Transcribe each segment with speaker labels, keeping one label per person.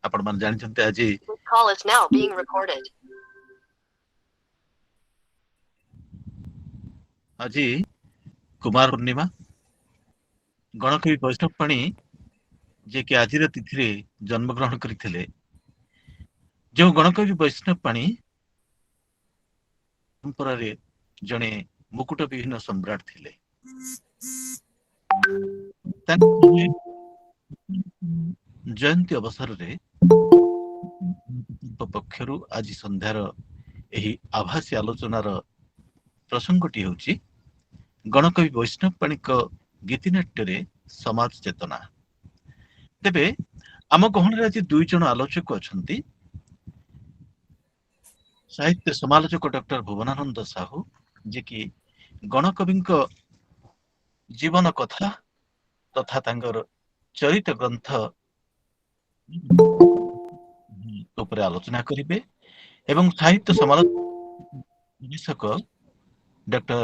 Speaker 1: ଆପଣମାନେ ଜାଣିଛନ୍ତି ଆଜି
Speaker 2: This call is now being recorded.
Speaker 1: ଆଜି କୁମାର ପୂର୍ଣ୍ଣିମା। ଗଣକବି ବୈଷ୍ଣବ ପାଣି, ଯିଏକି ଆଜିର ତିଥିରେ ଜନ୍ମଗ୍ରହଣ କରିଥିଲେ, ଯେଉଁ ଗଣକବି ବୈଷ୍ଣବ ପାଣି ପରମ୍ପରାରେ ଜଣେ ମୁକୁଟ ବିହୀନ ସମ୍ରାଟ ଥିଲେ, ତାଙ୍କ ଜୟନ୍ତୀ ଅବସରରେ ପକ୍ଷରୁ ଆଜି ସନ୍ଧ୍ୟାର ଏହି ଆଭାସୀ ଆଲୋଚନାର ପ୍ରସଙ୍ଗଟି ହେଉଛି ଗଣକବି ବୈଷ୍ଣବ ପାଣିଙ୍କ ଗୀତିନାଟ୍ୟରେ ସମାଜ ଚେତନା। ତେବେ ଆମ ଗହଣରେ ଆଜି ଦୁଇ ଜଣ ଆଲୋଚକ ଅଛନ୍ତି। ସାହିତ୍ୟ ସମାଲୋଚକ ଡକ୍ଟର ଭୁବନାନନ୍ଦ ସାହୁ, ଯିଏକି ଗଣକବିଙ୍କ ଜୀବନ କଥା ତଥା ତାଙ୍କର ଚରିତ ଗ୍ରନ୍ଥ ଉପରେ ଆଲୋଚନା କରିବେ, ଏବଂ ସାହିତ୍ୟ ସମାଲୋଚକ ଡକ୍ଟର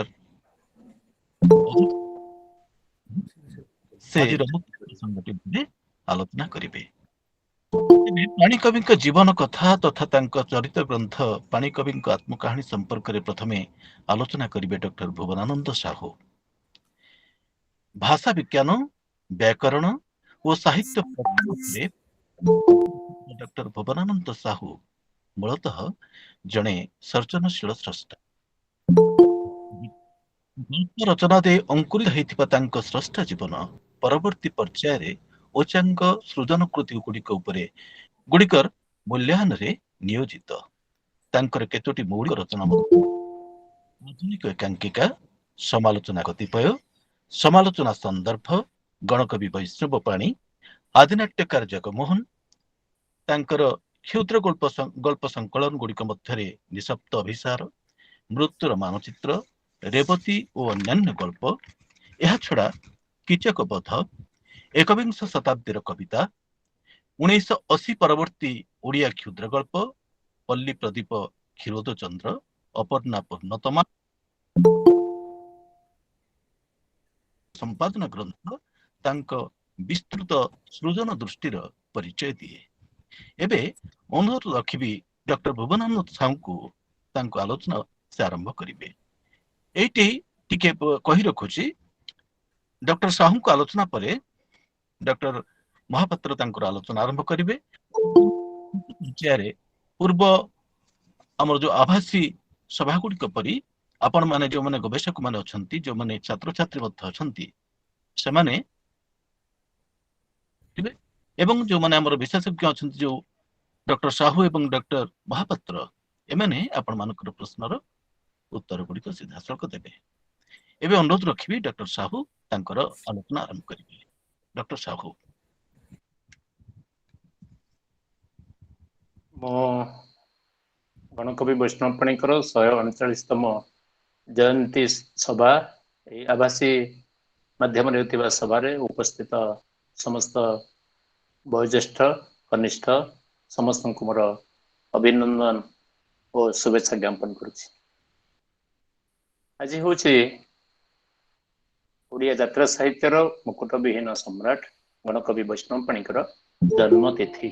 Speaker 1: ସେ ପ୍ରସଙ୍ଗଟି ଉପରେ ଆଲୋଚନା କରିବେ। ପାଣିକବିଙ୍କ ଜୀବନ କଥା ତଥା ତାଙ୍କ ଚରିତ ଗ୍ରନ୍ଥ ପାଣିକବିଙ୍କ ଆତ୍ମକାହାଣୀ ସମ୍ପର୍କରେ ପ୍ରଥମେ ଆଲୋଚନା କରିବେ ଡକ୍ଟର ଭୁବନାନନ୍ଦ ସାହୁ। ଭାଷା ବିଜ୍ଞାନ, ବ୍ୟାକରଣ ଓ ସାହିତ୍ୟ ଡକ୍ଟର ଭୁବନାନନ୍ଦ ସାହୁ ମୂଳତଃ ଜଣେ ସର୍ଜନଶୀଳ ସ୍ରଷ୍ଟା। ଗଳ୍ପ ରଚନା ଦେଇ ଅଙ୍କୁରିତ ହେଇଥିବା ତାଙ୍କ ସ୍ରଷ୍ଟା ଜୀବନ ପରବର୍ତ୍ତୀ ପର୍ଯ୍ୟାୟରେ ଉଚ୍ଚାଙ୍ଗ ସୃଜନ କୃତି ଗୁଡ଼ିକ ଉପରେ ଗୁଡ଼ିକର ମୂଲ୍ୟାୟନରେ ନିୟୋଜିତ। ତାଙ୍କର କେତୋଟି ମୌଳିକ ରଚନା ଆଧୁନିକ ଏକାଙ୍କିକା, ସମାଲୋଚନା କତିପୟ, ସମାଲୋଚନା ସନ୍ଦର୍ଭ, ଗଣକବି ବୈଷ୍ଣବ ପାଣି, ଆଦିନାଟ୍ୟକାର ଜଗମୋହନ, ତାଙ୍କର କ୍ଷୁଦ୍ର ଗଳ୍ପ ସଂକଳନ ଗୁଡ଼ିକ ମଧ୍ୟରେ ନିଶବ୍ଦ ଅଭିସାର, ମୃତ୍ୟୁର ମାନଚିତ୍ର, ରେବତୀ ଓ ଅନ୍ୟାନ୍ୟ ଗଳ୍ପ, ଏହାଛଡ଼ା କୀଚକ ବଧ, ଏକବିଂଶ ଶତାବ୍ଦୀର କବିତା, 1980 ପରବର୍ତ୍ତୀ ଓଡ଼ିଆ କ୍ଷୁଦ୍ର ଗଳ୍ପ, ପଲ୍ଲୀ ପ୍ରଦୀପ କ୍ଷୀରୋଦ ଚନ୍ଦ୍ର, ଅପର୍ଣ୍ଣା ପୂର୍ଣ୍ଣତମା ସମ୍ପାଦନା ଗ୍ରନ୍ଥ ତାଙ୍କ ବିସ୍ତୃତ ସୃଜନ ଦୃଷ୍ଟିର ପରିଚୟ ଦିଏ। ଏବେ ଅନୁରୋଧ ରଖିବି ଡକ୍ଟର ଭୁବନାନନ୍ଦ ସାହୁଙ୍କୁ, ତାଙ୍କ ଆଲୋଚନା ସେ ଆରମ୍ଭ କରିବେ। ଏଇଠି ଟିକେ କହି ରଖୁଛି, ଡକ୍ଟର ସାହୁଙ୍କ ଆଲୋଚନା ପରେ ଡକ୍ଟର ମହାପାତ୍ର ତାଙ୍କର ଆଲୋଚନା ଆରମ୍ଭ କରିବେ। ପୂର୍ବ ଆମର ଯୋଉ ଆଭାସୀ ସଭା ଗୁଡ଼ିକ ପରି ଆପଣମାନେ ଯୋଉମାନେ ଗବେଷକ ମାନେ ଅଛନ୍ତି, ଯୋଉମାନେ ଛାତ୍ରଛାତ୍ରୀ ମଧ୍ୟ ଅଛନ୍ତି, ସେମାନେ ଏବଂ ଯୋଉମାନେ ଆମର ବିଶେଷଜ୍ଞ ଅଛନ୍ତି, ଯୋଉ ଡକ୍ଟର ସାହୁ ଏବଂ ଡକ୍ଟର ମହାପାତ୍ର, ଏମାନେ ଆପଣମାନଙ୍କର ପ୍ରଶ୍ନର ଉତ୍ତର ଗୁଡ଼ିକ ସିଧାସଳଖ ଦେବେ। ଏବେ ଅନୁରୋଧ ରଖିବି ଡକ୍ଟର ସାହୁ ତାଙ୍କର ଆଲୋଚନା ଆରମ୍ଭ କରିବେ। ଡକ୍ଟର ସାହୁ।
Speaker 3: ମୁଁ ଗଣକବି ବୈଷ୍ଣବ ପାଣିଙ୍କର 139ତମ ଜୟନ୍ତୀ ସଭା, ଏହି ଆଭାସୀ ମାଧ୍ୟମରେ ହେଉଥିବା ସଭାରେ ଉପସ୍ଥିତ ସମସ୍ତ ବୟୋଜ୍ୟେଷ୍ଠ, କନିଷ୍ଠ ସମସ୍ତଙ୍କୁ ମୋର ଅଭିନନ୍ଦନ ଓ ଶୁଭେଚ୍ଛା ଜ୍ଞାପନ କରୁଛି। ଆଜି ହେଉଛି ଓଡ଼ିଆ ଯାତ୍ରା ସାହିତ୍ୟର ମୁକୁଟବିହୀନ ସମ୍ରାଟ ଗଣକବି ବୈଷ୍ଣବ ପାଣିଙ୍କର ଜନ୍ମତିଥି।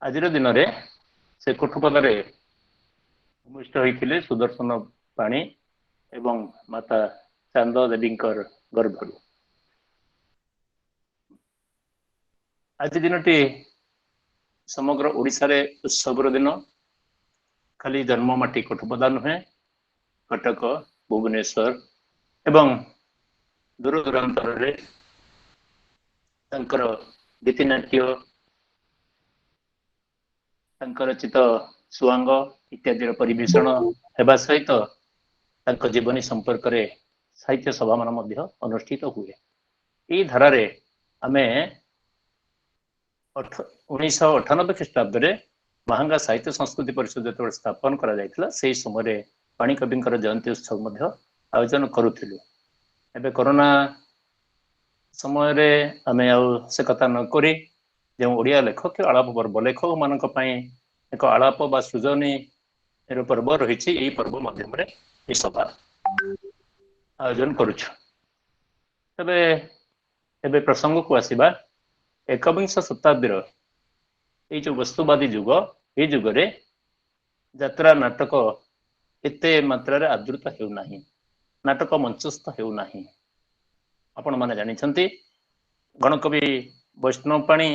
Speaker 3: ଆଜିର ଦିନରେ ସେ କୋଠପଦାରେ ଭୂମିଷ୍ଠ ହୋଇଥିଲେ ସୁଦର୍ଶନ ପାଣି ଏବଂ ମାତା ଚାନ୍ଦ ଦେବୀଙ୍କର ଗର୍ଭରୁ। ଆଜି ଦିନଟି ସମଗ୍ର ଓଡ଼ିଶାରେ ଉତ୍ସବର ଦିନ। ଖାଲି ଜନ୍ମ ମାଟି କୋଠପଦା ନୁହେଁ, କଟକ, ଭୁବନେଶ୍ୱର ଏବଂ ଦୂର ଦୂରାନ୍ତରରେ ତାଙ୍କର ଗୀତିନାଟ୍ୟ, ତାଙ୍କର ଚିତ ସୁଆଙ୍ଗ ଇତ୍ୟାଦିର ପରିବେଷଣ ହେବା ସହିତ ତାଙ୍କ ଜୀବନୀ ସମ୍ପର୍କରେ ସାହିତ୍ୟ ସଭାମାନ ମଧ୍ୟ ଅନୁଷ୍ଠିତ ହୁଏ। ଏହି ଧାରାରେ ଆମେ 1998 ଖ୍ରୀଷ୍ଟାବ୍ଦରେ ମାହାଙ୍ଗା ସାହିତ୍ୟ ସଂସ୍କୃତି ପରିଷଦ ଯେତେବେଳେ ସ୍ଥାପନ କରାଯାଇଥିଲା, ସେହି ସମୟରେ ପାଣିକବିଙ୍କର ଜୟନ୍ତୀ ଉତ୍ସବ ମଧ୍ୟ ଆୟୋଜନ କରୁଥିଲୁ। ଏବେ କରୋନା ସମୟରେ ଆମେ ଆଉ ସେ କଥା ନ କରି ଯେଉଁ ଓଡ଼ିଆ ଲେଖକ ଆଳାପ ପର୍ବ, ଲେଖକମାନଙ୍କ ପାଇଁ ଏକ ଆଳାପ ବା ସୃଜନୀର ପର୍ବ ରହିଛି, ଏହି ପର୍ବ ମାଧ୍ୟମରେ ଏହି ସଭା ଆୟୋଜନ କରୁଛୁ। ତେବେ ଏବେ ପ୍ରସଙ୍ଗକୁ ଆସିବା। ଏକବିଂଶ ଶତାବ୍ଦୀର ଏଇ ଯୋଉ ବସ୍ତୁବାଦୀ ଯୁଗ, ଏଇ ଯୁଗରେ ଯାତ୍ରା ନାଟକ ଏତେ ମାତ୍ରାରେ ଆଦୃତ ହେଉନାହିଁ, ନାଟକ ମଞ୍ଚସ୍ଥ ହେଉନାହିଁ। ଆପଣମାନେ ଜାଣିଛନ୍ତି ଗଣକବି ବୈଷ୍ଣବ ପାଣି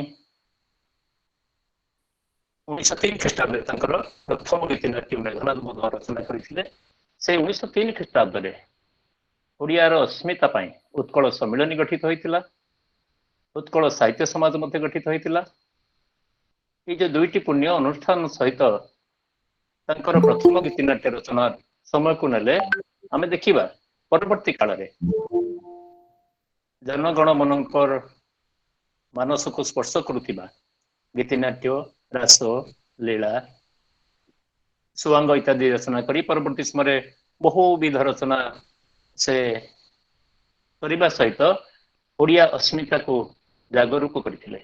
Speaker 3: 1903 ଖ୍ରୀଷ୍ଟାବ୍ଦରେ ତାଙ୍କର ପ୍ରଥମ ଗୀତିନାଟ୍ୟ ମେଘନାଦ ବଧ ରଚନା କରିଥିଲେ। ସେ 1903 ଖ୍ରୀଷ୍ଟାବ୍ଦରେ ଓଡ଼ିଆର ଅସ୍ମିତା ପାଇଁ ଉତ୍କଳ ସମ୍ମିଳନୀ ଗଠିତ ହୋଇଥିଲା, ଉତ୍କଳ ସାହିତ୍ୟ ସମାଜ ମଧ୍ୟ ଗଠିତ ହୋଇଥିଲା। ଏଇ ଯୋଉ ଦୁଇଟି ପୁଣ୍ୟ ଅନୁଷ୍ଠାନ ସହିତ ତାଙ୍କର ପ୍ରଥମ ଗୀତିନାଟ୍ୟ ରଚନା ସମୟକୁ ନେଲେ ଆମେ ଦେଖିବା ପରବର୍ତ୍ତୀ କାଳରେ ଜନଗଣ ମନଙ୍କର ମାନସକୁ ସ୍ପର୍ଶ କରୁଥିବା ଗୀତିନାଟ୍ୟ, ରାସ, ଲୀଳା, ସୁଆଙ୍ଗ ଇତ୍ୟାଦି ରଚନା କରି ପରବର୍ତ୍ତୀ ସମୟରେ ବହୁବିଧ ରଚନା ସେ କରିବା ସହିତ ଓଡ଼ିଆ ଅସ୍ମିତାକୁ ଜାଗରୂକ କରିଥିଲେ।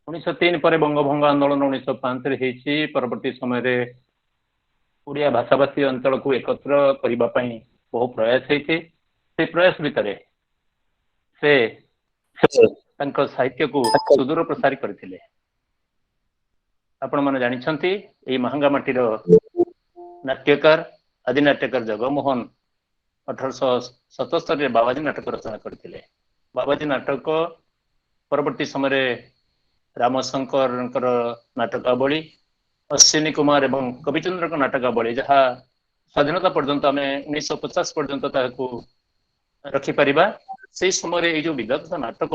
Speaker 3: 1903 ପରେ ବଙ୍ଗଭଙ୍ଗ ଆନ୍ଦୋଳନ 1905ରେ ହେଇଛି। ପରବର୍ତ୍ତୀ ସମୟରେ ଓଡ଼ିଆ ଭାଷାଭାଷୀ ଅଞ୍ଚଳକୁ ଏକତ୍ର କରିବା ପାଇଁ ବହୁ ପ୍ରୟାସ ହେଇଛି। ସେ ପ୍ରୟାସ ଭିତରେ ସେ ତାଙ୍କ ସାହିତ୍ୟକୁ ସୁଦୂର ପ୍ରସାରୀ କରିଥିଲେ। ଆପଣମାନେ ଜାଣିଛନ୍ତି ଏଇ ମାହାଙ୍ଗା ମାଟିର ନାଟ୍ୟକାର ଆଦି ନାଟ୍ୟକାର ଜଗମୋହନ 1877ରେ ବାବାଜୀ ନାଟକ ରଚନା କରିଥିଲେ। ବାବାଜୀ ନାଟକ ପରବର୍ତ୍ତୀ ସମୟରେ ରାମଶଙ୍କରଙ୍କର ନାଟକାବଳୀ, ଅଶ୍ୱିନୀ କୁମାର ଏବଂ କବିଚନ୍ଦ୍ରଙ୍କ ନାଟକାବଳୀ, ଯାହା ସ୍ୱାଧୀନତା ପର୍ଯ୍ୟନ୍ତ ଆମେ 1950 ପର୍ଯ୍ୟନ୍ତ ତାହାକୁ ରଖିପାରିବା। ସେଇ ସମୟରେ ଏଇ ଯୋଉ ବିଦଗ୍ଧ ନାଟକ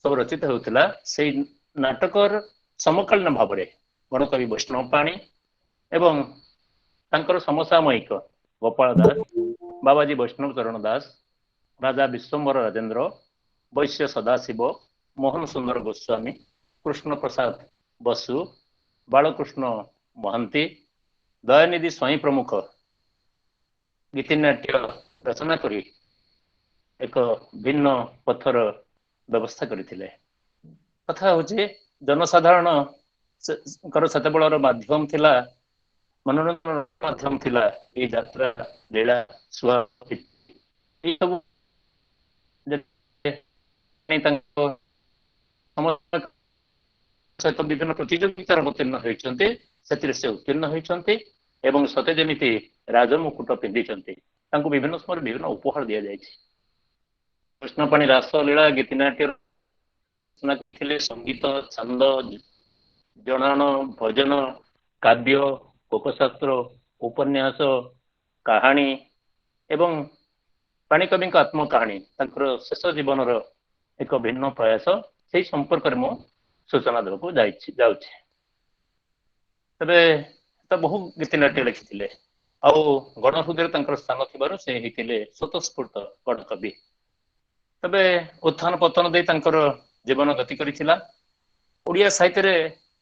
Speaker 3: ସବୁ ରଚିତ ହେଉଥିଲା, ସେଇ ନାଟକର ସମକାଳୀନ ଭାବରେ ଗଣକବି ବୈଷ୍ଣବ ପାଣି ଏବଂ ତାଙ୍କର ସମସାମୟିକ ଗୋପାଳ ଦାସ, ବାବାଜୀ ବୈଷ୍ଣବ ଚରଣ ଦାସ, ରାଜା ବିଶ୍ୱମ୍ବର ରାଜେନ୍ଦ୍ର, ବୈଶ୍ୟ ସଦାଶିବ, ମୋହନ ସୁନ୍ଦର ଗୋସ୍ୱାମୀ, କୃଷ୍ଣ ପ୍ରସାଦ ବସୁ, ବାଳକୃଷ୍ଣ ମହାନ୍ତି, ଦୟାନିଧି ସ୍ୱାଇଁ ପ୍ରମୁଖ ଗୀତିନାଟ୍ୟ ରଚନା କରି ଏକ ଭିନ୍ନ ପଥର ବ୍ୟବସ୍ଥା କରିଥିଲେ। କଥା ହଉଛି ଜନସାଧାରଣଙ୍କର ସେତେବେଳର ମାଧ୍ୟମ ଥିଲା, ମନୋରଞ୍ଜନ ମାଧ୍ୟମ ଥିଲା ଏଇ ଯାତ୍ରା, ଲୀଳା, ଶୁଆ, ଏଇ ସବୁ। ତାଙ୍କ ସହିତ ବିଭିନ୍ନ ପ୍ରତିଯୋଗିତାର ଅବତୀର୍ଣ୍ଣ ହୋଇଛନ୍ତି, ସେଥିରେ ସେ ଉତ୍ତୀର୍ଣ୍ଣ ହୋଇଛନ୍ତି ଏବଂ ସତେ ଯେମିତି ରାଜମୁକୁଟ ପିନ୍ଧିଛନ୍ତି। ତାଙ୍କୁ ବିଭିନ୍ନ ସମୟରେ ବିଭିନ୍ନ ଉପହାର ଦିଆଯାଇଛି। କୃଷ୍ଣପାଣି ରାସ ଲୀଳା ଗୀତିନାଟ୍ୟ ରଚନା କରିଥିଲେ। ସଙ୍ଗୀତ, ଛାନ୍ଦ, ଜଣାଣ, ଭଜନ, କାବ୍ୟ, ଲୋକଶାସ୍ତ୍ର, ଉପନ୍ୟାସ, କାହାଣୀ ଏବଂ ପାଣିକବିଙ୍କ ଆତ୍ମକାହାଣୀ ତାଙ୍କର ଶେଷ ଜୀବନର ଏକ ଭିନ୍ନ ପ୍ରୟାସ, ସେଇ ସମ୍ପର୍କରେ ମୁଁ ସୂଚନା ଦେବାକୁ ଯାଉଛି। ତେବେ ତ ବହୁ ଗୀତିନାଟ୍ୟ ଲେଖିଥିଲେ ଆଉ ଗଣ ହୃଦୟରେ ତାଙ୍କର ସ୍ଥାନ ଥିବାରୁ ସେ ହେଇଥିଲେ ସ୍ୱତଃସ୍ଫୂର୍ତ୍ତ ଗଣକବି। ତେବେ ଉତ୍ଥାନ ପତନ ଦେଇ ତାଙ୍କର ଜୀବନ ଗତି କରିଥିଲା। ଓଡ଼ିଆ ସାହିତ୍ୟରେ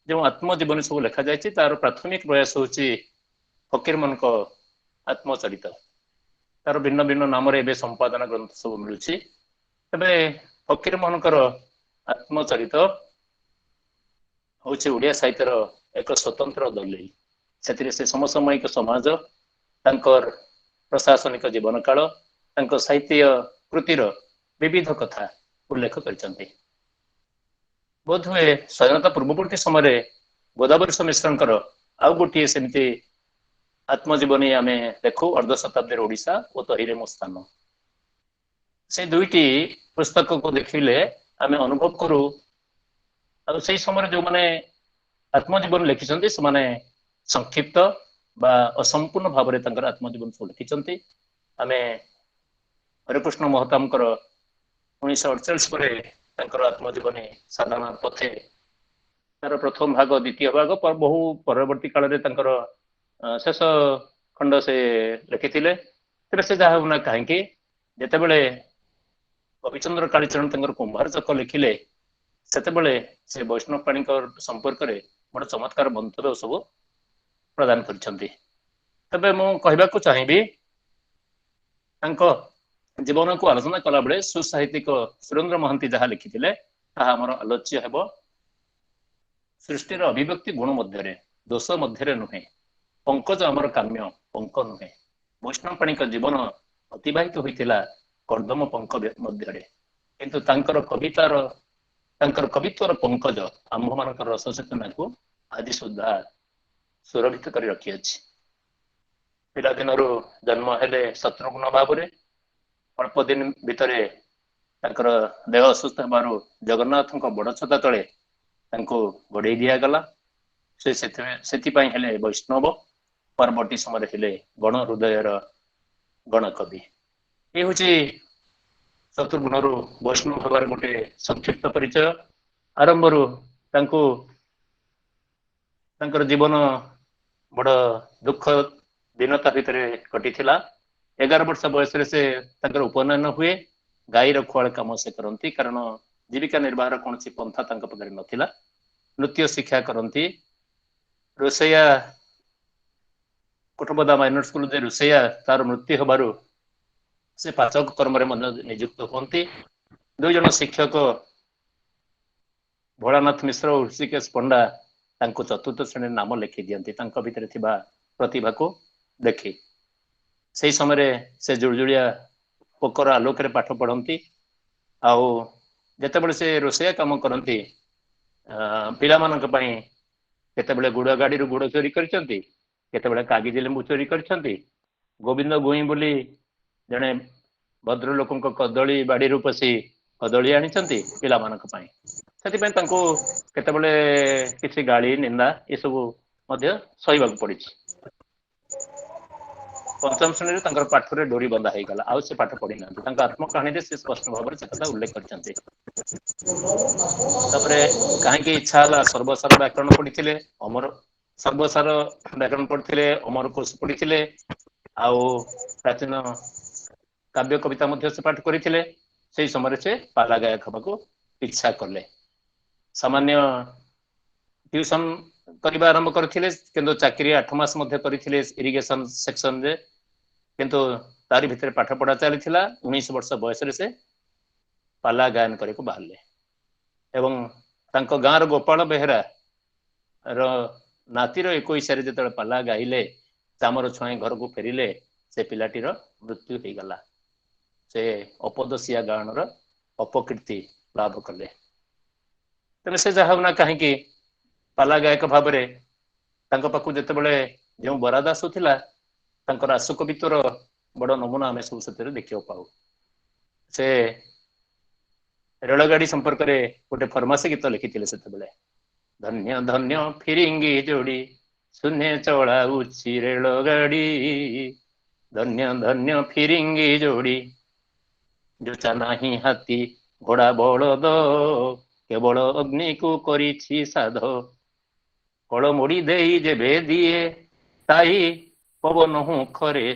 Speaker 3: ଯେଉଁ ଆତ୍ମଜୀବନୀ ସବୁ ଲେଖାଯାଇଛି ତାର ପ୍ରାଥମିକ ପ୍ରୟାସ ହଉଛି ଫକୀରମୋହନଙ୍କ ଆତ୍ମଚରିତ। ତାର ଭିନ୍ନ ଭିନ୍ନ ନାମରେ ଏବେ ସମ୍ପାଦନା ଗ୍ରନ୍ଥ ସବୁ ମିଳୁଛି। ତେବେ ଫକୀରମୋହନଙ୍କର ଆତ୍ମଚରିତ ହଉଛି ଓଡ଼ିଆ ସାହିତ୍ୟର ଏକ ସ୍ୱତନ୍ତ୍ର ଦଲିଲ। ସେଥିରେ ସେ ସମସାମୟିକ ସମାଜ, ତାଙ୍କର ପ୍ରଶାସନିକ ଜୀବନ କାଳ, ତାଙ୍କ ସାହିତ୍ୟ କୃତିର ବିବିଧ କଥା ଉଲ୍ଲେଖ କରିଛନ୍ତି। ବୋଧହୁଏ ସ୍ୱାଧୀନତା ପୂର୍ବବର୍ତ୍ତୀ ସମୟରେ ଗୋଦାବରୀଶ ମିଶ୍ରଙ୍କର ଆଉ ଗୋଟିଏ ସେମିତି ଆତ୍ମଜୀବନୀ ଆମେ ଦେଖୁ, ଅର୍ଦ୍ଧ ଶତାବ୍ଦୀର ଓଡ଼ିଶା ଓ ତହିରେ ମୋ ସ୍ଥାନ। ସେ ଦୁଇଟି ପୁସ୍ତକକୁ ଦେଖିଲେ ଆମେ ଅନୁଭବ କରୁ, ଆଉ ସେଇ ସମୟରେ ଯୋଉମାନେ ଆତ୍ମଜୀବନୀ ଲେଖିଛନ୍ତି ସେମାନେ ସଂକ୍ଷିପ୍ତ ବା ଅସମ୍ପୂର୍ଣ୍ଣ ଭାବରେ ତାଙ୍କର ଆତ୍ମଜୀବନୀ ସବୁ ଲେଖିଛନ୍ତି। ଆମେ ହରେକୃଷ୍ଣ ମହତାବଙ୍କର 1948 ପରେ ତାଙ୍କର ଆତ୍ମଜୀବନୀ ସାଧନା ପଥେ ତାର ପ୍ରଥମ ଭାଗ, ଦ୍ୱିତୀୟ ଭାଗ, ବହୁ ପରବର୍ତ୍ତୀ କାଳରେ ତାଙ୍କର ଶେଷ ଖଣ୍ଡ ସେ ଲେଖିଥିଲେ। ତେବେ ସେ ଯାହା ହଉନା କାହିଁକି, ଯେତେବେଳେ କବିଚନ୍ଦ୍ର କାଳୀଚରଣ ତାଙ୍କର କୁମ୍ଭାର ଚକ ଲେଖିଲେ, ସେତେବେଳେ ସେ ବୈଷ୍ଣବ ପାଣିଙ୍କ ସମ୍ପର୍କରେ ବଡ଼ ଚମତ୍କାର ମନ୍ତବ୍ୟ ସବୁ ପ୍ରଦାନ କରିଛନ୍ତି। ତେବେ ମୁଁ କହିବାକୁ ଚାହିଁବି, ତାଙ୍କ ଜୀବନକୁ ଆଲୋଚନା କଲାବେଳେ ସୁସାହିତ୍ୟିକ ସୁରେନ୍ଦ୍ର ମହାନ୍ତି ଯାହା ଲେଖିଥିଲେ ତାହା ଆମର ଆଲୋଚ୍ୟ ହେବ। ସୃଷ୍ଟିର ଅଭିବ୍ୟକ୍ତି ଗୁଣ ମଧ୍ୟରେ, ଦୋଷ ମଧ୍ୟରେ ନୁହେଁ। ପଙ୍କଜ ଆମର କାମ୍ୟ, ପଙ୍କ ନୁହେଁ। ବୈଷ୍ଣବ ପାଣିଙ୍କ ଜୀବନ ଅତିବାହିତ ହୋଇଥିଲା କର୍ଦ୍ଦମ ପଙ୍କ ମଧ୍ୟରେ, କିନ୍ତୁ ତାଙ୍କର କବିତାର ତାଙ୍କର କବିତ୍ୱର ପଙ୍କଜ ଆମ୍ଭମାନଙ୍କର ରସ ଚେତନାକୁ ଆଜି ସୁଦ୍ଧା ସୁରକ୍ଷିତ କରି ରଖିଅଛି। ପିଲାଦିନରୁ ଜନ୍ମ ହେଲେ ଶତ୍ରୁଘ୍ନ ଭାବରେ, ଅଳ୍ପ ଦିନ ଭିତରେ ତାଙ୍କର ଦେହ ଅସୁସ୍ଥ ହେବାରୁ ଜଗନ୍ନାଥଙ୍କ ବଡ ଛତା ତଳେ ତାଙ୍କୁ ଘୋଡେଇ ଦିଆଗଲା। ସେ ସେଥିପାଇଁ ହେଲେ ବୈଷ୍ଣବ, ପରବର୍ତ୍ତୀ ସମୟରେ ହେଲେ ଗଣ ହୃଦୟର ଗଣକବି। ଏ ହଉଛି ଶତ୍ରୁଘ୍ନରୁ ବୈଷ୍ଣବ ହେବାର ଗୋଟେ ସଂକ୍ଷିପ୍ତ ପରିଚୟ। ଆରମ୍ଭରୁ ତାଙ୍କୁ ତାଙ୍କର ଜୀବନ ବଡ ଦୁଃଖ ଦୀନତା ଭିତରେ କଟିଥିଲା। 11 ବର୍ଷ ବୟସରେ ସେ ତାଙ୍କର ଉପନୟନ ହୁଏ। ଗାଈ ରଖୁଆଳ କାମ ସେ କରନ୍ତି, କାରଣ ଜୀବିକା ନିର୍ବାହର କୌଣସି ପନ୍ଥା ତାଙ୍କ ପାଖରେ ନଥିଲା। ନୃତ୍ୟ ଶିକ୍ଷା କରନ୍ତି, ରୋଷେଇଆ କୋଠପଦା ମାଇନର ସ୍କୁଲ ଯେ ରୋଷେଇଆ ତାର ମୃତ୍ୟୁ ହେବାରୁ ସେ ପାଚକ କର୍ମରେ ମଧ୍ୟ ନିଯୁକ୍ତ ହୁଅନ୍ତି। 2 ଜଣ ଶିକ୍ଷକ ଭୋଳାନାଥ ମିଶ୍ର ଓ ହୃଷିକେଶ ପଣ୍ଡା ତାଙ୍କୁ ଚତୁର୍ଥ ଶ୍ରେଣୀରେ ନାମ ଲେଖି ଦିଅନ୍ତି ତାଙ୍କ ଭିତରେ ଥିବା ପ୍ରତିଭାକୁ ଦେଖି। ସେଇ ସମୟରେ ସେ ଜୁଳୁଜୁଳିଆ ପୋକର ଆଲୋକରେ ପାଠ ପଢନ୍ତି। ଆଉ ଯେତେବେଳେ ସେ ରୋଷେଇଆ କାମ କରନ୍ତି, ପିଲାମାନଙ୍କ ପାଇଁ କେତେବେଳେ ଗୁଡ଼ ଗାଡ଼ିରୁ ଗୁଡ଼ ଚୋରି କରିଛନ୍ତି, କେତେବେଳେ କାଗିଜ ଲେମ୍ବୁ ଚୋରି କରିଛନ୍ତି। ଗୋବିନ୍ଦ ଗୁଇଁ ବୋଲି ଜଣେ ଭଦ୍ରଲୋକଙ୍କ କଦଳୀ ବାଡ଼ିରୁ ପଶି କଦଳୀ ଆଣିଛନ୍ତି ପିଲାମାନଙ୍କ ପାଇଁ। ସେଥିପାଇଁ ତାଙ୍କୁ କେତେବେଳେ କିଛି ଗାଳି ନିନ୍ଦା ଏସବୁ ମଧ୍ୟ ସହିବାକୁ ପଡିଛି। ପଞ୍ଚମ ଶ୍ରେଣୀରେ ତାଙ୍କର ପାଠରେ ଡୋରି ବନ୍ଧା ହେଇଗଲା, ଆଉ ସେ ପାଠ ପଢିନାହାନ୍ତି। ତାଙ୍କ ଆତ୍ମକାହାଣୀରେ ସେ ସ୍ପଷ୍ଟ ଭାବରେ ସେ କଥା ଉଲ୍ଲେଖ କରିଛନ୍ତି। ତାପରେ କାହିଁକି ଇଚ୍ଛା ହେଲା, ସର୍ବସାର ବ୍ୟାକରଣ ପଢିଥିଲେ, ଅମର ସର୍ବସାର ବ୍ୟାକରଣ ପଢିଥିଲେ, ଅମର କୋଷ ପଢିଥିଲେ, ଆଉ ପ୍ରାଚୀନ କାବ୍ୟ କବିତା ମଧ୍ୟ ସେ ପାଠ କରିଥିଲେ। ସେଇ ସମୟରେ ସେ ପାଲା ଗାୟକ ହେବାକୁ ଇଚ୍ଛା କଲେ। ସାମାନ୍ୟ ଟ୍ୟୁସନ କରିବା ଆରମ୍ଭ କରିଥିଲେ, କିନ୍ତୁ ଚାକିରି 8 ମାସ ମଧ୍ୟ କରିଥିଲେ ଇରିଗେସନ ସେକ୍ସନରେ, କିନ୍ତୁ ତାରି ଭିତରେ ପାଠ ପଢା ଚାଲିଥିଲା। 19 ବର୍ଷ ବୟସରେ ସେ ପାଲା ଗାୟନ କରିବାକୁ ବାହାରିଲେ ଏବଂ ତାଙ୍କ ଗାଁର ଗୋପାଳ ବେହେରା ର ନାତିର 21ରେ ଯେତେବେଳେ ପାଲା ଗାଇଲେ, ଚାମର ଛୁଆଇଁ ଘରକୁ ଫେରିଲେ, ସେ ପିଲାଟିର ମୃତ୍ୟୁ ହେଇଗଲା। ସେ ଅପଦଶିଆ ଗାୟନର ଅପକୀର୍ତ୍ତି ଲାଭ କଲେ। ତେଣୁ ସେ ଯାହା ହଉ ନା କାହିଁକି ପାଲା ଗାୟକ ଭାବରେ ତାଙ୍କ ପାଖକୁ ଯେତେବେଳେ ଯେଉଁ ବରାଦ ଆସୁଥିଲା, ତାଙ୍କର ଆଶୁ କବିତ୍ୱର ବଡ ନମୁନା ଆମେ ସବୁ ସେଥିରେ ଦେଖିବାକୁ ପାଉ। ସେ ରେଳଗାଡି ସମ୍ପର୍କରେ ଗୋଟେ ଫରମାସୀ ଗୀତ ଲେଖିଥିଲେ ସେତେବେଳେ। ଧନ୍ୟ ଧନ୍ୟ ଫିରିଙ୍ଗି ଯୋଡି ଶୂନ୍ୟ ଚଳାଉଛି ରେଳଗାଡି, ଧନ୍ୟ ଧନ୍ୟ ଫିରିଙ୍ଗି ଯୋଡି, ଯୋଚା ନାହିଁ ହାତୀ ଘୋଡା ବଳଦ, କେବଳ ଅଗ୍ନିକୁ କରିଛି ସାଧ, କଳ ମୋଡି ଦେଇ ଯେବେ ଦିଏ ତାଇ ପବନ ହୁଁଖରେ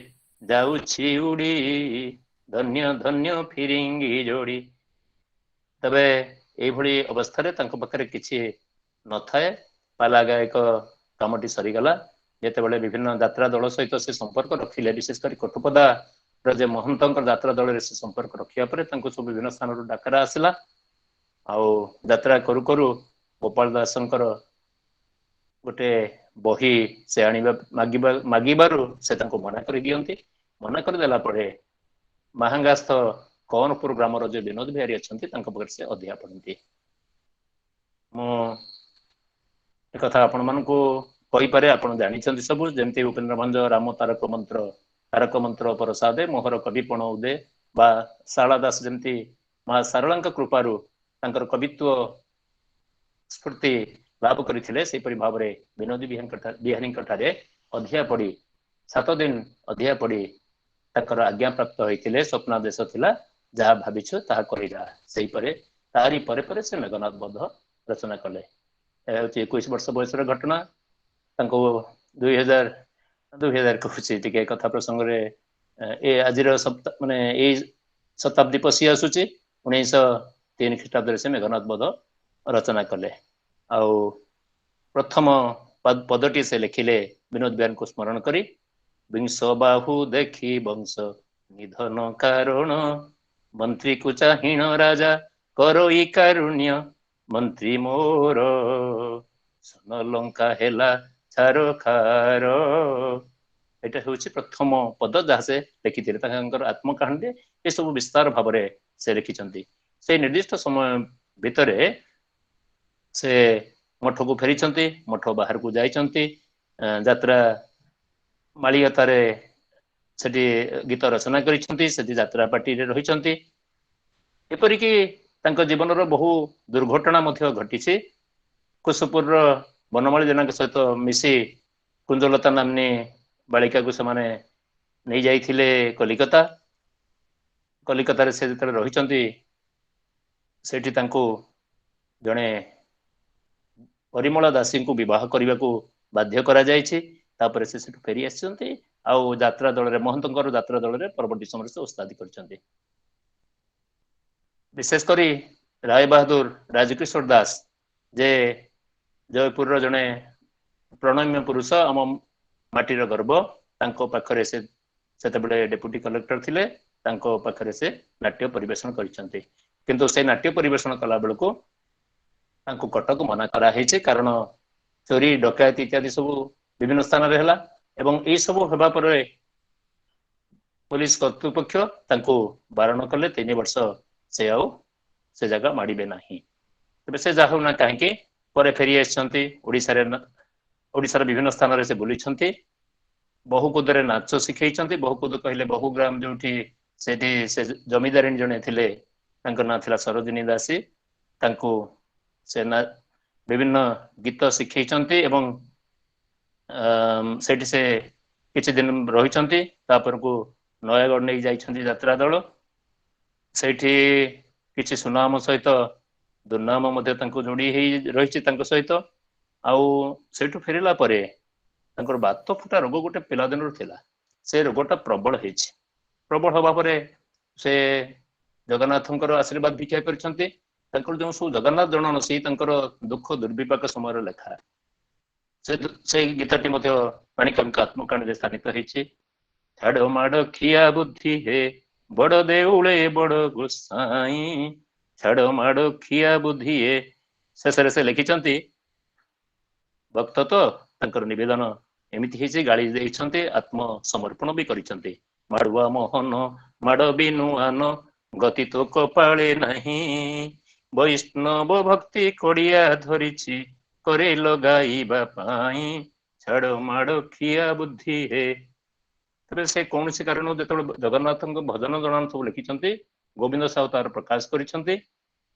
Speaker 3: ଯାଉଛି ଉଡି, ଧନ୍ୟ ଧନ୍ୟ ଫିରିଙ୍ଗି ଯୋଡି। ତେବେ ଏଇଭଳି ଅବସ୍ଥାରେ ତାଙ୍କ ପାଖରେ କିଛି ନଥାଏ। ପାଲା ଗାୟକ କାମଟି ସରିଗଲା। ଯେତେବେଳେ ବିଭିନ୍ନ ଯାତ୍ରା ଦଳ ସହିତ ସେ ସମ୍ପର୍କ ରଖିଲେ, ବିଶେଷ କରି କୋଟପଦାର ଯେ ମହନ୍ତଙ୍କର ଯାତ୍ରା ଦଳରେ ସେ ସମ୍ପର୍କ ରଖିବା ପରେ ତାଙ୍କୁ ସବୁ ବିଭିନ୍ନ ସ୍ଥାନରୁ ଡାକରା ଆସିଲା। ଆଉ ଯାତ୍ରା କରୁ କରୁ ଗୋପାଳ ଦାସଙ୍କର ଗୋଟେ ବହି ସେ ଆଣିବା ମାଗିବାରୁ ସେ ତାଙ୍କୁ ମନା କରିଦିଅନ୍ତି। ମନା କରିଦେଲା ପରେ ମାହାଙ୍ଗାସ୍ଥ କଅନପୁର ଗ୍ରାମର ଯେ ବିନୋଦ ବିହାରୀ ଅଛନ୍ତି ତାଙ୍କ ପାଖରେ ସେ ଅଧିଆ ପଡନ୍ତି। ମୁଁ ଏକଥା ଆପଣମାନଙ୍କୁ କହିପାରେ, ଆପଣ ଜାଣିଛନ୍ତି ସବୁ, ଯେମିତି ଉପେନ୍ଦ୍ର ଭଞ୍ଜ ରାମ ତାରକ ମନ୍ତ୍ର, ତାରକ ମନ୍ତ୍ର ପ୍ରସାଦେ ମୋହର କବି ପଣ ଉଦେ, ବା ଶାରଳା ଦାସ ଯେମିତି ମା ଶାରଳାଙ୍କ କୃପାରୁ ତାଙ୍କର କବିତ୍ୱ ସ୍ଫୂର୍ତ୍ତି ଲାଭ କରିଥିଲେ, ସେହିପରି ଭାବରେ ବିନୋଦ ବିହାରୀଙ୍କ ଠାରେ ଅଧିଆ ପଡି 7 ଦିନ ଅଧିଆ ପଡି ତାଙ୍କର ଆଜ୍ଞା ପ୍ରାପ୍ତ ହୋଇଥିଲେ। ସ୍ୱପ୍ନାଦେଶ ଥିଲା, ଯାହା ଭାବିଛୁ ତାହା କରିବା। ସେହିପରି ତାରି ପରେ ପରେ ସେ ମେଘନାଦ ବଧ ରଚନା କଲେ। ଏହା ହେଉଛି 21 ବର୍ଷ ବୟସର ଘଟଣା। ତାଙ୍କୁ 2000 କହୁଛି ଟିକେ କଥା ପ୍ରସଙ୍ଗରେ, ଏ ଆଜିର ସପ୍ତାହ ମାନେ ଏଇ ଶତାବ୍ଦୀ ପଶି ଆସୁଛି, 1903 ଖ୍ରୀଷ୍ଟାବ୍ଦରେ ସେ ମେଘନାଦ ବଧ ରଚନା କଲେ। ଆଉ ପ୍ରଥମ ପଦଟି ସେ ଲେଖିଲେ ବିନୋଦ ବିହାରୀଙ୍କୁ ସ୍ମରଣ କରି, ବିଂଶ ବାହୁ ଦେଖି ବଂଶ ନିଧନ କାରଣ, ମନ୍ତ୍ରୀକୁ ଚାହିଁଣ ରାଜା କରଇ କାରୁଣ୍ୟ, ମନ୍ତ୍ରୀ ମୋର ସନ ଲଙ୍କା ହେଲା ଛାରଖାର। ଏଇଟା ହେଉଛି ପ୍ରଥମ ପଦ ଯାହା ସେ ଲେଖିଥିଲେ। ତାଙ୍କର ଆତ୍ମକାହାଣୀରେ ଏସବୁ ବିସ୍ତାର ଭାବରେ ସେ ଲେଖିଛନ୍ତି। ସେଇ ନିର୍ଦ୍ଦିଷ୍ଟ ସମୟ ଭିତରେ ସେ ମଠକୁ ଫେରିଛନ୍ତି, ମଠ ବାହାରକୁ ଯାଇଛନ୍ତି, ଯାତ୍ରା ମାଳିୟତାରେ ସେଠି ଗୀତ ରଚନା କରିଛନ୍ତି, ସେଠି ଯାତ୍ରା ପାର୍ଟିରେ ରହିଛନ୍ତି। ଏପରିକି ତାଙ୍କ ଜୀବନର ବହୁ ଦୁର୍ଘଟଣା ମଧ୍ୟ ଘଟିଛି। କୁଶପୁରର ବନମାଳୀ ଜେନାଙ୍କ ସହିତ ମିଶି କୁଞ୍ଜଲତା ନାମ୍ନୀ ବାଳିକାକୁ ସେମାନେ ନେଇଯାଇଥିଲେ କଲିକତା। କଲିକତାରେ ସେ ଯେତେବେଳେ ରହିଛନ୍ତି, ସେଇଠି ତାଙ୍କୁ ଜଣେ ପରିମଳା ଦାସୀଙ୍କୁ ବିବାହ କରିବାକୁ ବାଧ୍ୟ କରାଯାଇଛି। ତାପରେ ସେ ସେଠୁ ଫେରି ଆସିଛନ୍ତି ଆଉ ଯାତ୍ରା ଦଳରେ, ମହନ୍ତଙ୍କର ଯାତ୍ରା ଦଳରେ ପରବର୍ତ୍ତୀ ସମୟରେ ସେ ଓସ୍ତାଦି କରିଛନ୍ତି। ବିଶେଷ କରି ରାୟ ବାହାଦୁର ରାଜକିଶୋର ଦାସ, ଯେ ଜୟପୁରର ଜଣେ ପ୍ରଣମ୍ୟ ପୁରୁଷ, ଆମ ମାଟିର ଗର୍ବ, ତାଙ୍କ ପାଖରେ ସେ ସେତେବେଳେ ଡେପୁଟି କଲେକ୍ଟର ଥିଲେ, ତାଙ୍କ ପାଖରେ ସେ ନାଟ୍ୟ ପରିବେଷଣ କରିଛନ୍ତି। କିନ୍ତୁ ସେ ନାଟ୍ୟ ପରିବେଷଣ କଲା ବେଳକୁ ତାଙ୍କୁ କଟକ ମନା କରାହେଇଛି, କାରଣ ଚୋରି ଡକାୟତି ଇତ୍ୟାଦି ସବୁ ବିଭିନ୍ନ ସ୍ଥାନରେ ହେଲା ଏବଂ ଏଇ ସବୁ ହେବା ପରେ ପୋଲିସ କର୍ତ୍ତୃପକ୍ଷ ତାଙ୍କୁ ବାରଣ କଲେ, 3 ବର୍ଷ ସେ ଆଉ ସେ ଜାଗା ମାଡ଼ିବେ ନାହିଁ। ତେବେ ସେ ଯାହା ହଉ ନା କାହିଁକି ପରେ ଫେରି ଆସିଛନ୍ତି ଓଡ଼ିଶାରେ। ଓଡ଼ିଶାର ବିଭିନ୍ନ ସ୍ଥାନରେ ସେ ବୁଲିଛନ୍ତି, ବହୁକୁଦରେ ନାଚ ଶିଖେଇଛନ୍ତି। ବହୁକୁଦ କହିଲେ ବହୁଗ୍ରାମ ଯୋଉଠି, ସେଠି ସେ ଜମିଦାରିଣୀ ଜଣେ ଥିଲେ, ତାଙ୍କ ନାଁ ଥିଲା ସରୋଜିନୀ ଦାସୀ। ତାଙ୍କୁ ସେ ବିଭିନ୍ନ ଗୀତ ଶିଖେଇଛନ୍ତି ଏବଂ ସେଇଠି ସେ କିଛି ଦିନ ରହିଛନ୍ତି। ତାପରକୁ ନୟାଗଡ଼ ନେଇ ଯାଇଛନ୍ତି ଯାତ୍ରା ଦଳ। ସେଇଠି କିଛି ସୁନାମ ସହିତ ଦୁର୍ନାମ ମଧ୍ୟ ତାଙ୍କୁ ଯୋଡ଼ି ହେଇ ରହିଛି ତାଙ୍କ ସହିତ। ଆଉ ସେଇଠୁ ଫେରିଲା ପରେ ତାଙ୍କର ବାତ ଫୁଟା ରୋଗ ଗୋଟେ ପିଲାଦିନରୁ ଥିଲା, ସେ ରୋଗଟା ପ୍ରବଳ ହେଇଛି। ପ୍ରବଳ ହବା ପରେ ସେ ଜଗନ୍ନାଥଙ୍କର ଆଶୀର୍ବାଦ ଭିକ୍ଷା କରିଛନ୍ତି। ତାଙ୍କର ଯେଉଁ ସବୁ ଜଗନ୍ନାଥ ଜଣାଣ, ସେଇ ତାଙ୍କର ଦୁଃଖ ଦୁର୍ବିପାକ ସମୟର ଲେଖା, ସେଇ ଗୀତଟି ମଧ୍ୟ ପାଣିକବିଙ୍କ ଆତ୍ମକାହାଣୀରେ ସ୍ଥାନିତ ହେଇଛି। ଛାଡ଼ ମାଡ଼ ଖିଆ ବୁଦ୍ଧି ହେ ବଡ଼ ଦେଉଳେ ବଡ଼ ଗୋସାଇଁ, ଛାଡ଼ ମାଡ଼ ଖିଆ ବୁଦ୍ଧି ହେ। ଶେଷରେ ସେ ଲେଖିଛନ୍ତି, ଭକ୍ତ ତ ତାଙ୍କର ନିବେଦନ ଏମିତି ହେଇଛି, ଗାଳି ଦେଇଛନ୍ତି, ଆତ୍ମସମର୍ପଣ ବି କରିଛନ୍ତି। ମାଡ଼ୁଆ ମୋହନ ମାଡ଼ ବିନୁ ଆନ, ଗତି ତୋ କପାଳେ ନାହିଁ, ବୈଷ୍ଣବ ଭକ୍ତି କଡ଼ିଆ ଧରିଛି କରେ ଲଗାଇବା ପାଇଁ, ଛାଡ଼ ମାଡ଼ ଖିଆ ବୁଦ୍ଧି ହେ। ତେବେ ସେ କୌଣସି କାରଣରୁ ଯେତେବେଳେ ଜଗନ୍ନାଥଙ୍କ ଭଜନ ଜଣାଣ ସବୁ ଲେଖିଛନ୍ତି, ଗୋବିନ୍ଦ ସାହୁ ତାର ପ୍ରକାଶ କରିଛନ୍ତି,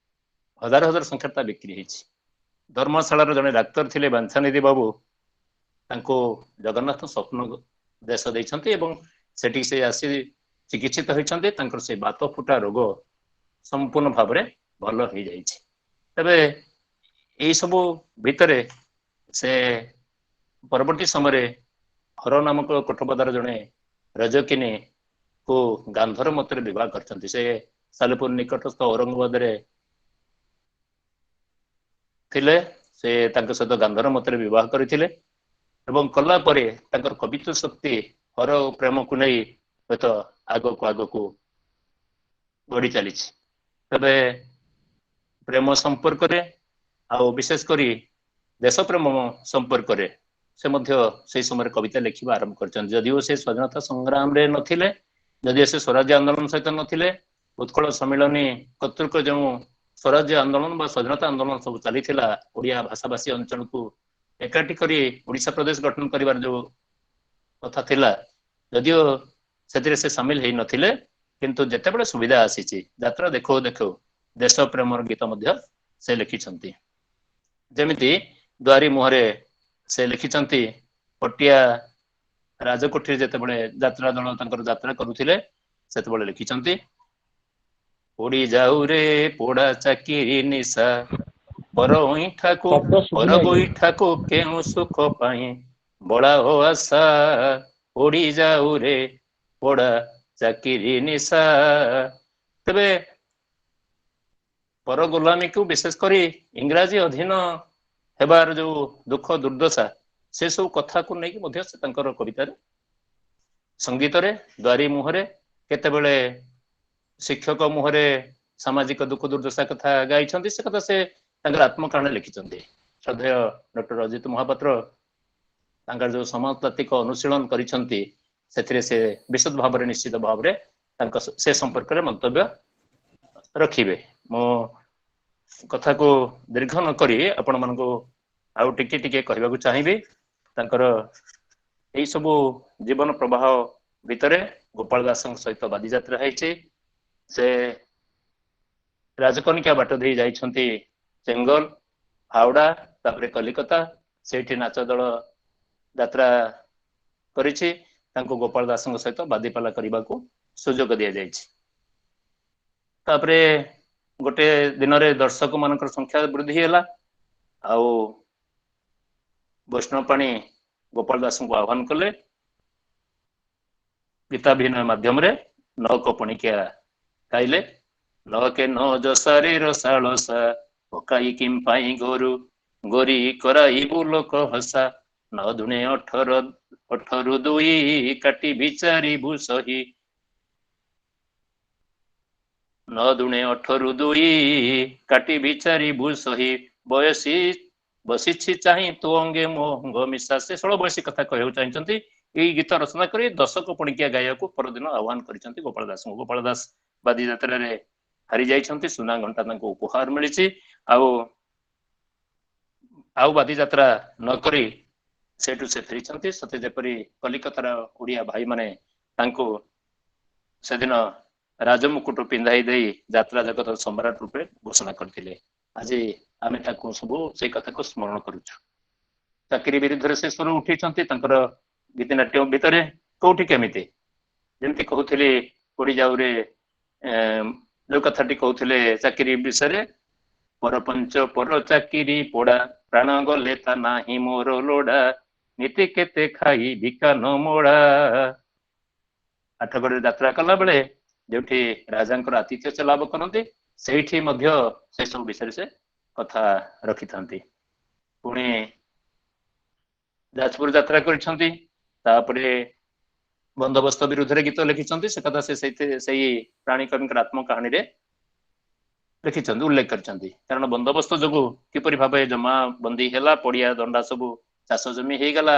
Speaker 3: ହଜାର ହଜାର ସଂଖ୍ୟାରେ ତା ବିକ୍ରି ହେଇଛି। ଧର୍ମଶାଳାର ଜଣେ ଡାକ୍ତର ଥିଲେ ବାଞ୍ଛାନିଧି ବାବୁ, ତାଙ୍କୁ ଜଗନ୍ନାଥ ସ୍ୱପ୍ନ ଦେଶ ଦେଇଛନ୍ତି ଏବଂ ସେଠି ସେ ଆସି ଚିକିତ୍ସିତ ହୋଇଛନ୍ତି। ତାଙ୍କର ସେ ବାତ ଫୁଟା ରୋଗ ସମ୍ପୂର୍ଣ୍ଣ ଭାବରେ ଭଲ ହେଇଯାଇଛି। ତେବେ ଏଇ ସବୁ ଭିତରେ ସେ ପରବର୍ତ୍ତୀ ସମୟରେ ହର ନାମକ କୋଠପଦାର ଜଣେ ରଜକିନୀ କୁ ଗାନ୍ଧର ମତରେ ବିବାହ କରିଛନ୍ତି। ସେ ସାଲେପୁର ନିକଟସ୍ଥ ଔରଙ୍ଗାବାଦରେ ଥିଲେ। ସେ ତାଙ୍କ ସହିତ ଗାନ୍ଧର ମତରେ ବିବାହ କରିଥିଲେ ଏବଂ କଲା ପରେ ତାଙ୍କର କବିତ୍ୱ ଶକ୍ତି ହର ଓ ପ୍ରେମକୁ ନେଇ ହୁଏତ ଆଗକୁ ଆଗକୁ ବଢି ଚାଲିଛି। ତେବେ ପ୍ରେମ ସମ୍ପର୍କରେ ଆଉ ବିଶେଷ କରି ଦେଶ ପ୍ରେମ ସମ୍ପର୍କରେ ସେ ମଧ୍ୟ ସେଇ ସମୟରେ କବିତା ଲେଖିବା ଆରମ୍ଭ କରିଛନ୍ତି। ଯଦିଓ ସେ ସ୍ୱାଧୀନତା ସଂଗ୍ରାମରେ ନଥିଲେ, ଯଦିଓ ସେ ସ୍ୱରାଜ୍ୟ ଆନ୍ଦୋଳନ ସହିତ ନଥିଲେ, ଉତ୍କଳ ସମ୍ମିଳନୀ କର୍ତ୍ତୃକ ଯେଉଁ ସ୍ୱରାଜ୍ୟ ଆନ୍ଦୋଳନ ବା ସ୍ୱାଧୀନତା ଆନ୍ଦୋଳନ ସବୁ ଚାଲିଥିଲା, ଓଡ଼ିଆ ଭାଷାଭାଷୀ ଅଞ୍ଚଳକୁ ଏକାଠି କରି ଓଡ଼ିଶା ପ୍ରଦେଶ ଗଠନ କରିବାର ଯୋଉ କଥା ଥିଲା, ଯଦିଓ ସେଥିରେ ସେ ସାମିଲ ହେଇନଥିଲେ, କିନ୍ତୁ ଯେତେବେଳେ ସୁବିଧା ଆସିଛି ଯାତ୍ରା ଦେଖାଉ ଦେଖାଉ ଦେଶ ପ୍ରେମର ଗୀତ ମଧ୍ୟ ସେ ଲେଖିଛନ୍ତି। ଯେମିତି ଦ୍ୱାରୀ ମୁହଁରେ ସେ ଲେଖିଛନ୍ତି, ପଟିଆ ରାଜକୋଠିରେ ଯେତେବେଳେ ଯାତ୍ରା ଦଳ ତାଙ୍କର ଯାତ୍ରା କରୁଥିଲେ ସେତେବେଳେ ଲେଖିଛନ୍ତି, ପୋଡ଼ି ଯାଉ ରେ ପୋଡ଼ା ଚାକିରି ନିଶା, ପର ଅଇଁଠାକୁ
Speaker 4: ଶବ୍ଦ
Speaker 3: ପର
Speaker 4: ଶୁଭୁନି ଆଜ୍ଞା।
Speaker 3: ଗୋଇଠାକୁ କେଉଁ ସୁଖ ପାଇଁ ବଳା ହୋ ଆଶା, ପୋଡ଼ି ଯାଉ ରେ ପୋଡ଼ା ଚାକିରି ନିଶା। ତେବେ ପର ଗୋଲାମୀକୁ ବିଶେଷ କରି ଇଂରାଜୀ ଅଧୀନ ହେବାର ଯୋଉ ଦୁଃଖ ଦୁର୍ଦ୍ଦଶା, ସେ ସବୁ କଥାକୁ ନେଇକି ମଧ୍ୟ ସେ ତାଙ୍କର କବିତାରେ, ସଙ୍ଗୀତରେ, ଦ୍ୱାରୀ ମୁହଁରେ, କେତେବେଳେ ଶିକ୍ଷକ ମୁହଁରେ ସାମାଜିକ ଦୁଃଖ ଦୁର୍ଦ୍ଦଶା କଥା ଗାଇଛନ୍ତି। ସେ କଥା ସେ ତାଙ୍କର ଆତ୍ମକାହାଣୀ ଲେଖିଛନ୍ତି। ଶ୍ରଦ୍ଧେୟ ଡକ୍ଟର ଅଜିତ ମହାପାତ୍ର ତାଙ୍କର ଯୋଉ ସମାଜତାତ୍ତ୍ୱିକ ଅନୁଶୀଳନ କରିଛନ୍ତି, ସେଥିରେ ସେ ବିଶଦ ଭାବରେ ନିଶ୍ଚିତ ଭାବରେ ତାଙ୍କ ସେ ସମ୍ପର୍କରେ ମନ୍ତବ୍ୟ ରଖିବେ। ମୁଁ କଥାକୁ ଦୀର୍ଘ ନ କରି ଆପଣମାନଙ୍କୁ ଆଉ ଟିକେ ଟିକେ କହିବାକୁ ଚାହିଁବି। ତାଙ୍କର ଏଇ ସବୁ ଜୀବନ ପ୍ରବାହ ଭିତରେ ଗୋପାଳ ଦାସଙ୍କ ସହିତ ବାଦିଯାତ୍ରା ହେଇଛି। ସେ ରାଜକନିକା ବାଟ ଦେଇ ଯାଇଛନ୍ତି ଚେଙ୍ଗଲ, ହାୱଡ଼ା, ତାପରେ କଲିକତା। ସେଇଠି ନାଚ ଦଳ ଯାତ୍ରା କରିଛି। ତାଙ୍କୁ ଗୋପାଳ ଦାସଙ୍କ ସହିତ ବାଦିପାଲା କରିବାକୁ ସୁଯୋଗ ଦିଆଯାଇଛି। ତାପରେ ଗୋଟେ ଦିନରେ ଦର୍ଶକ ମାନଙ୍କର ସଂଖ୍ୟା ବୃଦ୍ଧି ହେଲା, ଆଉ ବୈଷ୍ଣବ ପାଣି ଗୋପାଳ ଦାସଙ୍କୁ ଆହ୍ୱାନ କଲେ। ଗୀତାଭିନୟ ମାଧ୍ୟମରେ ନଅକ ପଣିକିଆ ଗାଇଲେ। ନଅକେ ନ ଯସାରେ ରସାଳସା, ପକାଇ କିମ୍ପାଇ ଗୋରୁ ଗୋରି କରାଇବୁ ଲୋକ ହସା, ନ ଦୁଣେ ଅଠର ଅଠରୁ ଦୁଇ କାଟି ବିଚାରିବୁ ସହି, ନ ଦୁଣେ ଅଠରୁ ଦୁଇ କାଟି ବିଚାରିବୁ ସହି, ବୟସୀ ବସିଛି ଚାହିଁ ତୋ ଅଙ୍ଗେ ମୋ ଅଙ୍ଗ ମିଶା। ସେ ଷୋଳ ବୟସୀ କଥା କହିବାକୁ ଚାହିଁଛନ୍ତି। ଏଇ ଗୀତ ରଚନା କରି ଦଶକ ପଣିକିଆ ଗାଇବାକୁ ପରଦିନ ଆହ୍ୱାନ କରିଛନ୍ତି ଗୋପାଳ ଦାସଙ୍କୁ। ଗୋପାଳ ଦାସ ବାଦି ଯାତ୍ରାରେ ହାରି ଯାଇଛନ୍ତି, ସୁନା ଘଣ୍ଟା ତାଙ୍କୁ ଉପହାର ମିଳିଛି। ଆଉ ଆଉ ବାଦି ଯାତ୍ରା ନ କରି ସେଇଠୁ ସେ ଫେରିଛନ୍ତି। ସତେ ଯେପରି କଲିକତାର ଓଡ଼ିଆ ଭାଇମାନେ ତାଙ୍କୁ ସେଦିନ ରାଜମୁକୁଟ ପିନ୍ଧାଇ ଦେଇ ଯାତ୍ରା ଜଗତର ସମ୍ରାଟ ରୂପେ ଘୋଷଣା କରିଥିଲେ। ଆଜି ଆମେ ତାକୁ ସବୁ ସେଇ କଥାକୁ ସ୍ମରଣ କରୁଛୁ। ଚାକିରି ବିରୁଦ୍ଧରେ ସେ ସ୍ୱର ଉଠେଇଛନ୍ତି ତାଙ୍କର ଗୀତିନାଟ୍ୟ ଭିତରେ କୋଉଠି କେମିତି, ଯେମିତି କହୁଥିଲି ପୋଡ଼ିଯାଉରେ ଯୋଉ କଥାଟି କହୁଥିଲେ ଚାକିରି ବିଷୟରେ, ପରପଞ୍ଚ ପର ଚାକିରି ପୋଡ଼ା, ପ୍ରାଣ ଗଲେ ତା ନାହିଁ ମୋର ଲୋଡ଼ା, ନୀତି କେତେ ଖାଇ ଭିକା ନ ମୋଡ଼ା। ଆଠଗଡ଼ରେ ଯାତ୍ରା କଲା ବେଳେ ଯୋଉଠି ରାଜାଙ୍କର ଆତିଥ୍ୟ ସେ ଲାଭ କରନ୍ତି, ସେଇଠି ମଧ୍ୟ ସେ ସବୁ ବିଷୟରେ ସେ କଥା ରଖିଥାନ୍ତି। ପୁଣି ଯାଜପୁର ଯାତ୍ରା କରିଛନ୍ତି, ତାପରେ ବନ୍ଦୋବସ୍ତ ବିରୁଦ୍ଧରେ ଗୀତ ଲେଖିଛନ୍ତି। ସେ କଥା ସେ ସେଇ ପ୍ରାଣୀ କବିଙ୍କର ଆତ୍ମକାହାଣୀରେ ଲେଖିଛନ୍ତି, ଉଲ୍ଲେଖ କରିଛନ୍ତି। କାରଣ ବନ୍ଦୋବସ୍ତ ଯୋଗୁ କିପରି ଭାବେ ଜମା ବନ୍ଦୀ ହେଲା, ପଡିଆ ଦଣ୍ଡା ସବୁ ଚାଷ ଜମି ହେଇଗଲା,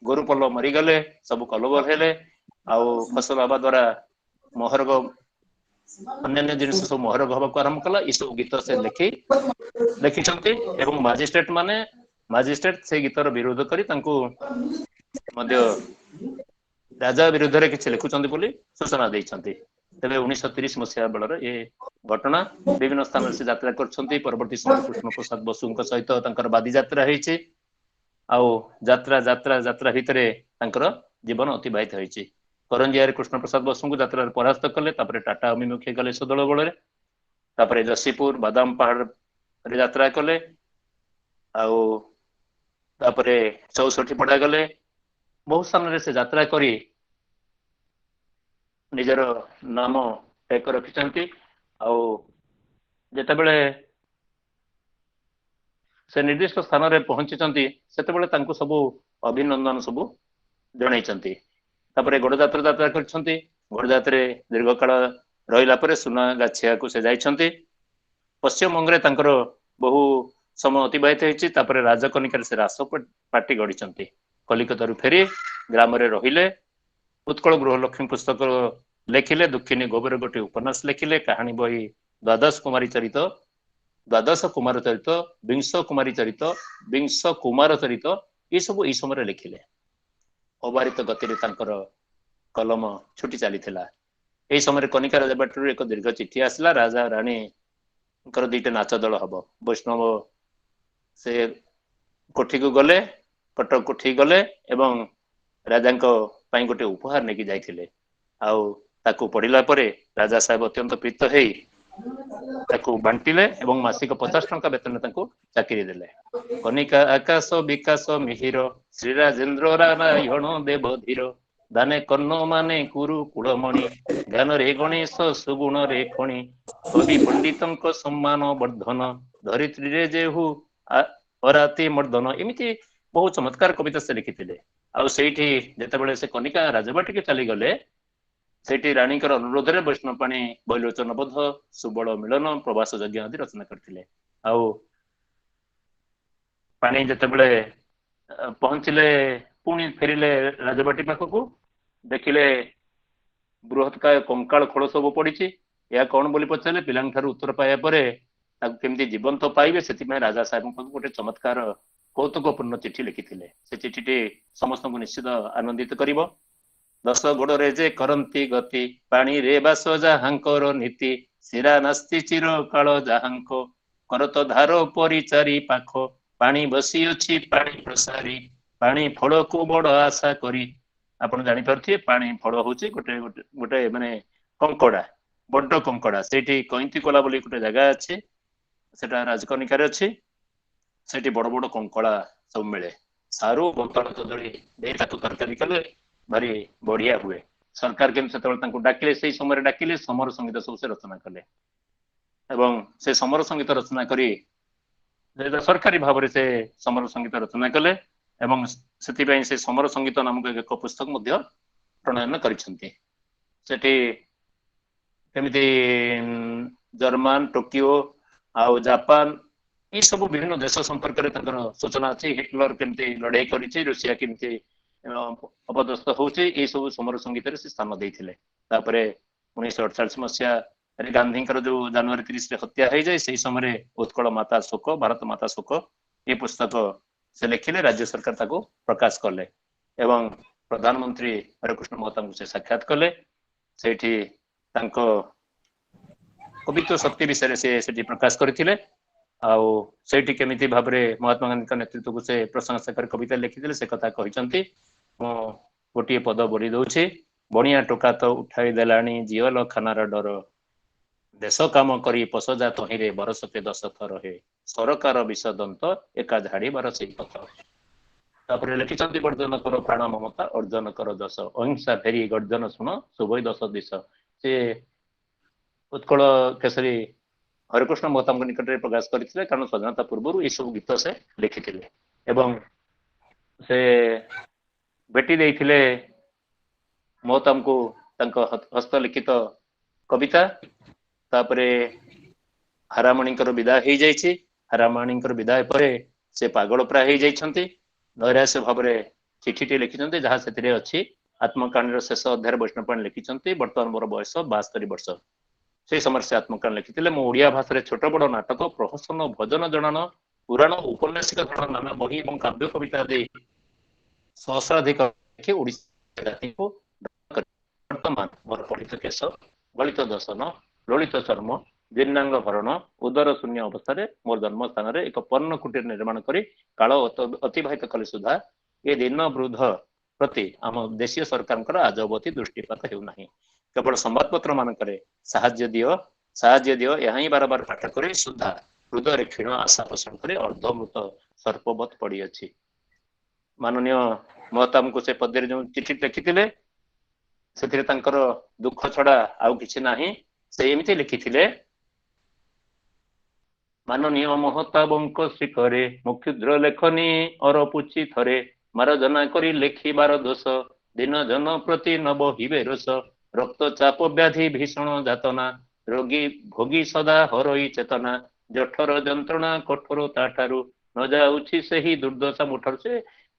Speaker 3: ଗୋରୁ ପଲ ମରିଗଲେ, ସବୁ କଲବଲ ହେଲେ, ଆଉ ଫସଲ ହବା ଦ୍ଵାରା ମହରଗ ଅନ୍ୟାନ୍ୟ ଜିନିଷ ସବୁ ମହରଗ ହବାକୁ ଆରମ୍ଭ କଲା। ଏସବୁ ଗୀତ ସେ ଲେଖିଛନ୍ତି ଏବଂ ମାଜିଷ୍ଟ୍ରେଟ ମାନେ ମାଜିଷ୍ଟ୍ରେଟ ସେଇ ଗୀତର ବିରୋଧ କରି ତାଙ୍କୁ ମଧ୍ୟ ରାଜା ବିରୁଦ୍ଧରେ କିଛି ଲେଖୁଛନ୍ତି ବୋଲି ସୂଚନା ଦେଇଛନ୍ତି। ତେବେ 1930 ମସିହା ବେଳର ଏ ଘଟଣା। ବିଭିନ୍ନ ସ୍ଥାନରେ ସେ ଯାତ୍ରା କରିଛନ୍ତି। ପରବର୍ତ୍ତୀ ସମୟରେ କୃଷ୍ଣ ପ୍ରସାଦ ବସୁଙ୍କ ସହିତ ତାଙ୍କର ବାଦି ଯାତ୍ରା ହେଇଛି। ଆଉ ଯାତ୍ରା ଯାତ୍ରା ଯାତ୍ରା ଭିତରେ ତାଙ୍କର ଜୀବନ ଅତିବାହିତ ହେଇଛି। କରଞ୍ଜିଆରେ କୃଷ୍ଣ ପ୍ରସାଦ ବସୁଙ୍କୁ ଯାତ୍ରାରେ ପରାସ୍ତ କଲେ। ତାପରେ ଟାଟା ଅଭିମୁଖେ ଗଲେ ସଦଳ ବଳରେ। ତାପରେ ଯଶୀପୁର ବାଦାମ ପାହାଡରେ ଯାତ୍ରା କଲେ। ଆଉ ତାପରେ 64 ପଡା ଗଲେ। ବହୁ ସ୍ଥାନରେ ସେ ଯାତ୍ରା କରି ନିଜର ନାମ ଟେକ ରଖିଛନ୍ତି। ଆଉ ଯେତେବେଳେ ସେ ନିର୍ଦ୍ଦିଷ୍ଟ ସ୍ଥାନରେ ପହଞ୍ଚିଛନ୍ତି, ସେତେବେଳେ ତାଙ୍କୁ ସବୁ ଅଭିନନ୍ଦନ ସବୁ ଜଣେଇଛନ୍ତି। ତାପରେ ଗଡ଼ଜାତ୍ର ଯାତ୍ରା କରିଛନ୍ତି। ଗଡ଼ଜାତ୍ରରେ ଦୀର୍ଘକାଳ ରହିଲା ପରେ ସୁନାଗାଛିଆକୁ ସେ ଯାଇଛନ୍ତି। ପଶ୍ଚିମବଙ୍ଗରେ ତାଙ୍କର ବହୁ ସମୟ ଅତିବାହିତ ହେଇଛି। ତାପରେ ରାଜକନିକାରେ ସେ ରାସ ପାର୍ଟି ଗଢିଛନ୍ତି। କଲିକତାରୁ ଫେରି ଗ୍ରାମରେ ରହିଲେ। ଉତ୍କଳ ଗୃହଲକ୍ଷ୍ମୀ ପୁସ୍ତକ ଲେଖିଲେ। ଦୁଃଖିନୀ ଗୋବର ଗୋଟିଏ ଉପନ୍ୟାସ ଲେଖିଲେ। କାହାଣୀ ବହି ଦ୍ୱାଦଶ କୁମାରୀ ଚରିତ, ଦ୍ୱାଦଶ କୁମାର ଚରିତ, ବିଂଶ କୁମାରୀ ଚରିତ, ବିଂଶ କୁମାର ଚରିତ, ଏସବୁ ଏଇ ସମୟରେ ଲେଖିଲେ। ଅବାରିତ ଗତିରେ ତାଙ୍କର କଲମ ଛୁଟି ଚାଲିଥିଲା। ଏହି ସମୟରେ କନିକା ରାଜବାଟୀରୁ ଏକ ଦୀର୍ଘ ଚିଠି ଆସିଲା। ରାଜା ରାଣୀଙ୍କର ଦିଟା ନାଚ ଦଳ ହବ। ବୈଷ୍ଣବ ସେ କୋଠିକୁ ଗଲେ, କଟକ କୋଠି ଗଲେ ଏବଂ ରାଜାଙ୍କ ପାଇଁ ଗୋଟେ ଉପହାର ନେଇକି ଯାଇଥିଲେ। ଆଉ ତାକୁ ପଢିଲା ପରେ ରାଜା ସାହେବ ଅତ୍ୟନ୍ତ ପ୍ରୀତ ହେଇ ତାକୁ ବାଣ୍ଟିଲେ ଏବଂ ମାସିକ 50 ଟଙ୍କା ବେତନ ତାଙ୍କୁ ଚାକିରି ଦେଲେ। କନିକା ଆକାଶ ବିକାଶ ମିହିର, ଶ୍ରୀରାଜେନ୍ଦ୍ର ନାରାୟଣ ଦେବ ଧୀର, ଦାନେ କର୍ଣ୍ଣ ମାନେ କୁରୁ କୁଳମଣି, ଜ୍ଞାନରେ ଗଣେଶ ସୁଗୁଣରେ ଖଣି, କବି ପଣ୍ଡିତଙ୍କ ସମ୍ମାନ ବର୍ଦ୍ଧନ, ଧରିତ୍ରୀରେ ଯେହୁ ଅରାତି ମର୍ଦ୍ଦନ। ଏମିତି ବହୁ ଚମତ୍କାର କବିତା ସେ ଲେଖିଥିଲେ। ଆଉ ସେଇଠି ଯେତେବେଳେ ସେ କନିକା ରାଜବାଟୀକି ଚାଲିଗଲେ, ସେଇଠି ରାଣୀଙ୍କର ଅନୁରୋଧରେ ବୈଷ୍ଣବ ପାଣି ବୈଲୋଚନ ବୋଧ, ସୁବଳ ମିଳନ, ପ୍ରବାସ ଯଜ୍ଞ ଆଦି ରଚନା କରିଥିଲେ। ଆଉ ପାଣି ଯେତେବେଳେ ପହଞ୍ଚିଲେ, ପୁଣି ଫେରିଲେ ରାଜବାଟୀ ପାଖକୁ, ଦେଖିଲେ ବୃହତ୍କାୟ କଙ୍କାଳ ଖୋଳ ସବୁ ପଡିଛି। ଏହା କଣ ବୋଲି ପଚାରିଲେ। ପିଲାଙ୍କ ଠାରୁ ଉତ୍ତର ପାଇବା ପରେ ତାକୁ କେମିତି ଜୀବନ୍ତ ପାଇବେ ସେଥିପାଇଁ ରାଜା ସାହେବଙ୍କ ପାଖକୁ ଗୋଟେ ଚମତ୍କାର କୌତୁକପୂର୍ଣ୍ଣ ଚିଠି ଲେଖିଥିଲେ। ସେ ଚିଠିଟି ସମସ୍ତଙ୍କୁ ନିଶ୍ଚିତ ଆନନ୍ଦିତ କରିବ। ଦଶ ଗୋଡରେ ଯେ କରନ୍ତି ଗତି, ପାଣିରେ ବାସ ଯାହାଙ୍କର ନୀତି, ଶିରା ନାସ୍ତି ଚିରକାଳ ଯାହାଙ୍କ, କରତ ଧାର ପରିଚାରି ପାଖ, ପାଣି ବସିଅଛି ପାଣି ପ୍ରସାରି, ପାଣି ଫଳକୁ ବଡ ଆଶା କରି। ଆପଣ ଜାଣିପାରୁଥିବେ ପାଣି ଫଳ ହଉଛି ଗୋଟେ ଗୋଟେ ଗୋଟେ ମାନେ କଙ୍କଡା, ବଡ କଙ୍କଡା। ସେଇଠି କଇଁତିକୋଲା ବୋଲି ଗୋଟେ ଜାଗା ଅଛି, ସେଟା ରାଜକନିକାରେ ଅଛି। ସେଠି ବଡ ବଡ କଙ୍କଡା ସବୁ ମିଳେ। ସାରୁ ବନ୍ତଳ କଦଳୀ ଦେଇ ତାକୁ ତରକାରୀ କଲେ ଭାରି ବଢିଆ ହୁଏ। ସରକାର କିନ୍ତୁ ସେତେବେଳେ ତାଙ୍କୁ ଡାକିଲେ, ସେଇ ସମୟରେ ଡାକିଲେ, ସମର ସଙ୍ଗୀତ ସବୁ ସେ ରଚନା କଲେ। ଏବଂ ସେ ସମର ସଙ୍ଗୀତ ରଚନା କରି ସରକାରୀ ଭାବରେ ସେ ସମର ସଙ୍ଗୀତ ରଚନା କଲେ ଏବଂ ସେଥିପାଇଁ ସେ ସମର ସଙ୍ଗୀତ ନାମକ ଏକ ପୁସ୍ତକ ମଧ୍ୟ ପ୍ରଣୟନ କରିଛନ୍ତି। ସେଠି କେମିତି ଜର୍ମାନ, ଟୋକିଓ ଆଉ ଜାପାନ ଏଇ ସବୁ ବିଭିନ୍ନ ଦେଶ ସମ୍ପର୍କରେ ତାଙ୍କର ସୂଚନା ଅଛି। ହିଟଲର କେମିତି ଲଢେଇ କରିଛି, ରୁଷିଆ କେମିତି ଅପଦସ୍ଥ ହଉଛି, ଏଇ ସବୁ ସମର ସଙ୍ଗୀତରେ ସେ ସ୍ଥାନ ଦେଇଥିଲେ। ତାପରେ 1948 ମସିହାରେ ଗାନ୍ଧୀଙ୍କର ଯୋଉ ଜାନୁଆରୀ 30ରେ ହତ୍ୟା ହେଇଯାଏ, ସେଇ ସମୟରେ ଉତ୍କଳ ମାତା ଶୋକ, ଭାରତ ମାତା ଶୋକ ଏ ପୁସ୍ତକ ସେ ଲେଖିଲେ। ରାଜ୍ୟ ସରକାର ତାକୁ ପ୍ରକାଶ କଲେ ଏବଂ ପ୍ରଧାନମନ୍ତ୍ରୀ ହରେକୃଷ୍ଣ ମହତାବଙ୍କୁ ସେ ସାକ୍ଷାତ କଲେ। ସେଇଠି ତାଙ୍କ କବିତ୍ୱ ଶକ୍ତି ବିଷୟରେ ସେ ସେଠି ପ୍ରକାଶ କରିଥିଲେ। ଆଉ ସେଇଠି କେମିତି ଭାବରେ ମହାତ୍ମା ଗାନ୍ଧୀଙ୍କ ନେତୃତ୍ୱକୁ ସେ ପ୍ରଶଂସା କରି କବିତା ଲେଖିଥିଲେ ସେ କଥା କହିଛନ୍ତି। ମୁଁ ଗୋଟିଏ ପଦ ବୋଲି ଦଉଛି। ବଣିଆ ଟୋକା ତ ଉଠାଇ ଦେଲାଣି ଜିଅଲ ଖାନାର ଡର, ଦେଶ କାମ କରି ପଶଯା ତହିଁରେ ବରଷକେ 10 ଥର ହେ, ସରକାର ବିଷ ଦନ୍ତ ଏକା ଝାଡ଼ିବାର ସେଇ ପଥ। ତାପରେ ଲେଖିଛନ୍ତି ବର୍ଜନ କର ପ୍ରାଣ ମମତା ଅର୍ଜନ କର ଯଶ, ଅହିଂସା ଫେରି ଗର୍ଜନ ଶୁଣ ଶୁଭଇ ଦଶ ଦିଶ। ସେ ଉତ୍କଳ କେଶରୀ ହରେକୃଷ୍ଣ ମହତାବଙ୍କ ନିକଟରେ ପ୍ରକାଶ କରିଥିଲେ, କାରଣ ସ୍ୱାଧୀନତା ପୂର୍ବରୁ ଏସବୁ ଗୀତ ସେ ଲେଖିଥିଲେ। ଏବଂ ସେ ଭେଟି ଦେଇଥିଲେ ମହତାବଙ୍କୁ ତାଙ୍କ ହସ୍ତଲିଖିତ କବିତା। ତାପରେ ହାରାମଣିଙ୍କର ବିଦାୟ ହେଇଯାଇଛି। ହାରାମଣିଙ୍କର ବିଦାୟ ପରେ ସେ ପାଗଳ ପ୍ରାୟ ହେଇଯାଇଛନ୍ତି। ନୈରାଶ୍ୟ ଭାବରେ ଚିଠିଟି ଲେଖିଛନ୍ତି, ଯାହା ସେଥିରେ ଅଛି। ଆତ୍ମକାହାଣୀର ଶେଷ ଅଧ୍ୟାୟରେ ବୈଷ୍ଣବ ପାଣି ଲେଖିଛନ୍ତି, ବର୍ତ୍ତମାନ ମୋର ବୟସ 72 ବର୍ଷ। ସେଇ ସମୟରେ ସେ ଆତ୍ମକାହାଣୀ ଲେଖିଥିଲେ। ମୁଁ ଓଡ଼ିଆ ଭାଷାରେ ଛୋଟ ବଡ଼ ନାଟକ, ପ୍ରହସନ, ଭଜନ ଜଣାଣ, ପୁରାଣ, ଔପନ୍ୟାସିକ ଧରଣ ନାନା ବହି ଏବଂ କାବ୍ୟ କବିତା ଆଦି ସହସ୍ରାଧିକ ଲେଖି ଓଡ଼ିଶା ଜାତିକୁ ବର୍ତ୍ତମାନ ମୋର ପଠିତ କେଶ, ଗଳିତ ଦର୍ଶନ, ଲଳିତ ଚର୍ମ, ଜୀର୍ଣ୍ଣାଙ୍ଗ ଭରଣ, ଉଦର ଶୂନ୍ୟ ଅବସ୍ଥାରେ ମୋର ଜନ୍ମ ସ୍ଥାନରେ ଏକ ପର୍ଣ୍ଣ କୁଟୀର ନିର୍ମାଣ କରି କାଳ ଅତିବାହିତ କଲେ ସୁଦ୍ଧା ଏ ଦିନ ବୃଦ୍ଧ ପ୍ରତି ଆମ ଦେଶୀୟ ସରକାରଙ୍କର ଆଜବତୀ ଦୃଷ୍ଟିପାତ ହେଉନାହିଁ। କେବଳ ସମ୍ବାଦପତ୍ର ମାନଙ୍କରେ ସାହାଯ୍ୟ ଦିଅ, ସାହାଯ୍ୟ ଦିଅ, ଏହା ହିଁ ବାରବାର ପାଠ କରି ସୁଦ୍ଧା ହୃଦୟରେ କ୍ଷୀଣ ଆଶା ପୋଷଣ କରି ଅର୍ଦ୍ଧମୃତ ସର୍ପବତ୍ ପଡ଼ିଅଛି। ମାନନୀୟ ମହତାବଙ୍କୁ ସେ ପଦ୍ୟରେ ଯେଉଁ ଚିଠି ଲେଖିଥିଲେ ସେଥିରେ ତାଙ୍କର ଦୁଃଖ ଛଡା ଆଉ କିଛି ନାହିଁ। ସେ ଏମିତି ଲେଖିଥିଲେ, ମାନନୀୟ ମହତାବଙ୍କ ଶିଖରେ ମୋ କ୍ଷୁଦ୍ର ଲେଖନୀ ଅରପୁଛି ଥରେ, ମାର୍ଜନା କରି ଲେଖିବାର ଦୋଷ, ଦିନ ଜନ ପ୍ରତି ନ ବହିବେ ରୋଷ, ରକ୍ତ ଚାପ ବ୍ୟାଧି ଭୀଷଣ ଯାତନା, ରୋଗୀ ଭୋଗୀ ସଦା ହରଇ ଚେତନା, ଜଠର ଯନ୍ତ୍ରଣା କଠୋର ତାଠାରୁ ନ ଯାଉଛି ସେହି ଦୁର୍ଦ୍ଦଶା ମୋଠାରୁ। ସେ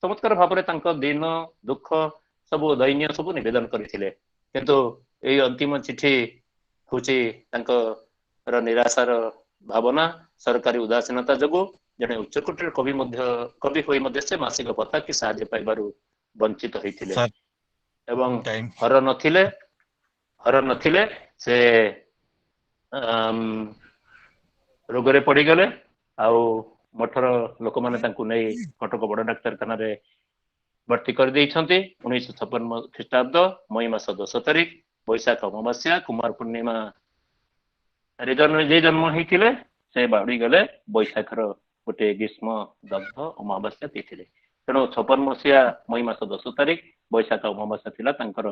Speaker 3: ଚମତ୍କାର ଭାବରେ ତାଙ୍କ ଦିନ ଦୁଃଖ ସବୁ ଦୈନ୍ୟ ସବୁ ନିବେଦନ କରିଥିଲେ। କିନ୍ତୁ ଏଇ ଅନ୍ତିମ ଚିଠି ହଉଛି ତାଙ୍କର ନିରାଶାର ଭାବନା। ସରକାରୀ ଉଦାସୀନତା ଯୋଗୁ ଜଣେ ଉଚ୍ଚକୋଟୀର କବି ମଧ୍ୟ କବି ହୋଇ ମଧ୍ୟ ସେ ମାସିକ ଭତ୍ତା କି ସାହାଯ୍ୟ ପାଇବାରୁ ବଞ୍ଚିତ ହେଇଥିଲେ ଏବଂ ହର ନଥିଲେ ସେ ରୋଗରେ ପଡିଗଲେ। ଆଉ ମଠର ଲୋକମାନେ ତାଙ୍କୁ ନେଇ କଟକ ବଡ ଡାକ୍ତରଖାନାରେ ଭର୍ତ୍ତି କରିଦେଇଛନ୍ତି। 1956 ଖ୍ରୀଷ୍ଟାବ୍ଦ ମଇ ମାସ 10 ତାରିଖ ବୈଶାଖ ଅମାବାସ୍ୟା କୁମାର ପୂର୍ଣ୍ଣିମା ରେ ଜନ୍ମ ହେଇଥିଲେ। ସେ ବାହୁଡ଼ି ଗଲେ ବୈଶାଖର ଗୋଟେ ଗ୍ରୀଷ୍ମ ଦଗ୍ଧ ଅମାବାସ୍ୟା ତିଥିରେ। ତେଣୁ 56 ମସିହା ମଇ ମାସ 10 ତାରିଖ ବୈଶାଖ ଅମାବାସ୍ୟା ଥିଲା ତାଙ୍କର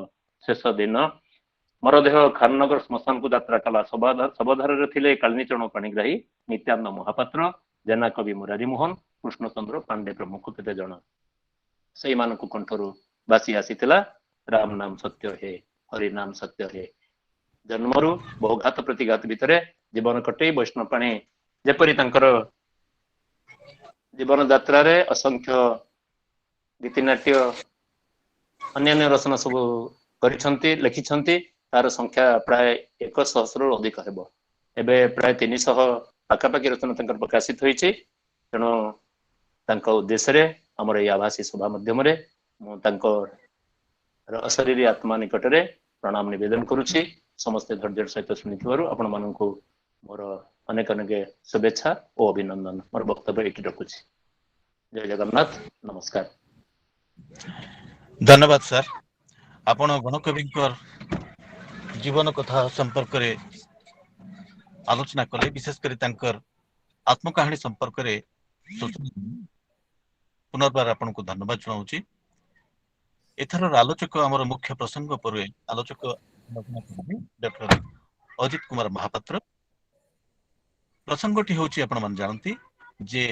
Speaker 3: ଶେଷ ଦିନ। ମରଦେହ ଖାନନଗର ଶ୍ମଶାନକୁ ଯାତ୍ରା କଲା। ଶବଧାରରେ ଥିଲେ କାଳିନୀଚରଣ ପାଣିଗ୍ରାହୀ, ନିତ୍ୟାନନ୍ଦ ମହାପାତ୍ର, ଜେନା କବି ମୁରାରୀ ମୋହନ, କୃଷ୍ଣଚନ୍ଦ୍ର ପାଣ୍ଡେ ପ୍ରମୁଖ କେତେ ଜଣ। ସେଇମାନଙ୍କୁ କଣ୍ଠରୁ ବାସି ଆସିଥିଲା ରାମ ନାମ ସତ୍ୟ ହେ, ହରି ନାମ ସତ୍ୟ ହେ। ଜନ୍ମରୁ ବହୁ ଘାତ ପ୍ରତିଘାତ ଭିତରେ ଜୀବନ କଟେଇ ବୈଷ୍ଣବ ପାଣି ଯେପରି ତାଙ୍କର ଜୀବନ ଯାତ୍ରାରେ ଅସଂଖ୍ୟ ଗୀତିନାଟ୍ୟ ଅନ୍ୟାନ୍ୟ ରଚନା ସବୁ କରିଛନ୍ତି, ଲେଖିଛନ୍ତି, ତାର ସଂଖ୍ୟା ପ୍ରାୟ 1 ସହସ୍ରରୁ ଅଧିକ ହେବ। ଏବେ ପ୍ରାୟ 300 ପାଖାପାଖି ରଚନା ତାଙ୍କର ପ୍ରକାଶିତ ହୋଇଛି। ତେଣୁ ତାଙ୍କ ଉଦ୍ଦେଶ୍ୟରେ ଆମର ଏଇ ଆଭାସୀ ସଭା ମାଧ୍ୟମରେ ମୁଁ ତାଙ୍କ ଅଶରୀରୀ ଆତ୍ମା ନିକଟରେ ପ୍ରଣାମ ନିବେଦନ କରୁଛି। ସମସ୍ତେ ଧୈର୍ଯ୍ୟର ସହିତ ଶୁଣିଥିବାରୁ ଆପଣମାନଙ୍କୁ ମୋର ଅନେକ ଅନେକ ଶୁଭେଚ୍ଛା ଓ ଅଭିନନ୍ଦନ। ମୋର ବକ୍ତବ୍ୟ ଏଇଠି ରଖୁଛି। ଜୟ ଜଗନ୍ନାଥ, ନମସ୍କାର।
Speaker 1: ଧନ୍ୟବାଦ ସାର୍। ଆପଣ ଗଣକବିଙ୍କର ଜୀବନ କଥା ସମ୍ପର୍କରେ ଆଲୋଚନା କଲେ, ବିଶେଷ କରି ତାଙ୍କର ଆତ୍ମକାହାଣୀ ସମ୍ପର୍କରେ ସୂଚନା। ପୁନର୍ବାର ଆପଣଙ୍କୁ ଧନ୍ୟବାଦ ଜଣାଉଛି। ଏଥରର ଆଲୋଚକ, ଆମର ମୁଖ୍ୟ ପ୍ରସଙ୍ଗ ପରେ ଆଲୋଚକ ଡକ୍ଟର ଅଜିତ କୁମାର ମହାପାତ୍ର। ପ୍ରସଙ୍ଗଟି ହେଉଛି, ଆପଣମାନେ ଜାଣନ୍ତି ଯେ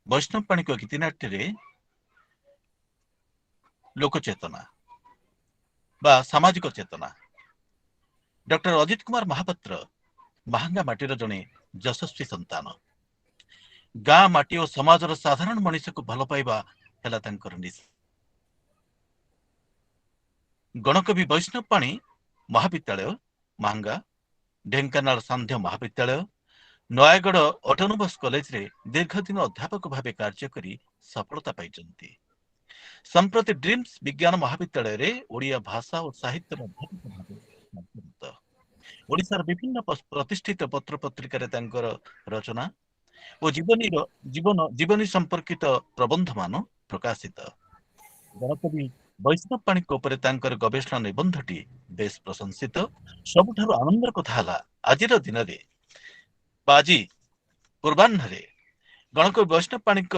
Speaker 1: ବୈଷ୍ଣବ ପାଣିଙ୍କ ଗୀତିନାଟ୍ୟରେ ଲୋକ ଚେତନା ବା ସାମାଜିକ ଚେତନା। ଡକ୍ଟର ଅଜିତ କୁମାର ମହାପାତ୍ର ମାହାଙ୍ଗା ମାଟିର ଜଣେ ଯଶସ୍ୱୀ ସନ୍ତାନ। ଗାଁ ମାଟି ଓ ସମାଜର ସାଧାରଣ ମଣିଷକୁ ଭଲ ପାଇବା ହେଲା ତାଙ୍କର ନିଶା। ଗଣକବି ବୈଷ୍ଣବ ପାଣି ମହାବିଦ୍ୟାଳୟ ମାହାଙ୍ଗା, ଢେଙ୍କାନାଳ ସାନ୍ଧ୍ୟ ମହାବିଦ୍ୟାଳୟ, ନୟାଗଡ଼ ଅଟୋନୋମସ୍ କଲେଜରେ ଦୀର୍ଘଦିନ ଅଧ୍ୟାପକ ଭାବେ କାର୍ଯ୍ୟ କରି ସଫଳତା ପାଇଛନ୍ତି। ସମ୍ପ୍ରତି ଡ୍ରିମ୍ସ ବିଜ୍ଞାନ ମହାବିଦ୍ୟାଳୟରେ ଓଡ଼ିଆ ଭାଷା ଓ ସାହିତ୍ୟର ଅଧ୍ୟାପକ ଭାବେ କାର୍ଯ୍ୟରତ। ଓଡ଼ିଶାର ବିଭିନ୍ନ ପ୍ରତିଷ୍ଠିତ ପତ୍ର ପତ୍ରିକାରେ ତାଙ୍କର ରଚନା ଓ ଜୀବନୀର ଜୀବନ ଜୀବନୀ ସମ୍ପର୍କିତ ପ୍ରବନ୍ଧମାନ ପ୍ରକାଶିତ। ଗଣକବି ବୈଷ୍ଣବ ପାଣିଙ୍କ ଉପରେ ତାଙ୍କର ଗବେଷଣା ନିବନ୍ଧଟି ବେଶ ପ୍ରଶଂସିତ। ସବୁଠାରୁ ଆନନ୍ଦର କଥା ହେଲା, ଆଜିର ଦିନରେ ବା ଆଜି ପୂର୍ବାହ୍ନରେ ଗଣକବି ବୈଷ୍ଣବ ପାଣିଙ୍କ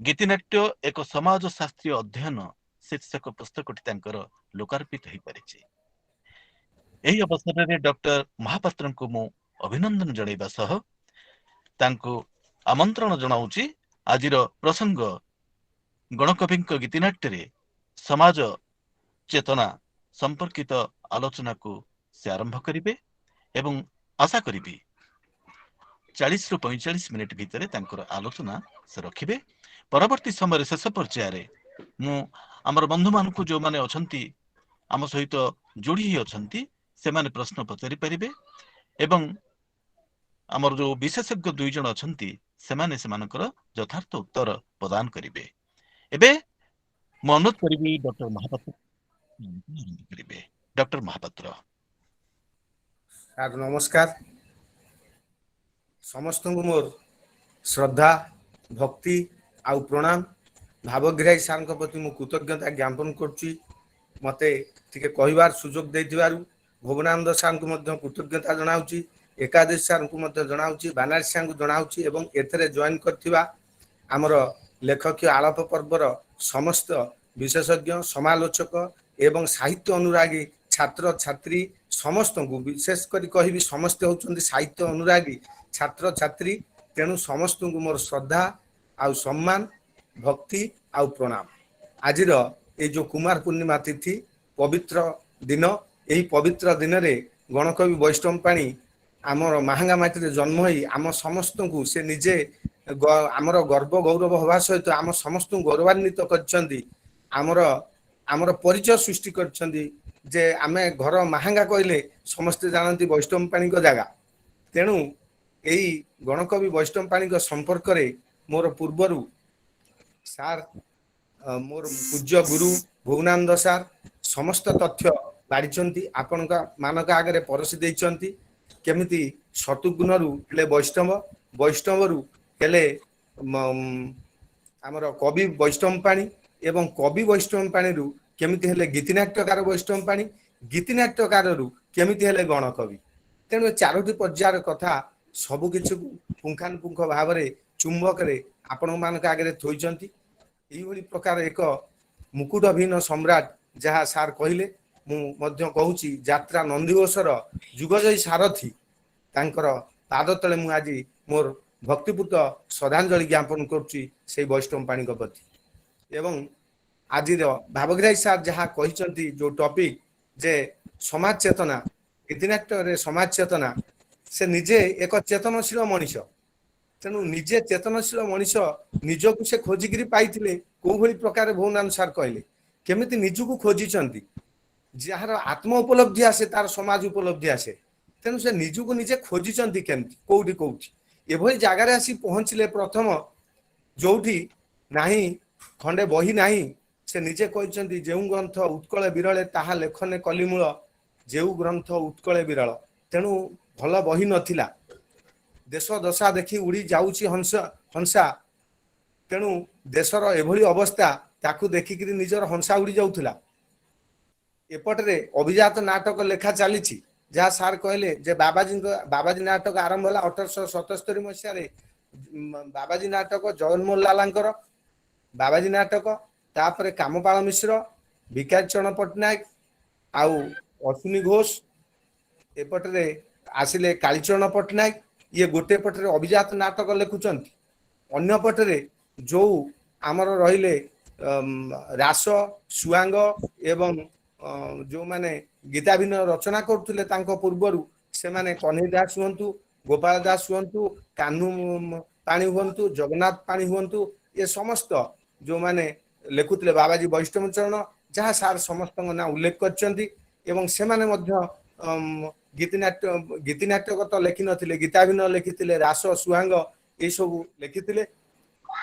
Speaker 1: ଗୀତିନାଟ୍ୟ ଏକ ସମାଜ ଶାସ୍ତ୍ରୀୟ ଅଧ୍ୟୟନ ଶୀର୍ଷକ ପୁସ୍ତକଟି ତାଙ୍କର ଲୋକାର୍ପିତ ହୋଇପାରିଛି। ଏହି ଅବସରରେ ଡକ୍ଟର ମହାପାତ୍ରଙ୍କୁ ମୁଁ ଅଭିନନ୍ଦନ ଜଣାଇବା ସହ ତାଙ୍କୁ ଆମନ୍ତ୍ରଣ ଜଣାଉଛି, ଆଜିର ପ୍ରସଙ୍ଗ ଗଣକବିଙ୍କ ଗୀତିନାଟ୍ୟରେ ସମାଜ ଚେତନା ସମ୍ପର୍କିତ ଆଲୋଚନାକୁ ସେ ଆରମ୍ଭ କରିବେ ଏବଂ ଆଶା କରିବି 40ରୁ 45 ମିନିଟ୍ ଭିତରେ ତାଙ୍କର ଆଲୋଚନା ସେ ରଖିବେ। ପରବର୍ତ୍ତୀ ସମୟରେ ଶେଷ ପର୍ଯ୍ୟାୟରେ ମୁଁ ଆମର ବନ୍ଧୁମାନଙ୍କୁ, ଯେଉଁମାନେ ଅଛନ୍ତି, ଆମ ସହିତ ଯୋଡ଼ି ହେଇ ଅଛନ୍ତି, ସେମାନେ ପ୍ରଶ୍ନ ପଚାରି ପାରିବେ ଏବଂ ଆମର ଯୋଉ ବିଶେଷଜ୍ଞ ଦୁଇ ଜଣ ଅଛନ୍ତି, ସେମାନେ ସେମାନଙ୍କର ଯଥାର୍ଥ ଉତ୍ତର ପ୍ରଦାନ କରିବେ। ଏବେ ମୁଁ ଅନୁରୋଧ କରିବି, ଡକ୍ଟର ମହାପାତ୍ର ଆରମ୍ଭ କରିବେ। ଡକ୍ଟର ମହାପାତ୍ର।
Speaker 4: ସାର୍ ନମସ୍କାର। ସମସ୍ତଙ୍କୁ ମୋର ଶ୍ରଦ୍ଧା, ଭକ୍ତି ଆଉ ପ୍ରଣାମ। ଭାବଗ୍ରାହୀ ସାର୍ଙ୍କ ପ୍ରତି ମୁଁ କୃତଜ୍ଞତା ଜ୍ଞାପନ କରୁଛି, ମୋତେ ଟିକେ କହିବାର ସୁଯୋଗ ଦେଇଥିବାରୁ। ଭୁବନାନନ୍ଦ ସାର୍ଙ୍କୁ ମଧ୍ୟ କୃତଜ୍ଞତା ଜଣାଉଛି, ଏକାଦଶୀ ସାର୍ଙ୍କୁ ମଧ୍ୟ ଜଣାଉଛି, ବାନାରସୀ ସାର୍ଙ୍କୁ ଜଣାଉଛି ଏବଂ ଏଥିରେ ଜଏନ୍ କରିଥିବା ଆମର ଲେଖକୀୟ ଆଳାପ ପର୍ବର ସମସ୍ତ ବିଶେଷଜ୍ଞ, ସମାଲୋଚକ ଏବଂ ସାହିତ୍ୟ ଅନୁରାଗୀ ଛାତ୍ରଛାତ୍ରୀ ସମସ୍ତଙ୍କୁ। ବିଶେଷ କରି କହିବି, ସମସ୍ତେ ହେଉଛନ୍ତି ସାହିତ୍ୟ ଅନୁରାଗୀ ଛାତ୍ରଛାତ୍ରୀ। ତେଣୁ ସମସ୍ତଙ୍କୁ ମୋର ଶ୍ରଦ୍ଧା ଆଉ ସମ୍ମାନ, ଭକ୍ତି ଆଉ ପ୍ରଣାମ। ଆଜିର ଏଇ ଯୋଉ କୁମାର ପୂର୍ଣ୍ଣିମା ତିଥି, ପବିତ୍ର ଦିନ, ଏହି ପବିତ୍ର ଦିନରେ ଗଣକବି ବୈଷ୍ଣବ ପାଣି ଆମର ମାହାଙ୍ଗା ମାଟିରେ ଜନ୍ମ ହୋଇ ଆମ ସମସ୍ତଙ୍କୁ ସେ ନିଜେ ଆମର ଗର୍ବ ଗୌରବ ହେବା ସହିତ ଆମ ସମସ୍ତଙ୍କୁ ଗୌରବାନ୍ୱିତ କରିଛନ୍ତି, ଆମର ପରିଚୟ ସୃଷ୍ଟି କରିଛନ୍ତି ଯେ ଆମେ ଘର ମାହାଙ୍ଗା କହିଲେ ସମସ୍ତେ ଜାଣନ୍ତି ବୈଷ୍ଣବ ପାଣିଙ୍କ ଜାଗା। ତେଣୁ ଏଇ ଗଣକବି ବୈଷ୍ଣବ ପାଣିଙ୍କ ସମ୍ପର୍କରେ ମୋର ପୂର୍ବରୁ ସାର୍, ମୋର ପୂଜ୍ୟ ଗୁରୁ ଭୁବନାନନ୍ଦ ସାର୍ ସମସ୍ତ ତଥ୍ୟ ବାଢ଼ିଛନ୍ତି, ଆପଣଙ୍କ ମାନଙ୍କ ଆଗରେ ପରସି ଦେଇଛନ୍ତି। କେମିତି ଶତ୍ରୁଘ୍ନରୁ ହେଲେ ବୈଷ୍ଣବ, ବୈଷ୍ଣବରୁ ହେଲେ ଆମର କବି ବୈଷ୍ଣବ ପାଣି ଏବଂ କବି ବୈଷ୍ଣବ ପାଣିରୁ କେମିତି ହେଲେ ଗୀତିନାଟ୍ୟକାର ବୈଷ୍ଣବ ପାଣି, ଗୀତିନାଟ୍ୟକାରରୁ କେମିତି ହେଲେ ଗଣକବି। ତେଣୁ ଏ ଚାରୋଟି ପର୍ଯ୍ୟାୟର କଥା ସବୁ କିଛିକୁ ପୁଙ୍ଖାନୁପୁଙ୍ଖ ଭାବରେ ଚୁମ୍ବକରେ ଆପଣମାନଙ୍କ ଆଗରେ ଥୋଇଛନ୍ତି। ଏଇଭଳି ପ୍ରକାର ଏକ ମୁକୁଟବିହୀନ ସମ୍ରାଟ, ଯାହା ସାର୍ କହିଲେ ମୁଁ ମଧ୍ୟ କହୁଛି, ଯାତ୍ରା ନନ୍ଦିଘୋଷର ଯୁଗଜୟୀ ସାରଥୀ, ତାଙ୍କର ପାଦ ତଳେ ମୁଁ ଆଜି ମୋର ଭକ୍ତିପୂତ ଶ୍ରଦ୍ଧାଞ୍ଜଳି ଜ୍ଞାପନ କରୁଛି ସେଇ ବୈଷ୍ଣବ ପାଣିଙ୍କ ପ୍ରତି। ଏବଂ ଆଜିର ଭାବଗ୍ରାହୀ ସାର୍ ଯାହା କହିଛନ୍ତି, ଯୋଉ ଟପିକ ଯେ ସମାଜ ଚେତନା, ଗୀତିନାଟ୍ୟରେ ସମାଜ ଚେତନା, ସେ ନିଜେ ଏକ ଚେତନଶୀଳ ମଣିଷ। ତେଣୁ ନିଜେ ଚେତନଶୀଳ ମଣିଷ, ନିଜକୁ ସେ ଖୋଜିକିରି ପାଇଥିଲେ। କୋଉ ଭଳି ପ୍ରକାର ଭୁବନାନନ୍ଦ ସାର୍ କହିଲେ, କେମିତି ନିଜକୁ ଖୋଜିଛନ୍ତି। ଯାହାର ଆତ୍ମ ଉପଲବ୍ଧି ଆସେ, ତାର ସମାଜ ଉପଲବ୍ଧି ଆସେ। ତେଣୁ ସେ ନିଜକୁ ନିଜେ ଖୋଜିଛନ୍ତି କେମିତି, କୋଉଠି କୋଉଠି ଏଭଳି ଜାଗାରେ ଆସି ପହଞ୍ଚିଲେ। ପ୍ରଥମ ଯୋଉଠି ନାହିଁ ଖଣ୍ଡେ ବହି ନାହିଁ, ସେ ନିଜେ କହିଛନ୍ତି, ଯେଉଁ ଗ୍ରନ୍ଥ ଉତ୍କଳେ ବିରଳେ ତାହା ଲେଖନେ କଲିମୂଳ, ଯେଉଁ ଗ୍ରନ୍ଥ ଉତ୍କଳେ ବିରଳ। ତେଣୁ ଭଲ ବହି ନଥିଲା। ଦେଶ ଦଶା ଦେଖି ଉଡ଼ି ଯାଉଛି ହଂସ ହଂସା। ତେଣୁ ଦେଶର ଏଭଳି ଅବସ୍ଥା, ତାକୁ ଦେଖିକିରି ନିଜର ହଂସା ଉଡ଼ି ଯାଉଥିଲା। ଏପଟରେ ଅଭିଜାତ ନାଟକ ଲେଖା ଚାଲିଛି। ଯାହା ସାର୍ କହିଲେ ଯେ ବାବାଜୀ ନାଟକ ଆରମ୍ଭ ହେଲା 1877 ମସିହାରେ। ବାବାଜୀ ନାଟକ ଜଗନମୋହନ ଲାଲାଙ୍କର ବାବାଜୀ ନାଟକ, ତାପରେ କାମପାଳ ମିଶ୍ର, ଭିକାରୀ ଚରଣ ପଟ୍ଟନାୟକ ଆଉ ଅଶ୍ୱିନୀ ଘୋଷ, ଏପଟରେ ଆସିଲେ କାଳୀଚରଣ ପଟ୍ଟନାୟକ। ଇଏ ଗୋଟେ ପଟରେ ଅଭିଜାତ ନାଟକ ଲେଖୁଛନ୍ତି, ଅନ୍ୟ ପଟରେ ଯୋଉ ଆମର ରହିଲେ ରାସ ସୁଆଙ୍ଗ ଏବଂ ଯୋଉମାନେ ଗୀତାଭିନୟ ରଚନା କରୁଥିଲେ ତାଙ୍କ ପୂର୍ବରୁ, ସେମାନେ କହ୍ନେଇ ଦାସ ହୁଅନ୍ତୁ, ଗୋପାଳ ଦାସ ହୁଅନ୍ତୁ, କାହ୍ନୁ ପାଣି ହୁଅନ୍ତୁ, ଜଗନ୍ନାଥ ପାଣି ହୁଅନ୍ତୁ, ଏ ସମସ୍ତ ଯୋଉମାନେ ଲେଖୁଥିଲେ, ବାବାଜୀ ବୈଷ୍ଣବ ଚରଣ, ଯାହା ସାର୍ ସମସ୍ତଙ୍କ ନାଁ ଉଲ୍ଲେଖ କରିଛନ୍ତି। ଏବଂ ସେମାନେ ମଧ୍ୟ ଗୀତିନାଟ୍ୟ ତ ଲେଖିନଥିଲେ, ଗୀତାଭିନୟ ଲେଖିଥିଲେ, ରାସ ସୁହାଙ୍ଗ ଏଇସବୁ ଲେଖିଥିଲେ,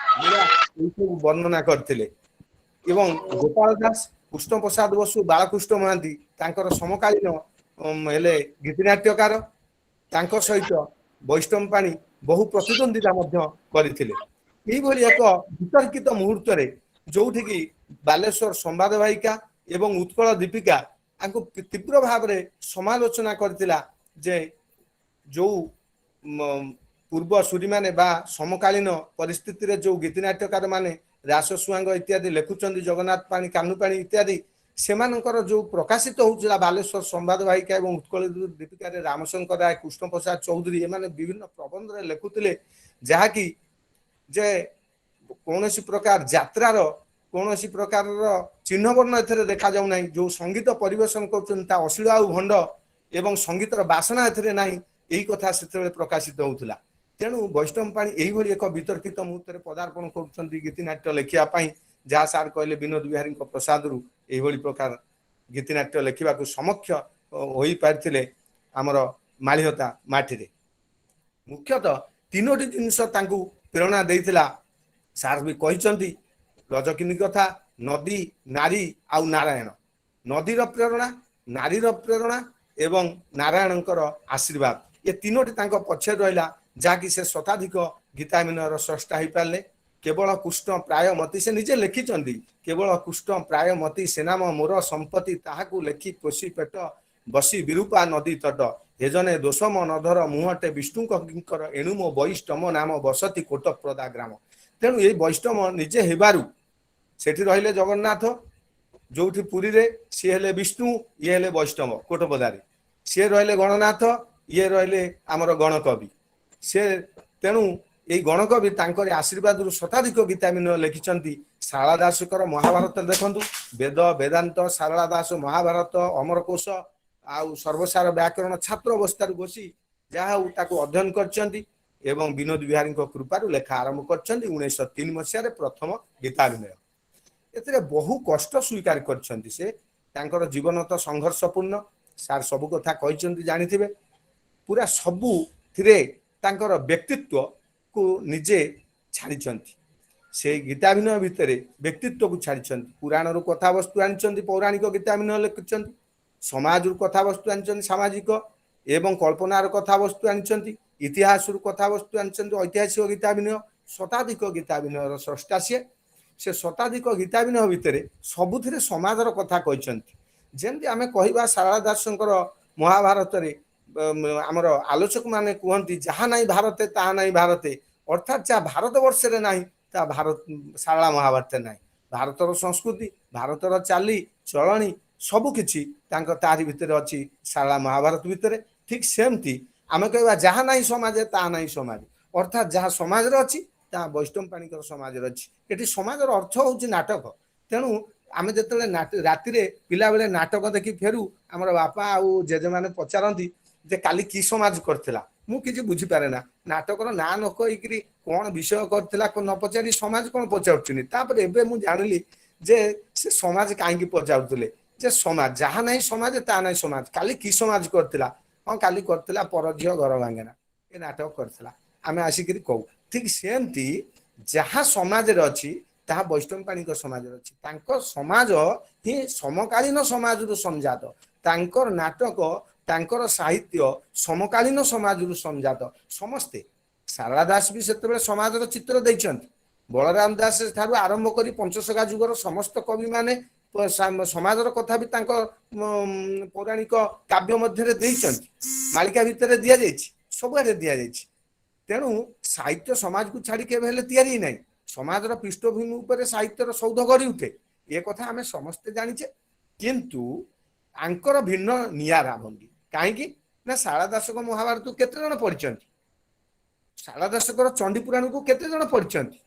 Speaker 4: ଏଇସବୁ ବର୍ଣ୍ଣନା କରିଥିଲେ। ଏବଂ ଗୋପାଳ ଦାସ, କୃଷ୍ଣ ପ୍ରସାଦ ବସୁ, ବାଳକୃଷ୍ଣ ମହାନ୍ତି ତାଙ୍କର ସମକାଳୀନ ହେଲେ ଗୀତିନାଟ୍ୟକାର। ତାଙ୍କ ସହିତ ବୈଷ୍ଣବ ପାଣି ବହୁ ପ୍ରତିଦ୍ୱନ୍ଦିତା ମଧ୍ୟ କରିଥିଲେ। ଏଇଭଳି ଏକ ବିତର୍କିତ ମୁହୂର୍ତ୍ତରେ ଯୋଉଠିକି ବାଲେଶ୍ୱର ସମ୍ବାଦ ବାହିକା ଏବଂ ଉତ୍କଳ ଦୀପିକା ତାଙ୍କୁ ତୀବ୍ର ଭାବରେ ସମାଲୋଚନା କରିଥିଲା ଯେ ଯୋଉ ପୂର୍ବ ସୁରୀମାନେ ବା ସମକାଳୀନ ପରିସ୍ଥିତିରେ ଯୋଉ ଗୀତିନାଟ୍ୟକାର ମାନେ ରାସ ସୁଆଙ୍ଗ ଇତ୍ୟାଦି ଲେଖୁଛନ୍ତି, ଜଗନ୍ନାଥ ପାଣି, କାହ୍ନୁ ପାଣି ଇତ୍ୟାଦି, ସେମାନଙ୍କର ଯୋଉ ପ୍ରକାଶିତ ହଉଥିଲା ବାଲେଶ୍ୱର ସମ୍ବାଦ ବାହିକା ଏବଂ ଉତ୍କଳ ଦୀପିକାରେ, ରାମଶଙ୍କର ରାୟ, କୃଷ୍ଣ ପ୍ରସାଦ ଚୌଧୁରୀ ଏମାନେ ବିଭିନ୍ନ ପ୍ରବନ୍ଧରେ ଲେଖୁଥିଲେ, ଯାହାକି ଯେ କୌଣସି ପ୍ରକାର ଯାତ୍ରାର କୌଣସି ପ୍ରକାରର ଚିହ୍ନବର୍ଣ୍ଣ ଏଥିରେ ଦେଖାଯାଉ ନାହିଁ, ଯୋଉ ସଙ୍ଗୀତ ପରିବେଷଣ କରୁଛନ୍ତି ତା ଅଶ୍ଳୀଳ ଆଉ ଭଣ୍ଡ ଏବଂ ସଙ୍ଗୀତର ବାସନା ଏଥିରେ ନାହିଁ, ଏଇ କଥା ସେତେବେଳେ ପ୍ରକାଶିତ ହଉଥିଲା। ତେଣୁ ବୈଷ୍ଣବ ପାଣି ଏଇଭଳି ଏକ ବିତର୍କିତ ମୁହୂର୍ତ୍ତରେ ପଦାର୍ପଣ କରୁଛନ୍ତି ଗୀତିନାଟ୍ୟ ଲେଖିବା ପାଇଁ। ଯାହା ସାର୍ କହିଲେ, ବିନୋଦ ବିହାରୀଙ୍କ ପ୍ରସାଦରୁ ଏଇଭଳି ପ୍ରକାର ଗୀତିନାଟ୍ୟ ଲେଖିବାକୁ ସମକ୍ଷ ହୋଇପାରିଥିଲେ ଆମର ମାଳିହତା ମାଟିରେ। ମୁଖ୍ୟତଃ ତିନୋଟି ଜିନିଷ ତାଙ୍କୁ ପ୍ରେରଣା ଦେଇଥିଲା, ସାର୍ ବି କହିଛନ୍ତି ରଜକିନି କଥା, ନଦୀ, ନାରୀ ଆଉ ନାରାୟଣ। ନଦୀର ପ୍ରେରଣା, ନାରୀର ପ୍ରେରଣା ଏବଂ ନାରାୟଣଙ୍କର ଆଶୀର୍ବାଦ, ଏ ତିନୋଟି ତାଙ୍କ ପଛରେ ରହିଲା, ଯାହାକି ସେ ଶତାଧିକ ଗୀତାଭିନୟର ସ୍ରଷ୍ଟା ହେଇପାରିଲେ। କେବଳ କୃଷ୍ଣ ପ୍ରାୟ ମତି, ସେ ନିଜେ ଲେଖିଛନ୍ତି, କେବଳ କୃଷ୍ଣ ପ୍ରାୟ ମତି ସେନାମ ମୋର ସମ୍ପତ୍ତି, ତାହାକୁ ଲେଖି ପୋଷି ପେଟ ବସି ବିରୂପା ନଦୀ ତଟ, ହେଜନେ ଦୋଷମ ନଧର ମୁହଁଟେ ବିଷ୍ଣୁଙ୍କ କିଙ୍କର, ଏଣୁ ମୋ ବୈଷ୍ଣବ ନାମ ବସତି କୋଟପ୍ରଦା ଗ୍ରାମ। ତେଣୁ ଏଇ ବୈଷ୍ଣବ ନିଜେ ହେବାରୁ ସେଠି ରହିଲେ ଜଗନ୍ନାଥ, ଯୋଉଠି ପୁରୀରେ ସିଏ ହେଲେ ବିଷ୍ଣୁ, ଇଏ ହେଲେ ବୈଷ୍ଣବ କୋଟପଦାରେ, ସିଏ ରହିଲେ ଗଣନାଥ, ଇଏ ରହିଲେ ଆମର ଗଣକବି ସେ। ତେଣୁ ଏଇ ଗଣକବି ତାଙ୍କରି ଆଶୀର୍ବାଦରୁ ଶତାଧିକ ଗୀତାଭିନୟ ଲେଖିଛନ୍ତି। ଶାରଳା ଦାସଙ୍କର ମହାଭାରତ ଦେଖନ୍ତୁ, ବେଦ ବେଦାନ୍ତ, ଶାରଳା ଦାସ ମହାଭାରତ, ଅମରକୋଷ ଆଉ ସର୍ବସାର ବ୍ୟାକରଣ ଛାତ୍ର ଅବସ୍ଥାରୁ ବସି ଯାହା ହଉ ତାକୁ ଅଧ୍ୟୟନ କରିଛନ୍ତି ଏବଂ ବିନୋଦ ବିହାରୀଙ୍କ କୃପାରୁ ଲେଖା ଆରମ୍ଭ କରିଛନ୍ତି 1903 ମସିହାରେ ପ୍ରଥମ ଗୀତାଭିନୟ। ଏଥିରେ ବହୁ କଷ୍ଟ ସ୍ୱୀକାର କରିଛନ୍ତି ସେ। ତାଙ୍କର ଜୀବନ ତ ସଂଘର୍ଷପୂର୍ଣ୍ଣ, ସାର୍ ସବୁ କଥା କହିଛନ୍ତି, ଜାଣିଥିବେ। ପୁରା ସବୁଥିରେ ତାଙ୍କର ବ୍ୟକ୍ତିତ୍ୱକୁ ନିଜେ ଛାଡ଼ିଛନ୍ତି, ସେ ଗୀତାଭିନୟ ଭିତରେ ବ୍ୟକ୍ତିତ୍ୱକୁ ଛାଡ଼ିଛନ୍ତି। ପୁରାଣରୁ କଥାବସ୍ତୁ ଆଣିଛନ୍ତି, ପୌରାଣିକ ଗୀତାଭିନୟ ଲେଖିଛନ୍ତି, ସମାଜରୁ କଥାବସ୍ତୁ ଆଣିଛନ୍ତି, ସାମାଜିକ ଏବଂ କଳ୍ପନାର କଥାବସ୍ତୁ ଆଣିଛନ୍ତି, ଇତିହାସରୁ କଥାବସ୍ତୁ ଆଣିଛନ୍ତି, ଐତିହାସିକ ଗୀତାଭିନୟ। ଶତାଧିକ ଗୀତାଭିନୟର ସ୍ରଷ୍ଟା ସିଏ। ସେ ଶତାଧିକ ଗୀତାଭିନୟ ଭିତରେ ସବୁଥିରେ ସମାଜର କଥା କହିଛନ୍ତି। ଯେମିତି ଆମେ କହିବା ଶାରଳା ଦାସଙ୍କର ମହାଭାରତରେ ଆମର ଆଲୋଚକ ମାନେ କୁହନ୍ତି, ଯାହା ନାହିଁ ଭାରତେ ତାହା ନାହିଁ ଭାରତେ, ଅର୍ଥାତ୍ ଯାହା ଭାରତ ବର୍ଷରେ ନାହିଁ ତାହା ଭାରତ ଶାରଳା ମହାଭାରତରେ ନାହିଁ। ଭାରତର ସଂସ୍କୃତି, ଭାରତର ଚାଲି ଚଳଣି ସବୁ କିଛି ତାଙ୍କ ତାରି ଭିତରେ ଅଛି, ଶାରଳା ମହାଭାରତ ଭିତରେ। ଠିକ ସେମିତି ଆମେ କହିବା ଯାହା ନାହିଁ ସମାଜେ ତାହା ନାହିଁ ସମାଜ, ଅର୍ଥାତ୍ ଯାହା ସମାଜରେ ଅଛି ତାହା ବୈଷ୍ଣବ ପାଣିଙ୍କର ସମାଜରେ ଅଛି। ଏଠି ସମାଜର ଅର୍ଥ ହଉଛି ନାଟକ। ତେଣୁ ଆମେ ଯେତେବେଳେ ରାତିରେ ପିଲାବେଳେ ନାଟକ ଦେଖି ଫେରୁ, ଆମର ବାପା ଆଉ ଜେଜେମାନେ ପଚାରନ୍ତି ଯେ କାଲି କି ସମାଜ କରିଥିଲା। ମୁଁ କିଛି ବୁଝିପାରେ ନା, ନାଟକର ନାଁ ନ କହିକିରି କଣ ବିଷୟ କରିଥିଲା ନ ପଚାରି ସମାଜ କଣ ପଚାରୁଛନ୍ତି। ତାପରେ ଏବେ ମୁଁ ଜାଣିଲି ଯେ ସେ ସମାଜ କାହିଁକି ପଚାରୁଥିଲେ, ଯେ ସମାଜ ଯାହା ନାହିଁ ସମାଜ ତାହା ନାହିଁ ସମାଜ, କାଲି କି ସମାଜ କରିଥିଲା। ହଁ, କାଲି କରିଥିଲା ପର ଝିଅ ଘର ଭାଙ୍ଗେନା, ଏ ନାଟକ କରିଥିଲା, ଆମେ ଆସିକିରି କହୁ। ଠିକ ସେମିତି ଯାହା ସମାଜରେ ଅଛି ତାହା ବୈଷ୍ଣବ ପାଣିଙ୍କ ସମାଜରେ ଅଛି। ତାଙ୍କ ସମାଜ ହିଁ ସମକାଳୀନ ସମାଜରୁ ସଂଜାତ। ତାଙ୍କର ନାଟକ, ତାଙ୍କର ସାହିତ୍ୟ ସମକାଳୀନ ସମାଜରୁ ସଂଜାତ। ସମସ୍ତେ, ସାରଳା ଦାସ ବି ସେତେବେଳେ ସମାଜର ଚିତ୍ର ଦେଇଛନ୍ତି। ବଳରାମ ଦାସ ଠାରୁ ଆରମ୍ଭ କରି ପଞ୍ଚସଖା ଯୁଗର ସମସ୍ତ କବିମାନେ ସମାଜର କଥା ବି ତାଙ୍କ ପୌରାଣିକ କାବ୍ୟ ମଧ୍ୟରେ ଦେଇଛନ୍ତି, ମାଳିକା ଭିତରେ ଦିଆଯାଇଛି, ସବୁଆଡେ ଦିଆଯାଇଛି। ତେଣୁ ସାହିତ୍ୟ ସମାଜକୁ ଛାଡି କେବେ ହେଲେ ତିଆରି ନାହିଁ। ସମାଜର ପୃଷ୍ଠଭୂମି ଉପରେ ସାହିତ୍ୟର ସୌଧ ଗଢି ଉଠେ, ଏ କଥା ଆମେ ସମସ୍ତେ ଜାଣିଛେ। କିନ୍ତୁ ଆଙ୍କର ଭିନ୍ନ ନିଆରା ଭଙ୍ଗୀ। କାହିଁକି ନା ଶାରଳା ଦାସଙ୍କ ମହାଭାରତକୁ କେତେ ଜଣ ପଢିଛନ୍ତି? ଶାରଳା ଦାସଙ୍କର ଚଣ୍ଡୀ ପୁରାଣକୁ କେତେ ଜଣ ପଢିଛନ୍ତି?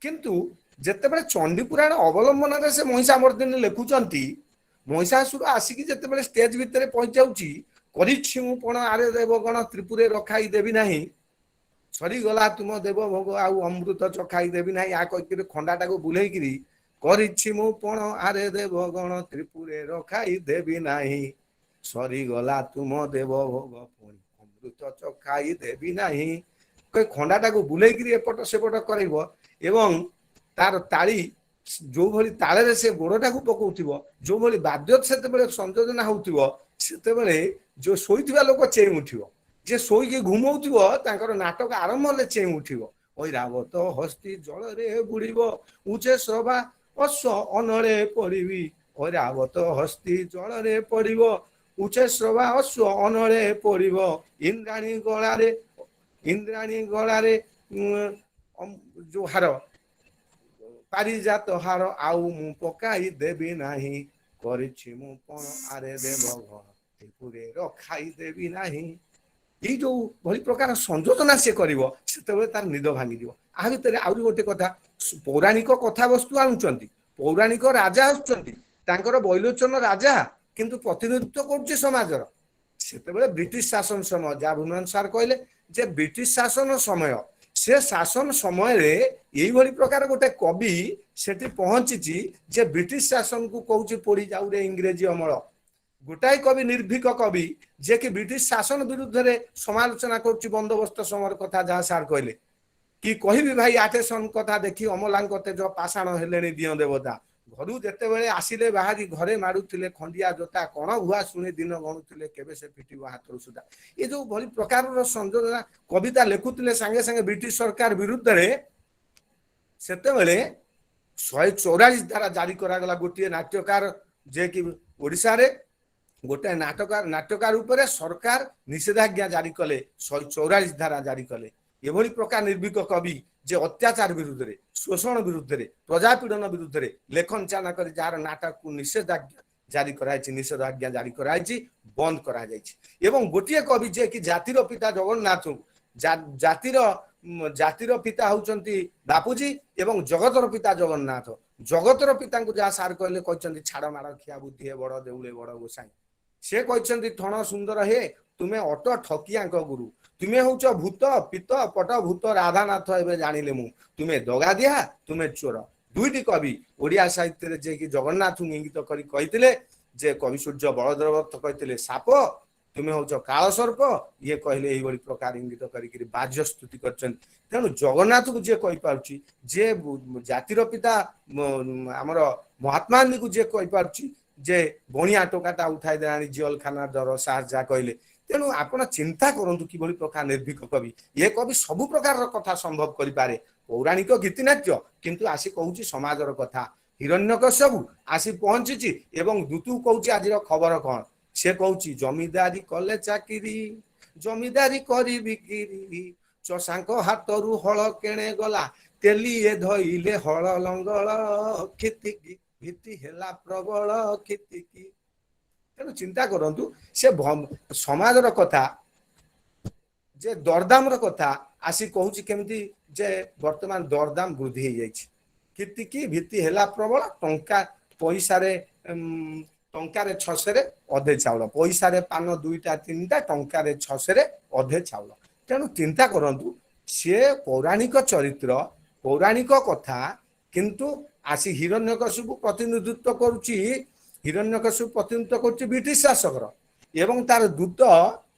Speaker 4: କିନ୍ତୁ ଯେତେବେଳେ ଚଣ୍ଡୀ ପୁରାଣ ଅବଲମ୍ବନରେ ସେ ମହିଷାମର୍ଦିନୀ ଲେଖୁଛନ୍ତି, ମହିଷାସୁର ଆସିକି ଯେତେବେଳେ ଷ୍ଟେଜ ଭିତରେ ପହଞ୍ଚାଉଛି, କରିଛି ମୁଁ ପଣ ଆରେ ଦେବଗଣ ତ୍ରିପୁରେ ରଖାଇ ଦେବି ନାହିଁ, ସରିଗଲା ତୁମ ଦେବ ଭୋଗ ଆଉ ଅମୃତ ଚଖାଇ ଦେବି ନାହିଁ, ଆ କହିକିରି ଖଣ୍ଡାଟାକୁ ବୁଲେଇକିରି କରିଛି ମୁଁ ପଣ ଆରେ ଦେବଗଣ ତ୍ରିପୁରେ ରଖାଇ ଦେବି ନାହିଁ, ସରିଗଲା ତୁମ ଦେବ ଭୋଗ ପୁଣି ଅମୃତ ଚଖାଇ ଦେବି ନାହିଁ, ଖଣ୍ଡାଟାକୁ ବୁଲେଇକିରି ଏପଟ ସେପଟ କରିବ ଏବଂ ତାର ତାଳି ଯୋଉଭଳି ତାଳରେ ସେ ଗୋଡଟାକୁ ପକଉଥିବ, ଯୋଉଭଳି ବାଦ୍ୟ ସେତେବେଳେ ସଂଯୋଜନା ହଉଥିବ, ସେତେବେଳେ ଯୋଉ ଶୋଇଥିବା ଲୋକ ଚେଇଁ ଉଠିବ, ଯିଏ ଶୋଇକି ଘୁମଉଥିବ ତାଙ୍କର ନାଟକ ଆରମ୍ଭ ହେଲେ ଚେଇଁ ଉଠିବ। ଐରାବତ ହସ୍ତି ଜଳରେ ବୁଡିବ, ଉଚେ ସଭା ଅଶ୍ୱ ଅନଳେ ପଡିବି, ଐରାବତ ହସ୍ତି ଜଳରେ ପଡିବ, ଉଚେ ଶ୍ରବା ଅଶ୍ୱ ଅନଳେ ପଡିବ, ଇନ୍ଦ୍ରାଣୀ ଗଳାରେ, ଇନ୍ଦ୍ରାଣୀ ଗଳାରେ ଯୋଉ ହାର ପାରିଜାତ ହାର ଆଉ ମୁଁ ପକାଇ ଦେବି ନାହିଁ, କରିଛି ମୁଁ ପଣ ଆରେ ଦେବ ଘର ତ୍ରିପୁରେ ରଖାଇ ଦେବି ନାହିଁ। ଏଇ ଯୋଉ ଭଳି ପ୍ରକାର ସଂଯୋଜନା ସେ କରିବ, ସେତେବେଳେ ତାର ନିଦ ଭାଙ୍ଗିଯିବ। ଆ ଭିତରେ ଆହୁରି ଗୋଟେ କଥା, ପୌରାଣିକ କଥାବସ୍ତୁ ଆଣୁଛନ୍ତି, ପୌରାଣିକ ରାଜା ଆସୁଛନ୍ତି, ତାଙ୍କର ବୈଲୋଚନ ରାଜା କିନ୍ତୁ ପ୍ରତିନିଧିତ୍ୱ କରୁଛି ସମାଜର। ସେତେବେଳେ ବ୍ରିଟିଶ ଶାସନ ସମୟ, ଯାହା ଭୁବନ ସାର୍ କହିଲେ ଯେ ବ୍ରିଟିଶ ଶାସନ ସମୟ, ସେ ଶାସନ ସମୟରେ ଏଇଭଳି ପ୍ରକାର ଗୋଟେ କବି ସେଠି ପହଞ୍ଚିଛି ଯେ ବ୍ରିଟିଶ ଶାସନକୁ କହୁଛି ପୋଡି ଯାଉରେ ଇଂରେଜୀ ଅମଳ। ଗୋଟାଏ କବି, ନିର୍ଭୀକ କବି, ଯିଏକି ବ୍ରିଟିଶ ଶାସନ ବିରୁଦ୍ଧରେ ସମାଲୋଚନା କରୁଛି ବନ୍ଦୋବସ୍ତ ସମୟର କଥା, ଯାହା ସାର୍ କହିଲେ କି କହିବି ଭାଇ ଆଠେସନ କଥା ଦେଖି ଅମଲାଙ୍କ ତେଜ ପାଷାଣ ହେଲେଣି ଦିଅଁ ଦେବତା। ଘରୁ ଯେତେବେଳେ ଆସିଲେ ବାହାରି ଘରେ ମାରୁଥିଲେ ଖଣ୍ଡିଆ ଜୋତା, କଣ ଭୁଆ ଶୁଣି ଦିନ ଗଣୁଥିଲେ କେବେ ସେ ଫିଟିବ ହାତରୁ ସୁଧା। ଏ ଯୋଉ ଭଳି ପ୍ରକାରର ସଂଯୋଜନା କବିତା ଲେଖୁଥିଲେ ସାଙ୍ଗେ ସାଙ୍ଗେ ବ୍ରିଟିଶ ସରକାର ବିରୁଦ୍ଧରେ, ସେତେବେଳେ 144 ଧାରା ଜାରି କରାଗଲା। ଗୋଟିଏ ନାଟ୍ୟକାର ଯିଏକି ଓଡ଼ିଶାରେ ଗୋଟାଏ ନାଟ୍ୟକାର ଉପରେ ସରକାର ନିଷେଧାଜ୍ଞା ଜାରି କଲେ, 144 ଧାରା ଜାରି କଲେ। ଏଭଳି ପ୍ରକାର ନିର୍ଭୀକ କବି ଯେ ଅତ୍ୟାଚାର ବିରୁଦ୍ଧରେ, ଶୋଷଣ ବିରୁଦ୍ଧରେ, ପ୍ରଜାପୀଡ଼ନ ବିରୁଦ୍ଧରେ ଲେଖନ ଚାନା କରି ଯାହାର ନାଟକକୁ ନିଷେଧାଜ୍ଞା ଜାରି କରାଯାଇଛି, ନିଷେଧାଜ୍ଞା ଜାରି କରାଯାଇଛି, ବନ୍ଦ କରାଯାଇଛି। ଏବଂ ଗୋଟିଏ କବି ଯିଏକି ଜାତିର ପିତା ଜଗନ୍ନାଥଙ୍କୁ, ଜାତିର ପିତା ହଉଛନ୍ତି ବାପୁଜୀ ଏବଂ ଜଗତର ପିତା ଜଗନ୍ନାଥ। ଜଗତର ପିତାଙ୍କୁ ଯାହା ସାର୍ କହିଲେ, କହିଛନ୍ତି ଛାଡ଼ ମାଡ଼ ଖିଆ ବୁଦ୍ଧି ହେ ବଡ଼ ଦେଉଳେ ବଡ଼ ଗୋସାଇଁ। ସେ କହିଛନ୍ତି ଠଣ ସୁନ୍ଦର ହେ ତୁମେ ଅଟ ଠକିଆଙ୍କ ଗୁରୁ, ତୁମେ ହଉଛ ଭୂତ ପିତ ପଟ ଭୂତ ରାଧାନାଥ ଏବେ ଜାଣିଲେ ମୁଁ, ତୁମେ ଦଗାଦିଆ ତୁମେ ଚୋର। ଦୁଇଟି କବି ଓଡ଼ିଆ ସାହିତ୍ୟରେ ଯିଏକି ଜଗନ୍ନାଥଙ୍କୁ ଇଙ୍ଗିତ କରି କହିଥିଲେ ଯେ କବି ସୂର୍ଯ୍ୟ ବଳଦେବ କହିଥିଲେ ସାପ, ତୁମେ ହଉଛ କାଳ ସର୍ପ, ଇଏ କହିଲେ ଏଇଭଳି ପ୍ରକାର ଇଙ୍ଗିତ କରିକିରି ବାହ୍ୟ ସ୍ତୁତି କରିଛନ୍ତି। ତେଣୁ ଜଗନ୍ନାଥକୁ ଯିଏ କହିପାରୁଛି, ଯିଏ ଜାତିର ପିତା ଆମର ମହାତ୍ମା ଗାନ୍ଧୀକୁ ଯିଏ କହିପାରୁଛି ଯେ ବଣିଆ ଟୋକାଟା ଉଠାଇ ଦେଲାଣି ଜିଅଲଖାନା ଡର, ସାର୍ ଯାହା କହିଲେ। ତେଣୁ ଆପଣ ଚିନ୍ତା କରନ୍ତୁ କିଭଳି ପ୍ରକାର ନିର୍ଭୀକ କବି। ଏ କବି ସବୁ ପ୍ରକାରର କଥା ସମ୍ଭବ କରିପାରେ। ପୌରାଣିକ ଗୀତିନାଟ୍ୟ କିନ୍ତୁ ଆସି କହୁଛି ସମାଜର କଥା। ହିରଣ୍ୟକଶ୍ୟପ ଆସି ପହଞ୍ଚିଛି ଏବଂ ଦୂତକୁ କହୁଛି ଆଜିର ଖବର କଣ। ସେ କହୁଛି ଜମିଦାରୀ କଲେ ଚାକିରି, ଜମିଦାରୀ କରି ବିକିରି, ଚଷାଙ୍କ ହାତରୁ ହଳ କେଣେ ଗଲା, ତେଲିଏ ଧଇଲେ ହଳ ଲଙ୍ଗଳ, କ୍ଷିତିକି ଭୀତି ହେଲା ପ୍ରବଳ କ୍ଷିତିକି। ତେଣୁ ଚିନ୍ତା କରନ୍ତୁ ସେ ସମାଜର କଥା, ଯେ ଦରଦାମର କଥା ଆସି କହୁଛି କେମିତି ଯେ ବର୍ତ୍ତମାନ ଦରଦାମ ବୃଦ୍ଧି ହେଇଯାଇଛି, କ୍ଷିତିକି ଭୀତି ହେଲା ପ୍ରବଳ, ଟଙ୍କା ପଇସାରେ ଟଙ୍କାରେ ଛସରେ ଅଧେ ଚାଉଳ, ପଇସାରେ ପାନ 2ଟା 3ଟା, ଟଙ୍କାରେ ଛସରେ ଅଧେ ଚାଉଳ। ତେଣୁ ଚିନ୍ତା କରନ୍ତୁ ସିଏ ପୌରାଣିକ ଚରିତ୍ର, ପୌରାଣିକ କଥା, କିନ୍ତୁ ଆସି ହିରଣ୍ୟକଶିପୁ ପ୍ରତିନିଧିତ୍ୱ କରୁଛି, ହିରଣ୍ୟକଶିପୁ ପ୍ରତିନିଧିତ୍ୱ କରୁଛି ବ୍ରିଟିଶ ଶାସକର, ଏବଂ ତାର ଦୂତ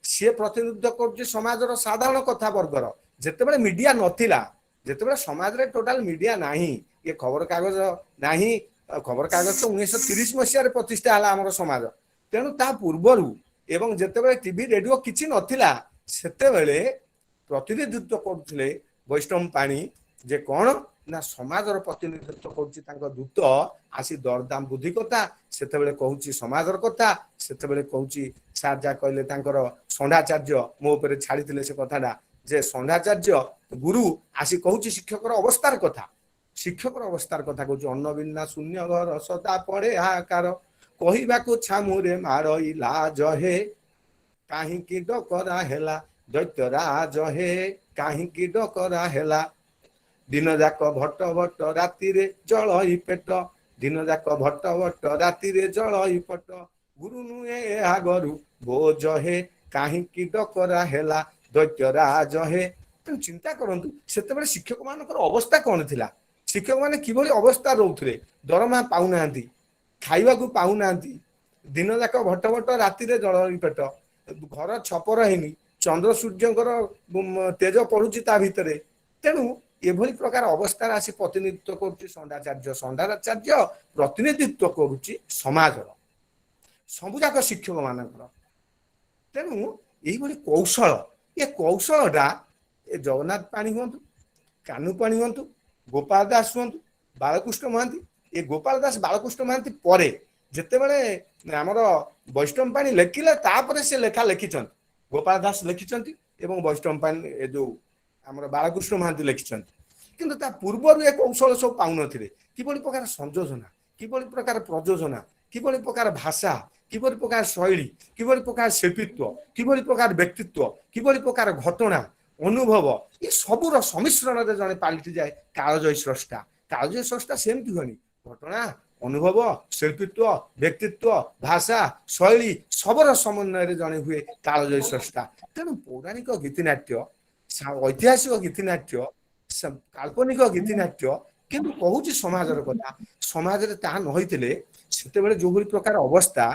Speaker 4: ସିଏ ପ୍ରତିନିଧିତ୍ୱ କରୁଛି ସମାଜର ସାଧାରଣ କଥା ବର୍ଗର। ଯେତେବେଳେ ମିଡିଆ ନଥିଲା, ଯେତେବେଳେ ସମାଜରେ ଟୋଟାଲ ମିଡିଆ ନାହିଁ, ଇଏ ଖବରକାଗଜ ନାହିଁ, ଖବରକାଗଜ ତ 1930 ମସିହାରେ ପ୍ରତିଷ୍ଠା ହେଲା ଆମର ସମାଜ, ତେଣୁ ତା ପୂର୍ବରୁ ଏବଂ ଯେତେବେଳେ ଟିଭି ରେଡିଓ କିଛି ନଥିଲା, ସେତେବେଳେ ପ୍ରତିନିଧିତ୍ୱ କରୁଥିଲେ ବୈଷ୍ଣବ ପାଣି, ଯେ କଣ ନା ସମାଜର ପ୍ରତିନିଧିତ୍ୱ କରୁଛି ତାଙ୍କ ଦୂତ ଆସି ଦରଦାମ ବୃଦ୍ଧି କଥା ସେତେବେଳେ କହୁଛି, ସମାଜର କଥା ସେତେବେଳେ କହୁଛି। ସାର୍ ଯାହା କହିଲେ, ତାଙ୍କର ଷଣ୍ଢାଚାର୍ଯ୍ୟ ମୋ ଉପରେ ଛାଡ଼ିଥିଲେ ସେ କଥାଟା, ଯେ ଷଣ୍ଢାଚାର୍ଯ୍ୟ ଗୁରୁ ଆସି କହୁଛି ଶିକ୍ଷକର ଅବସ୍ଥାର କଥା, ଶିକ୍ଷକର ଅବସ୍ଥାର କଥା କହୁଛି। ଅନ୍ନ ବିନା ଶୂନ୍ୟ ଘର ସଦା ପଡେ ହାହାକାର, କହିବାକୁ ଛାମୁରେ ମାରଇ ଲାଜ ହେ, କାହିଁକି ଡକରା ହେଲା ଦୈତ୍ୟରାଜ ହେ, କାହିଁକି ଡକରା ହେଲା। ଦିନ ଯାକ ଭଟ ଭଟ ରାତିରେ ଜଳଇ ପେଟ, ଦିନ ଯାକ ଭଟ ଭଟ ରାତିରେ ଜଳଇ ପଟ, ଗୁରୁ ନୁହେଁ ଏହା ଗରୁ ବୋଝ ହେ, କାହିଁକି ଡକରା ହେଲା ଦୈତ୍ୟରାଜ ହେ। ତେଣୁ ଚିନ୍ତା କରନ୍ତୁ ସେତେବେଳେ ଶିକ୍ଷକ ମାନଙ୍କର ଅବସ୍ଥା କଣ ଥିଲା, ଶିକ୍ଷକମାନେ କିଭଳି ଅବସ୍ଥା ରହୁଥିଲେ। ଦରମା ପାଉନାହାନ୍ତି, ଖାଇବାକୁ ପାଉନାହାନ୍ତି, ଦିନ ଯାକ ଭଟ ଭଟ ରାତିରେ ଜଳଇ ପେଟ, ଘର ଛପର ହେଇନି, ଚନ୍ଦ୍ର ସୂର୍ଯ୍ୟଙ୍କର ତେଜ ପଡୁଛି ତା ଭିତରେ। ତେଣୁ ଏଭଳି ପ୍ରକାର ଅବସ୍ଥାରେ ଆସି ପ୍ରତିନିଧିତ୍ୱ କରୁଛି ଷଣ୍ଢାଚାର୍ଯ୍ୟ। ଷଣ୍ଢାଚାର୍ଯ୍ୟ ପ୍ରତିନିଧିତ୍ୱ କରୁଛି ସମାଜର ସବୁଯାକ ଶିକ୍ଷକ ମାନଙ୍କର। ତେଣୁ ଏଇଭଳି କୌଶଳ, ଏ କୌଶଳଟା ଏ ଜଗନ୍ନାଥ ପାଣି ହୁଅନ୍ତୁ, କାହ୍ନୁ ପାଣି ହୁଅନ୍ତୁ, ଗୋପାଳ ଦାସ ହୁଅନ୍ତୁ, ବାଳକୃଷ୍ଣ ମହାନ୍ତି, ଏ ଗୋପାଳ ଦାସ ବାଳକୃଷ୍ଣ ମହାନ୍ତି ପରେ ଯେତେବେଳେ ଆମର ବୈଷ୍ଣବ ପାଣି ଲେଖିଲେ, ତାପରେ ସେ ଲେଖା ଲେଖିଛନ୍ତି, ଗୋପାଳ ଦାସ ଲେଖିଛନ୍ତି ଏବଂ ବୈଷ୍ଣବ ପାଣି ଏ ଯୋଉ ଆମର ବାଳକୃଷ୍ଣ ମହାନ୍ତି ଲେଖିଛନ୍ତି। କିନ୍ତୁ ତା ପୂର୍ବରୁ ଏ କୌଶଳ ସବୁ ପାଉନଥିଲେ। କିଭଳି ପ୍ରକାର ସଂଯୋଜନା, କିଭଳି ପ୍ରକାର ପ୍ରଯୋଜନା, କିଭଳି ପ୍ରକାର ଭାଷା, କିଭଳି ପ୍ରକାର ଶୈଳୀ, କିଭଳି ପ୍ରକାର ଶିଳ୍ପିତ୍ୱ, କିଭଳି ପ୍ରକାର ବ୍ୟକ୍ତିତ୍ୱ, କିଭଳି ପ୍ରକାର ଘଟଣା ଅନୁଭବ, ଏ ସବୁର ସମ୍ମିଶ୍ରଣରେ ଜଣେ ପାଲଟି ଯାଏ କାଳଜୟୀ ସ୍ରଷ୍ଟା। କାଳଜୟୀ ସ୍ରଷ୍ଟା ସେମିତି ହୁଏନି। ଘଟଣା, ଅନୁଭବ, ଶିଳ୍ପିତ୍ୱ, ବ୍ୟକ୍ତିତ୍ୱ, ଭାଷା, ଶୈଳୀ ସବୁର ସମନ୍ୱୟରେ ଜଣେ ହୁଏ କାଳଜୟୀ ସ୍ରଷ୍ଟା। ତେଣୁ ପୌରାଣିକ ଗୀତିନାଟ୍ୟ, ଐତିହାସିକ ଗୀତିନାଟ୍ୟ, କାଳ୍ପନିକ ଗୀତିନାଟ୍ୟ କିନ୍ତୁ କହୁଛି ସମାଜର କଥା। ସମାଜରେ ତାହା ନ ହେଇଥିଲେ ସେତେବେଳେ ଯୋଉଭଳି ପ୍ରକାର ଅବସ୍ଥା,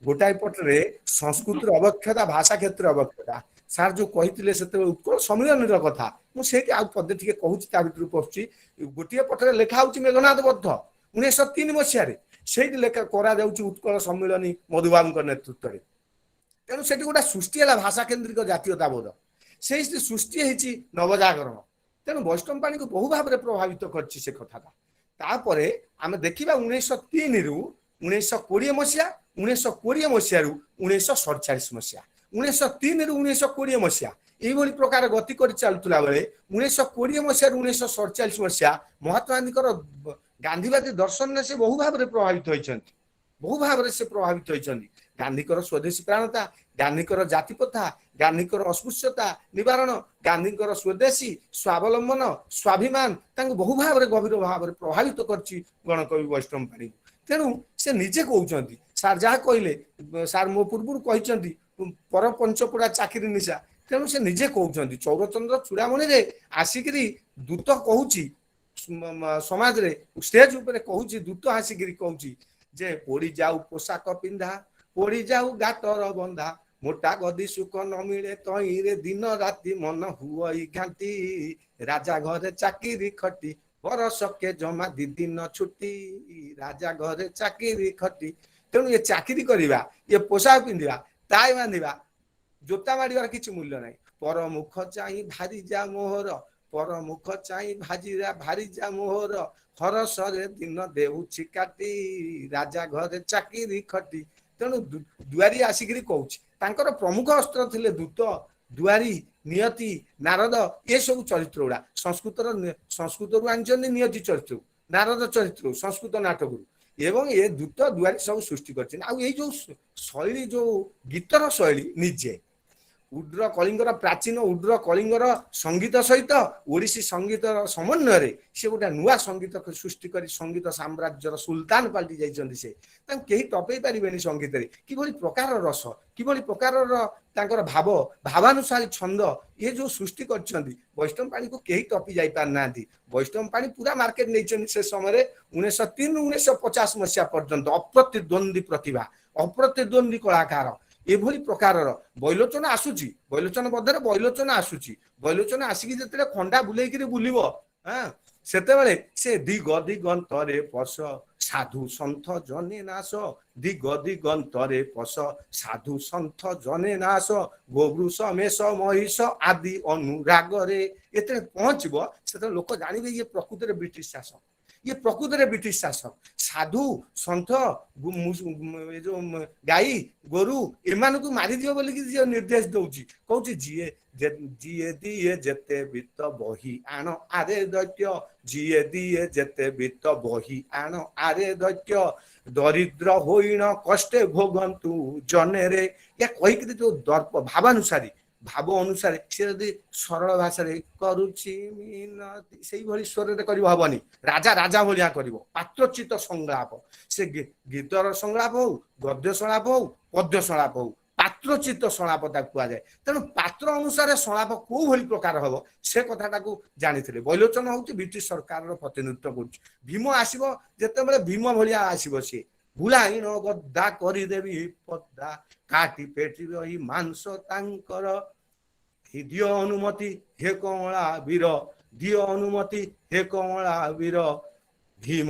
Speaker 4: ଗୋଟାଏ ପଟରେ ସଂସ୍କୃତିର ଅବକ୍ଷତା, ଭାଷା କ୍ଷେତ୍ରରେ ଅବକ୍ଷତା, ସାର୍ ଯୋଉ କହିଥିଲେ ସେତେବେଳେ ଉତ୍କଳ ସମ୍ମିଳନୀର କଥା, ମୁଁ ସେଇଠି ଆଉ ପଦେ ଟିକେ କହୁଛି, ତା ଭିତରୁ ପଶୁଛି। ଗୋଟିଏ ପଟରେ ଲେଖା ହଉଛି ମେଘନାଦ ବଦ୍ଧ 1903 ମସିହାରେ, ସେଇଠି ଲେଖା କରାଯାଉଛି ଉତ୍କଳ ସମ୍ମିଳନୀ ମଧୁବାବୁଙ୍କ ନେତୃତ୍ୱରେ। ତେଣୁ ସେଠି ଗୋଟେ ସୃଷ୍ଟି ହେଲା ଭାଷା କେନ୍ଦ୍ରିକ ଜାତୀୟତାବୋଧ, ସେଇ ସୃଷ୍ଟି ହେଇଛି ନବଜାଗରଣ। ତେଣୁ ବୈଷ୍ଣବ ପାଣିକୁ ବହୁ ଭାବରେ ପ୍ରଭାବିତ କରିଛି ସେ କଥାଟା। ତାପରେ ଆମେ ଦେଖିବା 1903ରୁ 1920 ମସିହା, 1920 ମସିହାରୁ 1947 ମସିହା, 1903ରୁ 1920 ମସିହା ଏଇଭଳି ପ୍ରକାର ଗତି କରି ଚାଲୁଥିଲା ବେଳେ 1920 ମସିହାରୁ 1947 ମସିହା ମହାତ୍ମା ଗାନ୍ଧୀଙ୍କର ଗାନ୍ଧୀବାଦୀ ଦର୍ଶନରେ ସେ ବହୁ ଭାବରେ ପ୍ରଭାବିତ ହୋଇଛନ୍ତି, ବହୁ ଭାବରେ ସେ ପ୍ରଭାବିତ ହୋଇଛନ୍ତି। ଗାନ୍ଧୀଙ୍କର ସ୍ୱଦେଶୀ ପ୍ରାଣତା, ଗାନ୍ଧୀଙ୍କର ଜାତି ପ୍ରଥା, ଗାନ୍ଧୀଙ୍କର ଅସ୍ପୃଶ୍ୟତା ନିବାରଣ, ଗାନ୍ଧୀଙ୍କର ସ୍ୱଦେଶୀ ସ୍ୱାବଲମ୍ବନ, ସ୍ୱାଭିମାନ ତାଙ୍କୁ ବହୁ ଭାବରେ ଗଭୀର ଭାବରେ ପ୍ରଭାବିତ କରିଛି ଗଣକବି ବୈଷ୍ଣବ ପାଣିକୁ। ତେଣୁ ସେ ନିଜେ କହୁଛନ୍ତି, ସାର୍ ଯାହା କହିଲେ, ସାର୍ ମୋ ପୂର୍ବରୁ କହିଛନ୍ତି ପର ପଞ୍ଚପୋଡ଼ା ଚାକିରି ନିଶା। ତେଣୁ ସେ ନିଜେ କହୁଛନ୍ତି ଚୌରଚନ୍ଦ୍ର ଚୂଡ଼ାମଣିରେ ଆସିକିରି ଦୂତ କହୁଛି ସମାଜରେ ଷ୍ଟେଜ ଉପରେ କହୁଛି, ଦୂତ ଆସିକିରି କହୁଛି ଯେ ପୋଡ଼ି ଯାଉ ପୋଷାକ ପିନ୍ଧା, ପୋଡ଼ି ଯାଉ ଗାତର ବନ୍ଧା, ମୋଟା ଗଦି ସୁଖ ନ ମିଳେ ତହିଁରେ, ଦିନ ରାତି ମନ ହୁଅଇ ଘାଣ୍ଟି, ରାଜା ଘରେ ଚାକିରି ଖଟି, ବରଷକେ ଜମା ଦି ଦିନ ଛୁଟି, ରାଜା ଘରେ ଚାକିରି ଖଟି। ତେଣୁ ଏ ଚାକିରି କରିବା, ଏ ପୋଷାକ ପିନ୍ଧିବା, ଟାଇ ବାନ୍ଧିବା, ଜୋତା ମାଡ଼ିବାର କିଛି ମୂଲ୍ୟ ନାହିଁ। ପର ମୁଖ ଚାହିଁ ଭାରି ଯା ମୋହର, ପର ମୁଖ ଚାହିଁ ଭାଜିରା ଭାରି ଯା ମୋହର, ହରସରେ ଦିନ ଦେଉଛି କାଟି, ରାଜା ଘରେ ଚାକିରି ଖଟି। ତେଣୁ ଦୁଆରୀ ଆସିକିରି କହୁଛି, ତାଙ୍କର ପ୍ରମୁଖ ଅସ୍ତ୍ର ଥିଲେ ଦୂତ, ଦୁଆରୀ, ନିୟତି, ନାରଦ, ଏସବୁ ଚରିତ୍ର ଗୁଡା ସଂସ୍କୃତର, ସଂସ୍କୃତରୁ ଆଣିଛନ୍ତି ନିୟତି ଚରିତ୍ର, ନାରଦ ଚରିତ୍ର ସଂସ୍କୃତ ନାଟକରୁ, ଏବଂ ଏ ଦୂତ ଦୁଆରୀ ସବୁ ସୃଷ୍ଟି କରିଛନ୍ତି। ଆଉ ଏଇ ଯୋଉ ଶୈଳୀ, ଯୋଉ ଗୀତର ଶୈଳୀ, ନିଜେ ଉଡ୍ର କଳିଙ୍ଗର, ପ୍ରାଚୀନ ଉଡ୍ର କଳିଙ୍ଗର ସଙ୍ଗୀତ ସହିତ ଓଡ଼ିଶୀ ସଙ୍ଗୀତର ସମନ୍ୱୟରେ ସେ ଗୋଟେ ନୂଆ ସଙ୍ଗୀତ ସୃଷ୍ଟି କରି ସଙ୍ଗୀତ ସାମ୍ରାଜ୍ୟର ସୁଲତାନ ପାଲଟି ଯାଇଛନ୍ତି। ସେ ତାଙ୍କୁ କେହି ଟପେଇ ପାରିବେନି ସଙ୍ଗୀତରେ। କିଭଳି ପ୍ରକାରର ରସ, କିଭଳି ପ୍ରକାରର ତାଙ୍କର ଭାବ, ଭାବାନୁସାରୀ ଛନ୍ଦ ଏ ଯୋଉ ସୃଷ୍ଟି କରିଛନ୍ତି, ବୈଷ୍ଣବ ପାଣିକୁ କେହି ଟପି ଯାଇପାରିନାହାନ୍ତି। ବୈଷ୍ଣବ ପାଣି ପୁରା ମାର୍କେଟ ନେଇଛନ୍ତି ସେ ସମୟରେ 1903 1950 ମସିହା ପର୍ଯ୍ୟନ୍ତ। ଅପ୍ରତିଦ୍ୱନ୍ଦ୍ୱୀ ପ୍ରତିଭା, ଅପ୍ରତିଦ୍ୱନ୍ଦ୍ୱୀ କଳାକାର। ଏଭଳି ପ୍ରକାରର ବୈଲୋଚନ ଆସୁଛି, ବୈଲୋଚନ ବଧରେ ବୈଲୋଚନ ଆସୁଛି। ବୈଲୋଚନ ଆସିକି ଯେତେବେଳେ ଖଣ୍ଡା ବୁଲେଇକିରି ବୁଲିବ, ହଁ, ସେତେବେଳେ ସେ ଦିଗ ଦିଗନ୍ତରେ ପଶ ସାଧୁ ସନ୍ଥ ଜନେ ନାଶ, ଦିଗ ଦିଗନ୍ତରେ ପଶ ସାଧୁ ସନ୍ଥ ଜନେ ନାଶ, ଗୋବୃଷ ମେଷ ମହିଷ ଆଦି ଅନୁରାଗରେ ଯେତେବେଳେ ପହଞ୍ଚିବ, ସେତେବେଳେ ଲୋକ ଜାଣିବେ ଇଏ ପ୍ରକୃତରେ ବ୍ରିଟିଶ ଶାସକ, ଇଏ ପ୍ରକୃତରେ ବ୍ରିଟିଶ ଶାସକ। ସାଧୁ ସନ୍ଥ, ଏ ଯୋଉ ଗାଈ ଗୋରୁ ଏମାନଙ୍କୁ ମାରିଦିଅ ବୋଲିକି ଯିଏ ନିର୍ଦ୍ଦେଶ ଦଉଛି, କହୁଛି ଯିଏ ଯିଏ ଦିଏ ଯେତେ ବିତ୍ତ ବହି ଆଣ ଆରେ ଦୈତ୍ୟ, ଯିଏ ଦିଏ ଯେତେ ବିତ୍ତ ବହି ଆଣ ଆରେ ଦୈତ୍ୟ, ଦରିଦ୍ର ହୋଇଣ କଷ୍ଟେ ଭୋଗନ୍ତୁ ଜନେରେ। ୟା କହିକିରି ଯୋଉ ଦର୍ପ ଭାବାନୁସାରୀ, ଭାବ ଅନୁସାରେ ସେ ଯଦି ସରଳ ଭାଷାରେ କରୁଛି ମିନତି ସେଇଭଳି ସ୍ୱରରେ କରିବ ହବନି, ରାଜା ରାଜା ଭଳିଆ କରିବ। ପାତ୍ରୋଚିତ ସଂଳାପ, ସେ ଗୀତର ସଂଳାପ ହଉ, ଗଦ୍ୟ ସଂଳାପ ହଉ, ପଦ୍ୟ ସଂଳାପ ହଉ, ପାତ୍ରୋଚିତ ସଂଳାପ ତାକୁ କୁହାଯାଏ। ତେଣୁ ପାତ୍ର ଅନୁସାରେ ସଂଳାପ କୋଉ ଭଳି ପ୍ରକାର ହବ ସେ କଥାଟାକୁ ଜାଣିଥିଲେ। ବୈଲୋଚନ ହଉଛି ବ୍ରିଟିଶ ସରକାରର ପ୍ରତିନିଧିତ୍ୱ କରୁଛି। ଭୀମ ଆସିବ ଯେତେବେଳେ ଭୀମ ଭଳିଆ ଆସିବ, ସିଏ ଭୁଲାଇଣ ଗଦା କରିଦେବି ପଦା, କାଟି ପେଟି ରହି ମାଂସ ତାଙ୍କର, ଦିଅ ଅନୁମତି ହେ କମଳା ବୀର, ଦିଅ ଅନୁମତି ହେ କମଳା ବୀର, ଭୀମ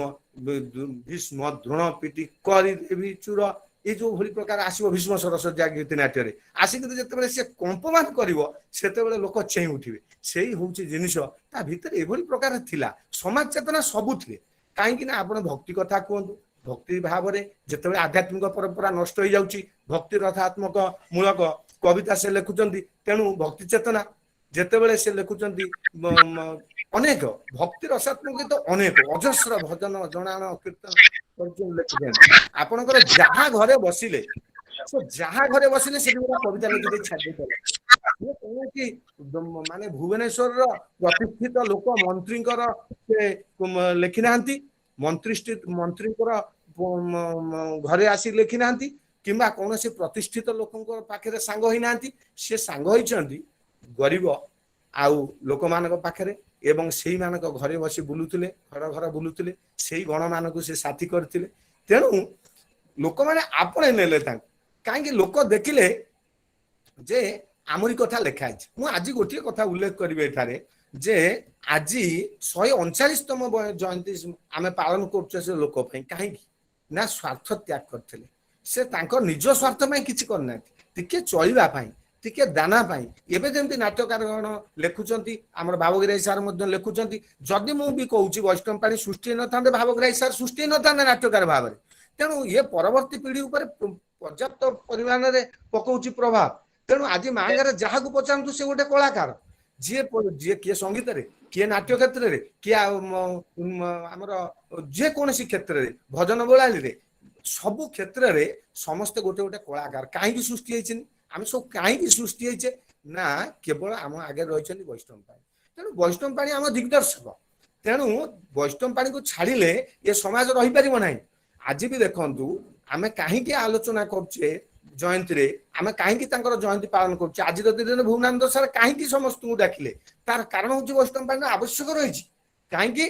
Speaker 4: ଭୀଷ୍ମ ଦ୍ରୋଣ ପିଟି କରିଦେବି ଚୁର। ଏଇ ଯୋଉ ଭଳି ପ୍ରକାର ଆସିବ ଭୀଷ୍ମ ସରସଜ୍ଜା ଗୀତି ନାଟ୍ୟରେ ଆସିକି ଯେତେବେଳେ ସେ କମ୍ପମାନ କରିବ, ସେତେବେଳେ ଲୋକ ଚେଇଁ ଉଠିବେ। ସେଇ ହଉଛି ଜିନିଷ, ତା ଭିତରେ ଏଭଳି ପ୍ରକାର ଥିଲା ସମାଜ ଚେତନା ସବୁଥିରେ। କାହିଁକି ନା ଆପଣ ଭକ୍ତି କଥା କୁହନ୍ତୁ, ଭକ୍ତି ଭାବରେ ଯେତେବେଳେ ଆଧ୍ୟାତ୍ମିକ ପରମ୍ପରା ନଷ୍ଟ ହେଇଯାଉଛି, ଭକ୍ତି ରଥାତ୍ମକ ମୂଳକ କବିତା ସେ ଲେଖୁଛନ୍ତି। ତେଣୁ ଭକ୍ତି ଚେତନା ଯେତେବେଳେ ସେ ଲେଖୁଛନ୍ତି, ଅନେକ ଭକ୍ତି ରସାତ୍ମକ ତ ଅନେକ ଅଜସ୍ର ଭଜନ ଜଣାଣ କୀର୍ତ୍ତନ ଲେଖୁଛନ୍ତି। ଆପଣଙ୍କର ଯାହା ଘରେ ବସିଲେ, ସେ ଯାହା ଘରେ ବସିଲେ ସେଠି ଗୋଟେ କବିତା ଲେଖିଦେଇ ଛାଡ଼ି ଦେଇପାରିବେ। କୌଣସି ମାନେ ଭୁବନେଶ୍ୱରର ପ୍ରତିଷ୍ଠିତ ଲୋକ ମନ୍ତ୍ରୀଙ୍କର ସେ ଲେଖିନାହାନ୍ତି, ମନ୍ତ୍ରୀ ମନ୍ତ୍ରୀଙ୍କର ଘରେ ଆସି ଲେଖିନାହାନ୍ତି, କିମ୍ବା କୌଣସି ପ୍ରତିଷ୍ଠିତ ଲୋକଙ୍କ ପାଖରେ ସାଙ୍ଗ ହେଇନାହାନ୍ତି। ସେ ସାଙ୍ଗ ହେଇଛନ୍ତି ଗରିବ ଆଉ ଲୋକମାନଙ୍କ ପାଖରେ, ଏବଂ ସେଇମାନଙ୍କ ଘରେ ବସି ବୁଲୁଥିଲେ, ଘର ଘର ବୁଲୁଥିଲେ, ସେଇ ଗଣମାନଙ୍କୁ ସେ ସାଥି କରିଥିଲେ। ତେଣୁ ଲୋକମାନେ ଆପଣେଇ ନେଲେ ତାଙ୍କୁ, କାହିଁକି ଲୋକ ଦେଖିଲେ ଯେ ଆମରି କଥା ଲେଖା ହେଇଛି। ମୁଁ ଆଜି ଗୋଟିଏ କଥା ଉଲ୍ଲେଖ କରିବି ଏଠାରେ ଯେ ଆଜି 139ତମ ଜୟନ୍ତୀ ଆମେ ପାଳନ କରୁଛେ ସେ ଲୋକ ପାଇଁ। କାହିଁକି ନା ସ୍ୱାର୍ଥ ତ୍ୟାଗ କରିଥିଲେ ସେ, ତାଙ୍କ ନିଜ ସ୍ୱାର୍ଥ ପାଇଁ କିଛି କରିନାହାନ୍ତି, ଟିକେ ଚଳିବା ପାଇଁ, ଟିକେ ଦାନା ପାଇଁ। ଏବେ ଯେମିତି ନାଟ୍ୟକାର ଲେଖୁଛନ୍ତି, ଆମର ଭାବଗ୍ରାହୀ ସାର୍ ମଧ୍ୟ ଲେଖୁଛନ୍ତି। ଯଦି ମୁଁ ବି କହୁଛି ବୈଷ୍ଣବ ପାଣି ସୃଷ୍ଟି ହେଇନଥାନ୍ତେ, ଭାବଗ୍ରାହୀ ସାର୍ ସୃଷ୍ଟି ହେଇନଥାନ୍ତେ ନାଟ୍ୟକାର ଭାବରେ। ତେଣୁ ଇଏ ପରବର୍ତ୍ତୀ ପିଢି ଉପରେ ପର୍ଯ୍ୟାପ୍ତ ପରିମାଣରେ ପକଉଛି ପ୍ରଭାବ। ତେଣୁ ଆଜି ମାହାଙ୍ଗାରେ ଯାହାକୁ ପଚାରନ୍ତୁ ସେ ଗୋଟେ କଳାକାର, ଯିଏ ଯିଏ କିଏ ସଙ୍ଗୀତରେ, କିଏ ନାଟ୍ୟ କ୍ଷେତ୍ରରେ, କିଏ ଆମର ଯେକୌଣସି କ୍ଷେତ୍ରରେ, ଭଜନ ବୋଳାଳିରେ, ସବୁ କ୍ଷେତ୍ରରେ ସମସ୍ତେ ଗୋଟେ ଗୋଟେ କଳାକାର। କାହିଁକି ସୃଷ୍ଟି ହେଇଛନ୍ତି ଆମେ ସବୁ, କାହିଁକି ସୃଷ୍ଟି ହେଇଛେ ନା କେବଳ ଆମ ଆଗରେ ରହିଛନ୍ତି ବୈଷ୍ଣବ ପାଣି। ତେଣୁ ବୈଷ୍ଣବ ପାଣି ଆମ ଦିଗ୍ଦର୍ଶକ। ତେଣୁ ବୈଷ୍ଣବ ପାଣିକୁ ଛାଡ଼ିଲେ ଏ ସମାଜ ରହିପାରିବ ନାହିଁ। ଆଜି ବି ଦେଖନ୍ତୁ, ଆମେ କାହିଁକି ଆଲୋଚନା କରୁଛେ ଜୟନ୍ତୀରେ, ଆମେ କାହିଁକି ତାଙ୍କର ଜୟନ୍ତୀ ପାଳନ କରୁଛେ ଆଜିର ଦିନରେ? ଭୁବନାନନ୍ଦ ସାର୍ କାହିଁକି ସମସ୍ତଙ୍କୁ ଡାକିଲେ? ତାର କାରଣ ହଉଛି ବୈଷ୍ଣବ ପାଣିର ଆବଶ୍ୟକ ରହିଛି। କାହିଁକି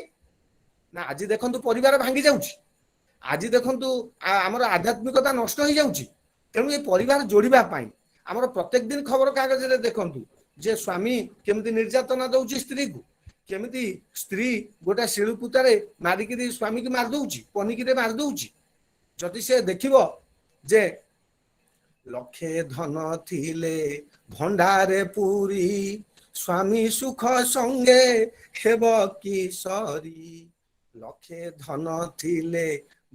Speaker 4: ନା ଆଜି ଦେଖନ୍ତୁ ପରିବାର ଭାଙ୍ଗି ଯାଉଛି, ଆଜି ଦେଖନ୍ତୁ ଆମର ଆଧ୍ୟାତ୍ମିକତା ନଷ୍ଟ ହେଇଯାଉଛି। ତେଣୁ ଏ ପରିବାର ଯୋଡ଼ିବା ପାଇଁ ଆମର ପ୍ରତ୍ୟେକ ଦିନ ଖବର କାଗଜରେ ଦେଖନ୍ତୁ ଯେ ସ୍ୱାମୀ କେମିତି ନିର୍ଯାତନା ଦଉଛି ସ୍ତ୍ରୀକୁ, କେମିତି ସ୍ତ୍ରୀ ଗୋଟେ ଶିଳୁପୁତାରେ ମାରିକିରି ସ୍ୱାମୀକି ମାରି ଦଉଛି, ପନିକିରେ ମାରି ଦଉଛି। ଯଦି ସେ ଦେଖିବ ଯେ ଲକ୍ଷେ ଧନ ଥିଲେ ଭଣ୍ଡାରେ ପୁରୀ, ସ୍ୱାମୀ ସୁଖ ସଙ୍ଗେ ହେବ କି ସରି? ଲକ୍ଷେ ଧନ ଥିଲେ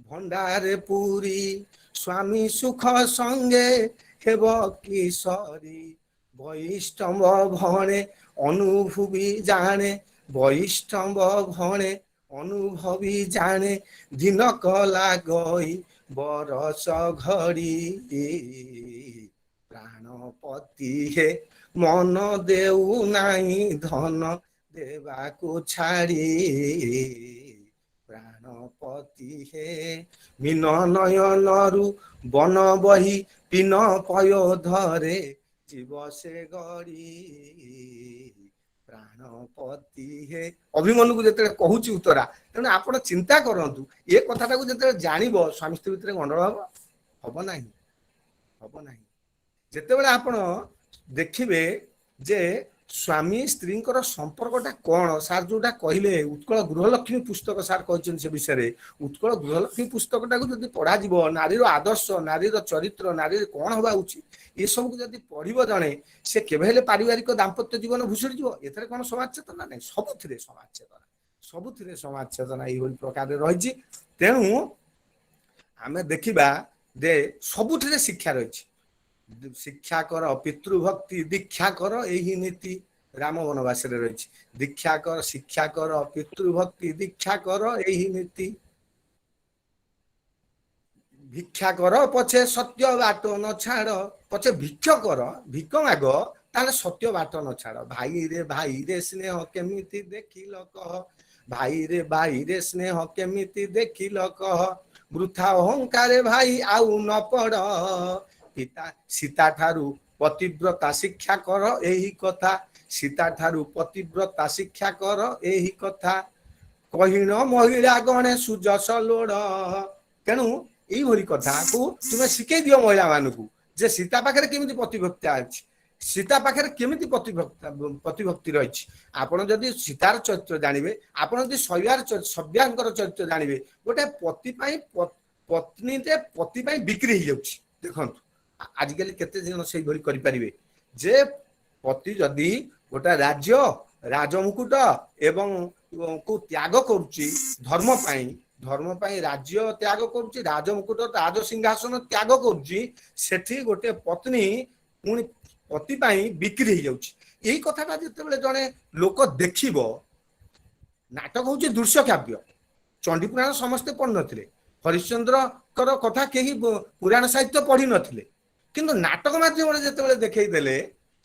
Speaker 4: ଭଣ୍ଡାରେ ପୁରୀ, ସ୍ୱାମୀ ସୁଖ ସଙ୍ଗେ ହେବ କି ସରି? ବୈଷ୍ଣବ ଭଣେ ଅନୁଭୂବି ଜାଣେ, ବୈଷ୍ଣବ ଭଣେ ଅନୁଭବି ଜାଣେ, ଦିନ କଲା ଗଇ ବରଷ ଘଡ଼ି। ପ୍ରାଣପତି ହେ ମନ ଦେଉ ନାହିଁ ଧନ ଦେବାକୁ ଛାଡ଼ି। ପ୍ରାଣପତି ହେ ମୀନ ନୟନରୁ ବନ ବହି ପିନ ପୟୋଧରେ ଯିବ ସେ ଗଡ଼ି। ପ୍ରାଣପତି ହେ ଅଭିମନ୍ୟୁକୁ ଯେତେବେଳେ କହୁଛି ଉତ୍ତରା। ତେଣୁ ଆପଣ ଚିନ୍ତା କରନ୍ତୁ, ଏ କଥାଟାକୁ ଯେତେବେଳେ ଜାଣିବ, ସ୍ୱାମୀ ସ୍ତ୍ରୀ ଭିତରେ ଗଣ୍ଡଗୋଳ ହବ? ହବ ନାହିଁ, ହବ ନାହିଁ। ଯେତେବେଳେ ଆପଣ ଦେଖିବେ ଯେ ସ୍ୱାମୀ ସ୍ତ୍ରୀଙ୍କର ସମ୍ପର୍କଟା କଣ, ସାର୍ ଯୋଉଟା କହିଲେ ଉତ୍କଳ ଗୃହଲକ୍ଷ୍ମୀ ପୁସ୍ତକ, ସାର୍ କହିଛନ୍ତି ସେ ବିଷୟରେ। ଉତ୍କଳ ଗୃହଲକ୍ଷ୍ମୀ ପୁସ୍ତକଟାକୁ ଯଦି ପଢାଯିବ, ନାରୀର ଆଦର୍ଶ, ନାରୀର ଚରିତ୍ର, ନାରୀର କଣ ହବା ଉଚିତ, ଏସବୁକୁ ଯଦି ପଢିବ ଜଣେ, ସେ କେବେ ହେଲେ ପାରିବାରିକ ଦାମ୍ପତ୍ୟ ଜୀବନ ଭୁଷୁଡ଼ି ଯିବ? ଏଥିରେ କଣ ସମାଜ ଚେତନା ନାହିଁ? ସବୁଥିରେ ସମାଜ ଚେତନା, ସବୁଥିରେ ସମାଜ ଚେତନା ଏଇଭଳି ପ୍ରକାରରେ ରହିଛି। ତେଣୁ ଆମେ ଦେଖିବା ଯେ ସବୁଥିରେ ଶିକ୍ଷା ରହିଛି। ଶିକ୍ଷା କର ପିତୃଭକ୍ତି, ଦୀକ୍ଷା କର ଏହି ନୀତି, ରାମ ବନବାସରେ ରହିଛି। ଦୀକ୍ଷା କର, ଶିକ୍ଷା କର ପିତୃଭକ୍ତି, ଦୀକ୍ଷା କର ଏହି ନୀତି, ଭିକ୍ଷା କର ପଛେ ସତ୍ୟ ବାଟ ନ ଛାଡ, ପଛେ ଭିକ୍ଷ କର, ଭିକ ମାଗ, ତାହେଲେ ସତ୍ୟ ବାଟ ନ ଛାଡ। ଭାଇରେ ଭାଇରେ ସ୍ନେହ କେମିତି ଦେଖିଲ କହ, ଭାଇରେ ଭାଇରେ ସ୍ନେହ କେମିତି ଦେଖିଲ କହ, ବୃଥା ଅହଙ୍କାରେ ଭାଇ ଆଉ ନ ପଡ, ପିତା ସୀତା ଠାରୁ ପତିବ୍ରତା ଶିକ୍ଷା କର ଏହି କଥା, ସୀତା ଠାରୁ ପତିବ୍ରତା ଶିକ୍ଷା କର ଏହି କଥା, କହିଣ ମହିଳା ଗଣେ ସୁଯଶ ଲୋଡ। ତେଣୁ ଏଇଭଳି କଥାକୁ ତୁମେ ଶିଖେଇ ଦିଅ ମହିଳା ମାନଙ୍କୁ ଯେ ସୀତା ପାଖରେ କେମିତି ପତିଭକ୍ତା ଅଛି, ସୀତା ପାଖରେ କେମିତି ପତିଭକ୍ତି ରହିଛି। ଆପଣ ଯଦି ସୀତାର ଚରିତ୍ର ଜାଣିବେ, ଆପଣ ଯଦି ଶୈବାର ସବ୍ୟାଙ୍କର ଚରିତ୍ର ଜାଣିବେ, ଗୋଟେ ପତି ପାଇଁ ପତ୍ନୀଟେ ପତି ପାଇଁ ବିକ୍ରି ହେଇଯାଉଛି। ଦେଖନ୍ତୁ ଆଜିକାଲି କେତେ ଜଣ ସେଇଭଳି କରିପାରିବେ ଯେ ପତି ଯଦି ଗୋଟେ ରାଜ୍ୟ, ରାଜମୁକୁଟ ଏବଂ କୁ ତ୍ୟାଗ କରୁଛି ଧର୍ମ ପାଇଁ, ଧର୍ମ ପାଇଁ ରାଜ୍ୟ ତ୍ୟାଗ କରୁଛି, ରାଜମୁକୁଟ ରାଜ ସିଂହାସନ ତ୍ୟାଗ କରୁଛି, ସେଠି ଗୋଟେ ପତ୍ନୀ ପୁଣି ପତି ପାଇଁ ବିକ୍ରି ହେଇଯାଉଛି। ଏଇ କଥାଟା ଯେତେବେଳେ ଜଣେ ଲୋକ ଦେଖିବ, ନାଟକ ହଉଛି ଦୃଶ୍ୟ କାବ୍ୟ। ଚଣ୍ଡୀପୁରାଣ ସମସ୍ତେ ପଢିନଥିଲେ, ହରିଶ୍ଚନ୍ଦ୍ରଙ୍କର କଥା କେହି ପୁରାଣ ସାହିତ୍ୟ ପଢିନଥିଲେ, କିନ୍ତୁ ନାଟକ ମାଧ୍ୟମରେ ଯେତେବେଳେ ଦେଖେଇ ଦେଲେ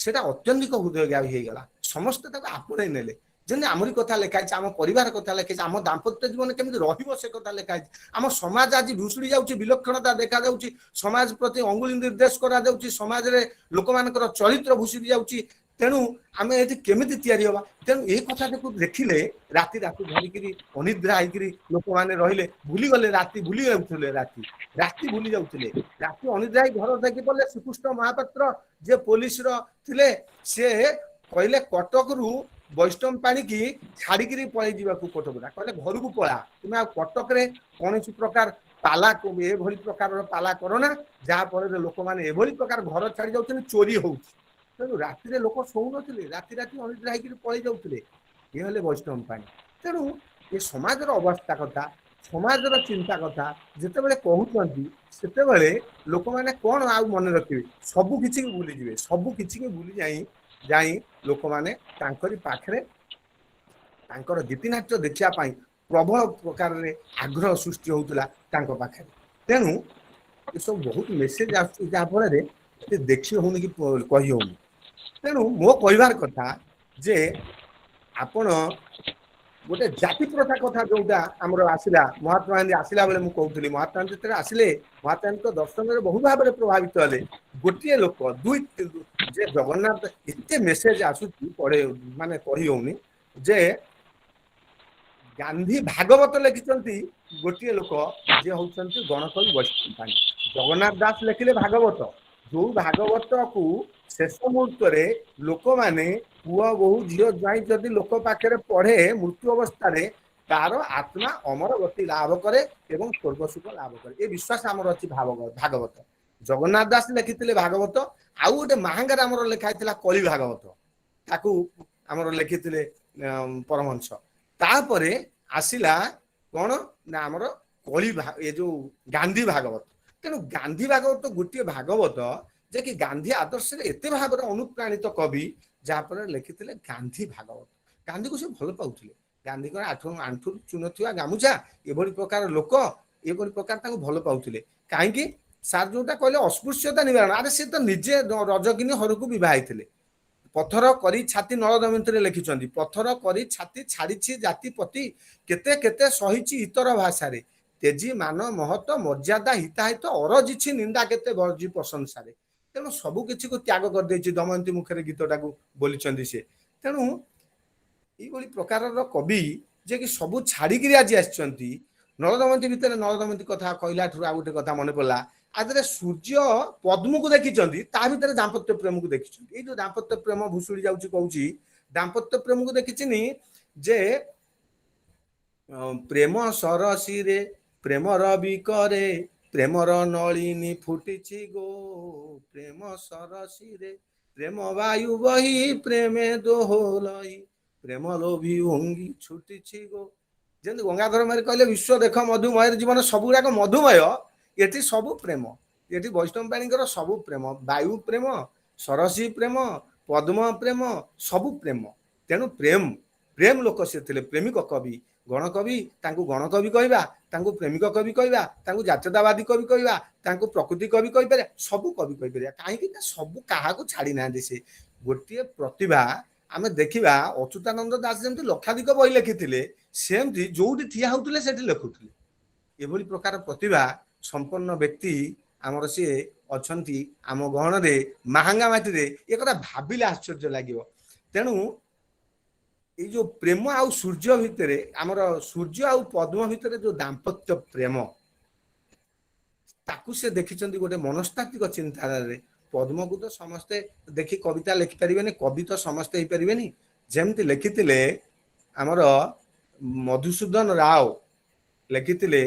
Speaker 4: ସେଟା ଅତ୍ୟଧିକ ହୃଦୟଗ୍ରାହୀ ହେଇଗଲା, ସମସ୍ତେ ତାକୁ ଆପଣେଇ ନେଲେ। ଯେମିତି ଆମରି କଥା ଲେଖା ହେଇଛି, ଆମ ପରିବାର କଥା ଲେଖା ହେଇଛି, ଆମ ଦାମ୍ପତ୍ୟ ଜୀବନ କେମିତି ରହିବ ସେ କଥା ଲେଖା ହେଇଛି। ଆମ ସମାଜ ଆଜି ଭୁଷୁଡ଼ି ଯାଉଛି, ବିଲକ୍ଷଣତା ଦେଖାଯାଉଛି, ସମାଜ ପ୍ରତି ଅଙ୍ଗୁଳି ନିର୍ଦ୍ଦେଶ କରାଯାଉଛି, ସମାଜରେ ଲୋକମାନଙ୍କର ଚରିତ୍ର ଭୁଷୁଡ଼ି ଯାଉଛି। ତେଣୁ ଆମେ ଏଠି କେମିତି ତିଆରି ହବା? ତେଣୁ ଏଇ କଥାଟାକୁ ଦେଖିଲେ ରାତି ରାତି ଧରିକିରି ଅନିଦ୍ରା ହେଇକିରି ଲୋକମାନେ ରହିଲେ, ଭୁଲିଗଲେ, ରାତି ଭୁଲି ଯାଉଥିଲେ, ରାତି ରାତି ଭୁଲି ଯାଉଥିଲେ, ରାତି ଅନିଦ୍ରା ହେଇ ଘର ଦେଖି ପଡ଼ିଲେ। ଶ୍ରୀକୃଷ୍ଣ ମହାପାତ୍ର ଯିଏ ପୋଲିସର ଥିଲେ, ସିଏ କହିଲେ କଟକରୁ ବୈଷ୍ଣବ ପାଣିକି ଛାଡିକିରି ପଳେଇ ଯିବାକୁ କଟକଟା, କହିଲେ ଘରକୁ ପଳା ତୁମେ, ଆଉ କଟକରେ କୌଣସି ପ୍ରକାର ପାଲା ଏଭଳି ପ୍ରକାରର ପାଲା କରନା, ଯାହା ଫଳରେ ଲୋକମାନେ ଏଭଳି ପ୍ରକାର ଘର ଛାଡି ଯାଉଛନ୍ତି, ଚୋରି ହଉଛି। ତେଣୁ ରାତିରେ ଲୋକ ଶୋଉନଥିଲେ, ରାତି ରାତି ଅନିଦ୍ରା ହେଇକିରି ପଳେଇ ଯାଉଥିଲେ। ଇଏ ହେଲେ ବୈଷ୍ଣବ ପାଣି। ତେଣୁ ଏ ସମାଜର ଅବସ୍ଥା କଥା, ସମାଜର ଚିନ୍ତା କଥା ଯେତେବେଳେ କହୁଛନ୍ତି, ସେତେବେଳେ ଲୋକମାନେ କଣ ଆଉ ମନେ ରଖିବେ? ସବୁ କିଛି ଭୁଲିଯିବେ। ସବୁ କିଛି ଭୁଲି ଯାଇ ଯାଇ ଲୋକମାନେ ତାଙ୍କରି ପାଖରେ ତାଙ୍କର ଗୀତିନାଟ୍ୟ ଦେଖିବା ପାଇଁ ପ୍ରବଳ ପ୍ରକାରରେ ଆଗ୍ରହ ସୃଷ୍ଟି ହଉଥିଲା ତାଙ୍କ ପାଖରେ। ତେଣୁ ଏସବୁ ବହୁତ ମେସେଜ ଆସୁଛି, ଯାହା ଫଳରେ ଦେଖି ହଉନି କି କହି ହଉନି। ତେଣୁ ମୋ କହିବାର କଥା ଯେ ଆପଣ ଗୋଟେ ଜାତି ପ୍ରଥା କଥା ଯୋଉଟା ଆମର ଆସିଲା, ମହାତ୍ମା ଗାନ୍ଧୀ ଆସିଲା ବେଳେ ମୁଁ କହୁଥିଲି, ମହାତ୍ମା ଗାନ୍ଧୀ ଯେତେବେଳେ ଆସିଲେ ମହାତ୍ମା ଗାନ୍ଧୀଙ୍କ ଦର୍ଶନରେ ବହୁ ଭାବରେ ପ୍ରଭାବିତ ହେଲେ। ଗୋଟିଏ ଲୋକ ଦୁଇ ଯେ ଜଗନ୍ନାଥ, ଏତେ ମେସେଜ ଆସୁଛି ପଢେ ମାନେ କହି ହଉନି ଯେ ଗାନ୍ଧୀ ଭାଗବତ ଲେଖିଛନ୍ତି ଗୋଟିଏ ଲୋକ ଯିଏ ହଉଛନ୍ତି ଗଣକବି ବୈଷ୍ଣବ ପାଣି। ଜଗନ୍ନାଥ ଦାସ ଲେଖିଲେ ଭାଗବତ, ଯୋଉ ଭାଗବତକୁ ଶେଷ ମୁହୂର୍ତ୍ତରେ ଲୋକମାନେ ପୁଅ ବୋହୂ ଝିଅ ଜ୍ୱାଇଁ ଯଦି ଲୋକ ପାଖରେ ପଢେ ମୃତ୍ୟୁ ଅବସ୍ଥାରେ ତାର ଆତ୍ମା ଅମର ଗତି ଲାଭ କରେ ଏବଂ ସ୍ୱର୍ଗ ସୁଖ ଲାଭ କରେ, ଏ ବିଶ୍ୱାସ ଆମର ଅଛି। ଭାଗବତ ଜଗନ୍ନାଥ ଦାସ ଲେଖିଥିଲେ ଭାଗବତ। ଆଉ ଗୋଟେ ମାହାଙ୍ଗାରେ ଆମର ଲେଖା ହେଇଥିଲା କଳି ଭାଗବତ, ତାକୁ ଆମର ଲେଖିଥିଲେ ପରମହଂସ। ତାପରେ ଆସିଲା କଣ ନା ଆମର କଳି ଏ ଯୋଉ ଗାନ୍ଧୀ ଭାଗବତ। ତେଣୁ ଗାନ୍ଧୀ ଭାଗବତ ଗୋଟିଏ ଭାଗବତ ଯେ କି ଗାନ୍ଧୀ ଆଦର୍ଶରେ ଏତେ ଭାବରେ ଅନୁପ୍ରାଣିତ କବି, ଯାହାଫଳରେ ଲେଖିଥିଲେ ଗାନ୍ଧୀ ଭାଗବତ। ଗାନ୍ଧୀକୁ ସେ ଭଲ ପାଉଥିଲେ, ଗାନ୍ଧୀଙ୍କର ଆଣ୍ଠୁରୁ ଚୂନ ଥିବା ଗାମୁଛା, ଏଭଳି ପ୍ରକାର ଲୋକ ଏଭଳି ପ୍ରକାର ତାଙ୍କୁ ଭଲ ପାଉଥିଲେ। କାହିଁକି ସାର୍ ଯୋଉଟା କହିଲେ ଅସ୍ପୃଶ୍ୟତା ନିବାରଣ, ଆରେ ସେ ତ ନିଜେ ରଜଗିନି ହରକୁ ବିବାହ ହେଇଥିଲେ। ପଥର କରି ଛାତି, ନଳଦମନ୍ତରେ ଲେଖିଛନ୍ତି, ପଥର କରି ଛାତି ଛାଡ଼ିଛି ଜାତି ପତି, କେତେ କେତେ ସହିଛି ଇତର ଭାଷାରେ, ତେଜି ମାନ ମହତ ମର୍ଯ୍ୟାଦା ହିତାହିତ ଅରଜିଛି ନିନ୍ଦା କେତେ ବର୍ଜି ପ୍ରଶଂସାରେ। ତେଣୁ ସବୁ କିଛିକୁ ତ୍ୟାଗ କରିଦେଇଛି, ଦମୟନ୍ତୀ ମୁଖରେ ଗୀତଟାକୁ ବୋଲିଛନ୍ତି ସିଏ। ତେଣୁ ଏଇଭଳି ପ୍ରକାରର କବି ଯେ କି ସବୁ ଛାଡିକିରି ଆଜି ଆସିଛନ୍ତି। ନଳଦମୟନ୍ତୀ ଭିତରେ ନଳଦମୟନ୍ତୀ କଥା କହିଲା ଠାରୁ ଆଉ ଗୋଟେ କଥା ମନେ ପଡିଲା। ଆଦେହରେ ସୂର୍ଯ୍ୟ ପଦ୍ମକୁ ଦେଖିଛନ୍ତି, ତା ଭିତରେ ଦାମ୍ପତ୍ୟ ପ୍ରେମକୁ ଦେଖିଛନ୍ତି। ଏଇ ଯୋଉ ଦାମ୍ପତ୍ୟ ପ୍ରେମ ଭୁଷୁଡି ଯାଉଛି କହୁଛି, ଦାମ୍ପତ୍ୟ ପ୍ରେମକୁ ଦେଖିଚିନି ଯେ ପ୍ରେମ ସରସିରେ ପ୍ରେମର ବିକରେ ପ୍ରେମର ନଳିନୀ ଫୁଟିଛି ଗୋ, ପ୍ରେମ ସରସିରେ ପ୍ରେମ ବାୟୁ ବହି ପ୍ରେମେ ଦୋହଲଇ ପ୍ରେମ ଲୋଭି ଭଙ୍ଗି ଛୁଟିଛି ଗୋ। ଯେମିତି ଗଙ୍ଗାଧର ମେହେର କହିଲେ ବିଶ୍ୱ ଦେଖ ମଧୁମୟରେ ଜୀବନ, ସବୁଗୁଡାକ ମଧୁମୟ, ଏଠି ସବୁ ପ୍ରେମ। ଏଠି ବୈଷ୍ଣବ ପାଣିଙ୍କର ସବୁ ପ୍ରେମ, ବାୟୁ ପ୍ରେମ, ସରସୀ ପ୍ରେମ, ପଦ୍ମ ପ୍ରେମ, ସବୁ ପ୍ରେମ। ତେଣୁ ପ୍ରେମ ପ୍ରେମ ଲୋକ ସେ ଥିଲେ, ପ୍ରେମିକ କବି, ଗଣକବି। ତାଙ୍କୁ ଗଣକବି କହିବା, ତାଙ୍କୁ ପ୍ରେମିକ କବି କହିବା, ତାଙ୍କୁ ଜାତୀୟତାବାଦୀ କବି କହିବା, ତାଙ୍କୁ ପ୍ରକୃତି କବି କହିପାରିବା, ସବୁ କବି କହିପାରିବା। କାହିଁକି ନା ସବୁ କାହାକୁ ଛାଡି ନାହାନ୍ତି ସେ। ଗୋଟିଏ ପ୍ରତିଭା ଆମେ ଦେଖିବା, ଅଚ୍ୟୁତାନନ୍ଦ ଦାସ ଯେମିତି ଲକ୍ଷାଧିକ ବହି ଲେଖିଥିଲେ, ସେମିତି ଯୋଉଠି ଠିଆ ହଉଥିଲେ ସେଠି ଲେଖୁଥିଲେ। ଏଭଳି ପ୍ରକାର ପ୍ରତିଭା ସମ୍ପନ୍ନ ବ୍ୟକ୍ତି ଆମର ସିଏ ଅଛନ୍ତି ଆମ ଗହଣରେ, ମାହାଙ୍ଗା ମାଟିରେ। ଏ କଥା ଭାବିଲେ ଆଶ୍ଚର୍ଯ୍ୟ ଲାଗିବ। ତେଣୁ ଏଇ ଯୋଉ ପ୍ରେମ ଆଉ ସୂର୍ଯ୍ୟ ଭିତରେ, ଆମର ସୂର୍ଯ୍ୟ ଆଉ ପଦ୍ମ ଭିତରେ ଯୋଉ ଦାମ୍ପତ୍ୟ ପ୍ରେମ, ତାକୁ ସେ ଦେଖିଛନ୍ତି ଗୋଟେ ମନସ୍ତାତ୍ତ୍ୱିକ ଚିନ୍ତାଧାରାରେ। ପଦ୍ମକୁ ତ ସମସ୍ତେ ଦେଖି କବିତା ଲେଖିପାରିବେନି, କବି ତ ସମସ୍ତେ ହେଇପାରିବେନି। ଯେମିତି ଲେଖିଥିଲେ ଆମର ମଧୁସୂଦନ ରାଓ ଲେଖିଥିଲେ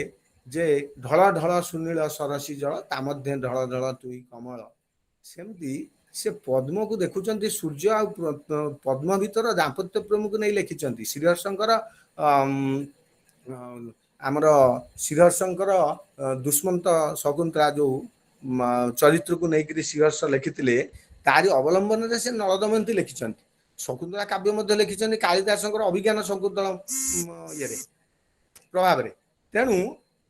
Speaker 4: ଯେ ଢଳ ଢଳ ସୁନୀଳ ସରସୀ ଜଳ, ତା ମଧ୍ୟେ ଢଳ ଢଳ ତୁଇ କମଳ। ସେମିତି ସେ ପଦ୍ମକୁ ଦେଖୁଛନ୍ତି, ସୂର୍ଯ୍ୟ ଆଉ ପଦ୍ମ ଭିତର ଦାମ୍ପତ୍ୟ ପ୍ରେମକୁ ନେଇ ଲେଖିଛନ୍ତି। ଶ୍ରୀହର୍ଷଙ୍କର ଆମର ଶ୍ରୀହର୍ଷଙ୍କର ଦୁଷ୍ମନ୍ତ ଶକୁନ୍ତଳା ଯୋଉ ଚରିତ୍ରକୁ ନେଇକରି ଶ୍ରୀହର୍ଷ ଲେଖିଥିଲେ, ତାରି ଅବଲମ୍ବନରେ ସେ ନଳଦମୟନ୍ତୀ ଲେଖିଛନ୍ତି। ଶକୁନ୍ତଳା କାବ୍ୟ ମଧ୍ୟ ଲେଖିଛନ୍ତି କାଳିଦାସଙ୍କର ଅଭିଜ୍ଞାନ ଶକୁନ୍ତଳ ଇଏରେ ପ୍ରଭାବରେ। ତେଣୁ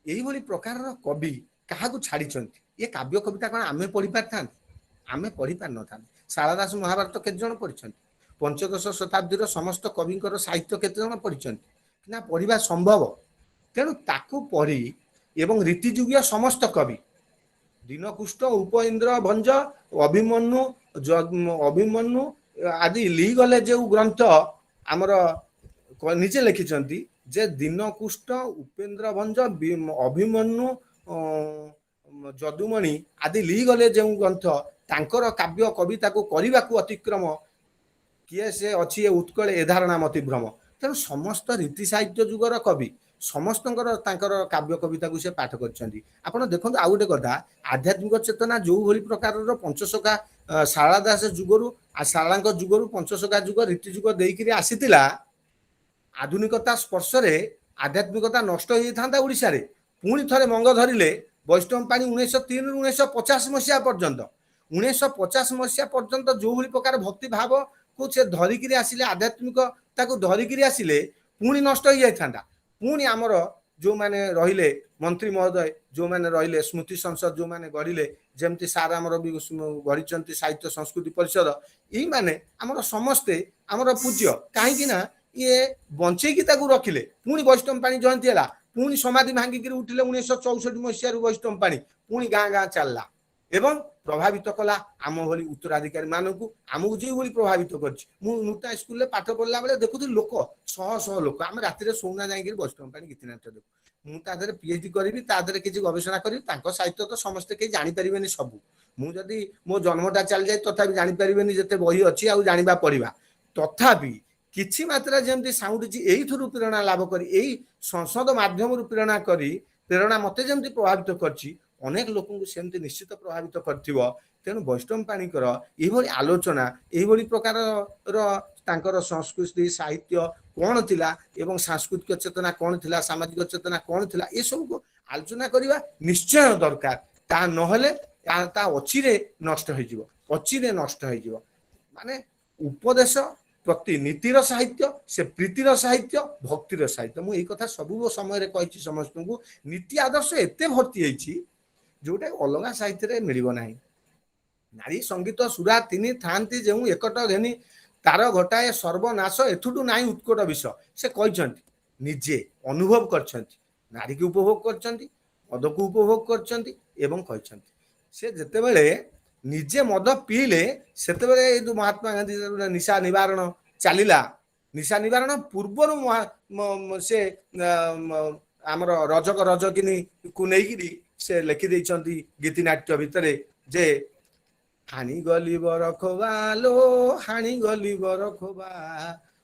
Speaker 4: ଏଇଭଳି ପ୍ରକାରର କବି କାହାକୁ ଛାଡିଛନ୍ତି? ଏ କାବ୍ୟ କବିତା କଣ ଆମେ ପଢି ପାରିଥାନ୍ତେ? ଆମେ ପଢି ପାରିନଥାନ୍ତେ। ଶାରଳା ଦାସ ମହାଭାରତ କେତେ ଜଣ ପଢିଛନ୍ତି? ପଞ୍ଚଦଶ ଶତାବ୍ଦୀର ସମସ୍ତ କବିଙ୍କର ସାହିତ୍ୟ କେତେ ଜଣ ପଢିଛନ୍ତି? ନା ପଢିବା ସମ୍ଭବ? ତେଣୁ ତାକୁ ପଢି ଏବଂ ରୀତିଯୁଗୀୟ ସମସ୍ତ କବି ଦୀନକୃଷ୍ଣ, ଉପଇନ୍ଦ୍ର ଭଞ୍ଜ, ଅଭିମନ୍ୟୁ, ଅଭିମନ୍ୟୁ ଆଦି ଲିଗଲେ ଯେଉଁ ଗ୍ରନ୍ଥ ଆମର ନିଜେ ଲେଖିଛନ୍ତି ଯେ ଦୀନକୃଷ୍ଣ, ଉପେନ୍ଦ୍ର ଭଞ୍ଜ, ଅଭିମନ୍ୟୁ, ଯଦୁମଣି ଆଦି ଲିଗଲେ ଯେଉଁ ଗ୍ରନ୍ଥ, ତାଙ୍କର କାବ୍ୟ କବିତାକୁ କରିବାକୁ ଅତିକ୍ରମ କିଏ ସେ ଅଛି ଏ ଉତ୍କଳେ ଏ ଧାରଣା ମତିଭ୍ରମ। ତେଣୁ ସମସ୍ତ ରୀତି ସାହିତ୍ୟ ଯୁଗର କବି ସମସ୍ତଙ୍କର ତାଙ୍କର କାବ୍ୟ କବିତାକୁ ସେ ପାଠ କରିଛନ୍ତି। ଆପଣ ଦେଖନ୍ତୁ ଆଉ ଗୋଟେ କଥା, ଆଧ୍ୟାତ୍ମିକ ଚେତନା ଯୋଉଭଳି ପ୍ରକାରର ପଞ୍ଚସଖା ଶାରଳା ଦାସ ଯୁଗରୁ, ଶାରଳାଙ୍କ ଯୁଗରୁ ପଞ୍ଚସଖା ଯୁଗ ରୀତି ଯୁଗ ଦେଇକିରି ଆସିଥିଲା, ଆଧୁନିକତା ସ୍ପର୍ଶରେ ଆଧ୍ୟାତ୍ମିକତା ନଷ୍ଟ ହେଇଯାଇଥାନ୍ତା ଓଡ଼ିଶାରେ। ପୁଣି ଥରେ ମଙ୍ଗ ଧରିଲେ ବୈଷ୍ଣବ ପାଣି 1903ରୁ 1950 ମସିହା ପର୍ଯ୍ୟନ୍ତ। 1950 ମସିହା ପର୍ଯ୍ୟନ୍ତ ଯୋଉଭଳି ପ୍ରକାର ଭକ୍ତି ଭାବକୁ ସେ ଧରିକିରି ଆସିଲେ, ଆଧ୍ୟାତ୍ମିକ ତାକୁ ଧରିକିରି ଆସିଲେ, ପୁଣି ନଷ୍ଟ ହେଇଯାଇଥାନ୍ତା। ପୁଣି ଆମର ଯୋଉମାନେ ରହିଲେ ମନ୍ତ୍ରୀ ମହୋଦୟ, ଯୋଉମାନେ ରହିଲେ ସ୍ମୃତି ସଂସଦ ଯୋଉମାନେ ଗଢ଼ିଲେ, ଯେମିତି ସାର୍ ଆମର ବି ଗଢ଼ିଛନ୍ତି ସାହିତ୍ୟ ସଂସ୍କୃତି ପରିଷଦ, ଏଇମାନେ ଆମର ସମସ୍ତେ ଆମର ପୂଜ୍ୟ। କାହିଁକି ନା ଇଏ ବଞ୍ଚେଇକି ତାକୁ ରଖିଲେ। ପୁଣି ବୈଷ୍ଣବ ପାଣି ଜୟନ୍ତୀ ହେଲା, ପୁଣି ସମାଧି ଭାଙ୍ଗିକିରି ଉଠିଲେ 1964 ମସିହାରୁ ବୈଷ୍ଣବ ପାଣି, ପୁଣି ଗାଁ ଗାଁ ଚାଲିଲା ଏବଂ ପ୍ରଭାବିତ କଲା ଆମ ଭଳି ଉତ୍ତରାଧିକାରୀ ମାନଙ୍କୁ। ଆମକୁ ଯେଉଁଭଳି ପ୍ରଭାବିତ କରିଛି, ମୁଁ ନୂତନ ସ୍କୁଲରେ ପାଠ ପଢିଲା ବେଳେ ଦେଖୁଥିଲି ଲୋକ ଶହ ଶହ ଲୋକ, ଆମେ ରାତିରେ ଶୋଉନା ଯାଇକିରି ବୈଷ୍ଣବ ପାଣି ଗୀତିନାଟ୍ୟ ଦେଖୁ। ମୁଁ ତା ଦେହରେ PhD କରିବି, ତା ଦେହରେ କିଛି ଗବେଷଣା କରିବି। ତାଙ୍କ ସାହିତ୍ୟ ତ ସମସ୍ତେ କେହି ଜାଣିପାରିବେନି ସବୁ। ମୁଁ ଯଦି ମୋ ଜନ୍ମଟା ଚାଲିଯାଏ ତଥାପି ଜାଣିପାରିବେନି ଯେତେ ବହି ଅଛି ଆଉ ଜାଣିବା ପଢିବା। ତଥାପି କିଛି ମାତ୍ରା ଯେମିତି ସାଉଁଟିଛି, ଏଇଥିରୁ ପ୍ରେରଣା ଲାଭ କରି, ଏଇ ସଂସଦ ମାଧ୍ୟମରୁ ପ୍ରେରଣା କରି, ପ୍ରେରଣା ମତେ ଯେମିତି ପ୍ରଭାବିତ କରିଛି, ଅନେକ ଲୋକଙ୍କୁ ସେମିତି ନିଶ୍ଚିତ ପ୍ରଭାବିତ କରିଥିବ। ତେଣୁ ବୈଷ୍ଣବ ପାଣିଙ୍କର ଏଇଭଳି ଆଲୋଚନା, ଏଇଭଳି ପ୍ରକାରର ତାଙ୍କର ସଂସ୍କୃତି ସାହିତ୍ୟ କଣ ଥିଲା ଏବଂ ସାଂସ୍କୃତିକ ଚେତନା କଣ ଥିଲା, ସାମାଜିକ ଚେତନା କଣ ଥିଲା, ଏସବୁକୁ ଆଲୋଚନା କରିବା ନିଶ୍ଚୟ ଦରକାର। ତା ନହେଲେ ତା ଅଚିରେ ନଷ୍ଟ ହେଇଯିବ, ଅଚିରେ ନଷ୍ଟ ହେଇଯିବ। ମାନେ ଉପଦେଶ ପ୍ରତି ନୀତିର ସାହିତ୍ୟ, ସେ ପ୍ରୀତିର ସାହିତ୍ୟ, ଭକ୍ତିର ସାହିତ୍ୟ। ମୁଁ ଏଇ କଥା ସବୁ ସମୟରେ କହିଛି ସମସ୍ତଙ୍କୁ। ନୀତି ଆଦର୍ଶ ଏତେ ଭର୍ତ୍ତି ହେଇଛି ଯୋଉଟା ଅଲଗା ସାହିତ୍ୟରେ ମିଳିବ ନାହିଁ। ନାରୀ ସଙ୍ଗୀତ ସୁରା ତିନି ଥାନ୍ତି ଯେଉଁ ଏକଟ ଘେନି, ତାର ଘଟାଏ ସର୍ବନାଶ ଏଥୁଠୁ ନାହିଁ ଉତ୍କଟ ବିଷ। ସେ କହିଛନ୍ତି, ନିଜେ ଅନୁଭବ କରିଛନ୍ତି, ନାରୀକୁ ଉପଭୋଗ କରିଛନ୍ତି, ମଦକୁ ଉପଭୋଗ କରିଛନ୍ତି ଏବଂ କହିଛନ୍ତି ସେ ଯେତେବେଳେ ନିଜେ ମଦ ପିଇଲେ, ସେତେବେଳେ ଏଇ ଯୋଉ ମହାତ୍ମା ଗାନ୍ଧୀ ନିଶା ନିବାରଣ ଚାଲିଲା, ନିଶା ନିବାରଣ ପୂର୍ବରୁ ସେ ଆମର ରଜକ ରଜକିନୀକୁ ନେଇକିରି ସେ ଲେଖିଦେଇଛନ୍ତି ଗୀତିନାଟ୍ୟ ଭିତରେ ଯେ ହାଣି ଗଲି ବରଖୋବା ଲୋ, ହାଣି ଗଲି ବରଖୋବା,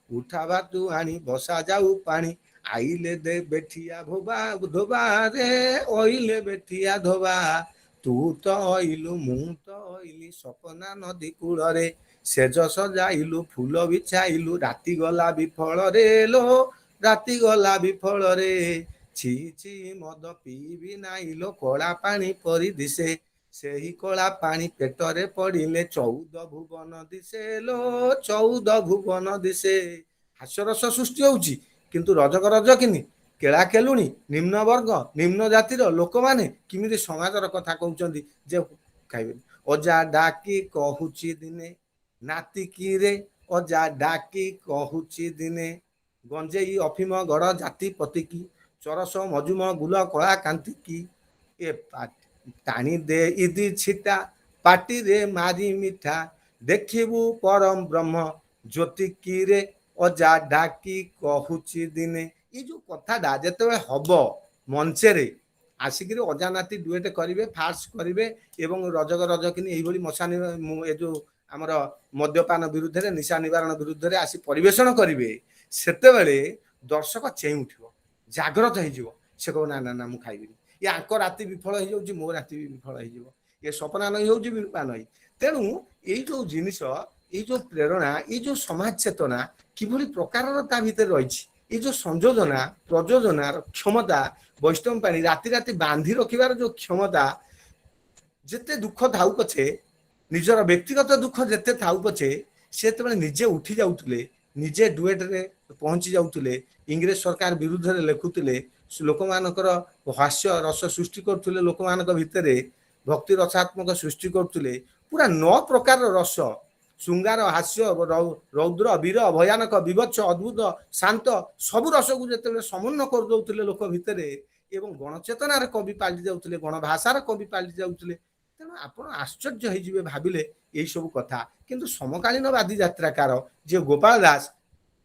Speaker 4: ଉଠା ଭାତୁ ଆଣି ବସା ଯାଉ ପାଣି, ଆଇଲେ ଦେ ବେଠିଆ ଭୋବା ଧୋବା ରେ, ଅଇଲେ ବେଠିଆ ଧୋବା, ତୁ ତ ଅଇଲୁ ମୁଁ ତ ଅଇଲି ସପନା ନଦୀ କୂଳରେ, ସେଜ ସଜାଇଲୁ ଫୁଲ ବିଛାଇଲୁ, ରାତି ଗଲା ବିଫଳରେ ଲୋ, ରାତି ଗଲା ବିଫଳରେ, ଛି ଛି ମଦ ପିଇବି ନାଇଁ ଲୋ, କଳା ପାଣି ପରି ଦିଶେ, ସେହି କଳା ପାଣି ପେଟରେ ପଡ଼ିଲେ 14 ଭୁବନ ଦିଶେ ଲୋ, 14 ଭୁବନ ଦିଶେ। ହାସ୍ୟରସ ସୃଷ୍ଟି ହଉଛି, କିନ୍ତୁ ରଜକ ରଜକିନି କେଳା କେଲୁଣି ନିମ୍ନ ବର୍ଗ ନିମ୍ନ ଜାତିର ଲୋକମାନେ କେମିତି ସମାଜର କଥା କହୁଛନ୍ତି ଯେ ଖାଇବେନି। ଅଜା ଡାକି କହୁଛି ଦିନେ ନାତି କିରେ, ଅଜା ଡାକି କହୁଛି ଦିନେ, ଗଞ୍ଜେଇ ଅଫିମ ଗଡ଼ ଜାତି ପତିକି, ଚରସ ମଜୁମ ଗୁଲ କଳା କାନ୍ତିକି, ଏ ଟାଣି ଦେ ଇଦି ଛିଟା ପାଟିରେ ମାରି ମିଠା, ଦେଖିବୁ ପରମ ବ୍ରହ୍ମ ଜ୍ୟୋତିକିରେ, ଅଜା ଡାକି କହୁଛି ଦିନେ। ଏଇ ଯୋଉ କଥାଟା ଯେତେବେଳେ ହବ ମଞ୍ଚରେ ଆସିକିରି ଅଜା ନାତି ଡୁଏଟ କରିବେ, ଫାର୍ସ କରିବେ ଏବଂ ରଜକ ରଜକିନି ଏଇଭଳି ମଶା ଏ ଯୋଉ ଆମର ମଦ୍ୟପାନ ବିରୁଦ୍ଧରେ, ନିଶା ନିବାରଣ ବିରୁଦ୍ଧରେ ଆସି ପରିବେଷଣ କରିବେ, ସେତେବେଳେ ଦର୍ଶକ ଚେଇଁ ଉଠିବ, ଜାଗ୍ରତ ହେଇଯିବ। ସେ କହିବ ନା ନା ନା ମୁଁ ଖାଇବିନି, ଏ ଆଙ୍କ ରାତି ବିଫଳ ହେଇଯାଉଛି, ମୋ ରାତି ବି ବିଫଳ ହେଇଯିବ, ଏ ସପନା ନଈ ହଉଛି ବିରୂପା ନଈ। ତେଣୁ ଏଇ ଯୋଉ ଜିନିଷ, ଏଇ ଯୋଉ ପ୍ରେରଣା, ଏଇ ଯୋଉ ସମାଜ ଚେତନା କିଭଳି ପ୍ରକାରର ତା ଭିତରେ ରହିଛି, ଏଇ ଯୋଉ ସଂଯୋଜନା ପ୍ରଯୋଜନାର କ୍ଷମତା, ବୈଷ୍ଣବ ପାଣି ରାତି ରାତି ବାନ୍ଧି ରଖିବାର ଯୋଉ କ୍ଷମତା, ଯେତେ ଦୁଃଖ ଥାଉ ପଛେ, ନିଜର ବ୍ୟକ୍ତିଗତ ଦୁଃଖ ଯେତେ ଥାଉ ପଛେ, ସେ ଯେତେବେଳେ ନିଜେ ଉଠି ଯାଉଥିଲେ, ନିଜେ ଡୁଏଟରେ ପହଞ୍ଚି ଯାଉଥିଲେ, ଇଂରେଜ ସରକାର ବିରୁଦ୍ଧରେ ଲେଖୁଥିଲେ, ଲୋକମାନଙ୍କର ହାସ୍ୟ ରସ ସୃଷ୍ଟି କରୁଥିଲେ, ଲୋକମାନଙ୍କ ଭିତରେ ଭକ୍ତି ରସାତ୍ମକ ସୃଷ୍ଟି କରୁଥିଲେ, ପୁରା 9 ପ୍ରକାରର ରସ, ଶୃଙ୍ଗାର, ହାସ୍ୟ, ରୌଦ୍ର, ବୀର, ଭୟାନକ, ବିଭତ୍ସ, ଅଦ୍ଭୁତ, ଶାନ୍ତ, ସବୁ ରସକୁ ଯେତେବେଳେ ସମନ୍ୱୟ କରିଦଉଥିଲେ ଲୋକ ଭିତରେ ଏବଂ ଗଣଚେତନାର କବି ପାଲଟି ଯାଉଥିଲେ, ଗଣଭାଷାର କବି ପାଲଟି ଯାଉଥିଲେ। ତେଣୁ ଆପଣ ଆଶ୍ଚର୍ଯ୍ୟ ହେଇଯିବେ ଭାବିଲେ ଏଇ ସବୁ କଥା। କିନ୍ତୁ ସମକାଳୀନ ବାଦୀ ଯାତ୍ରାକାର ଯିଏ ଗୋପାଳ ଦାସ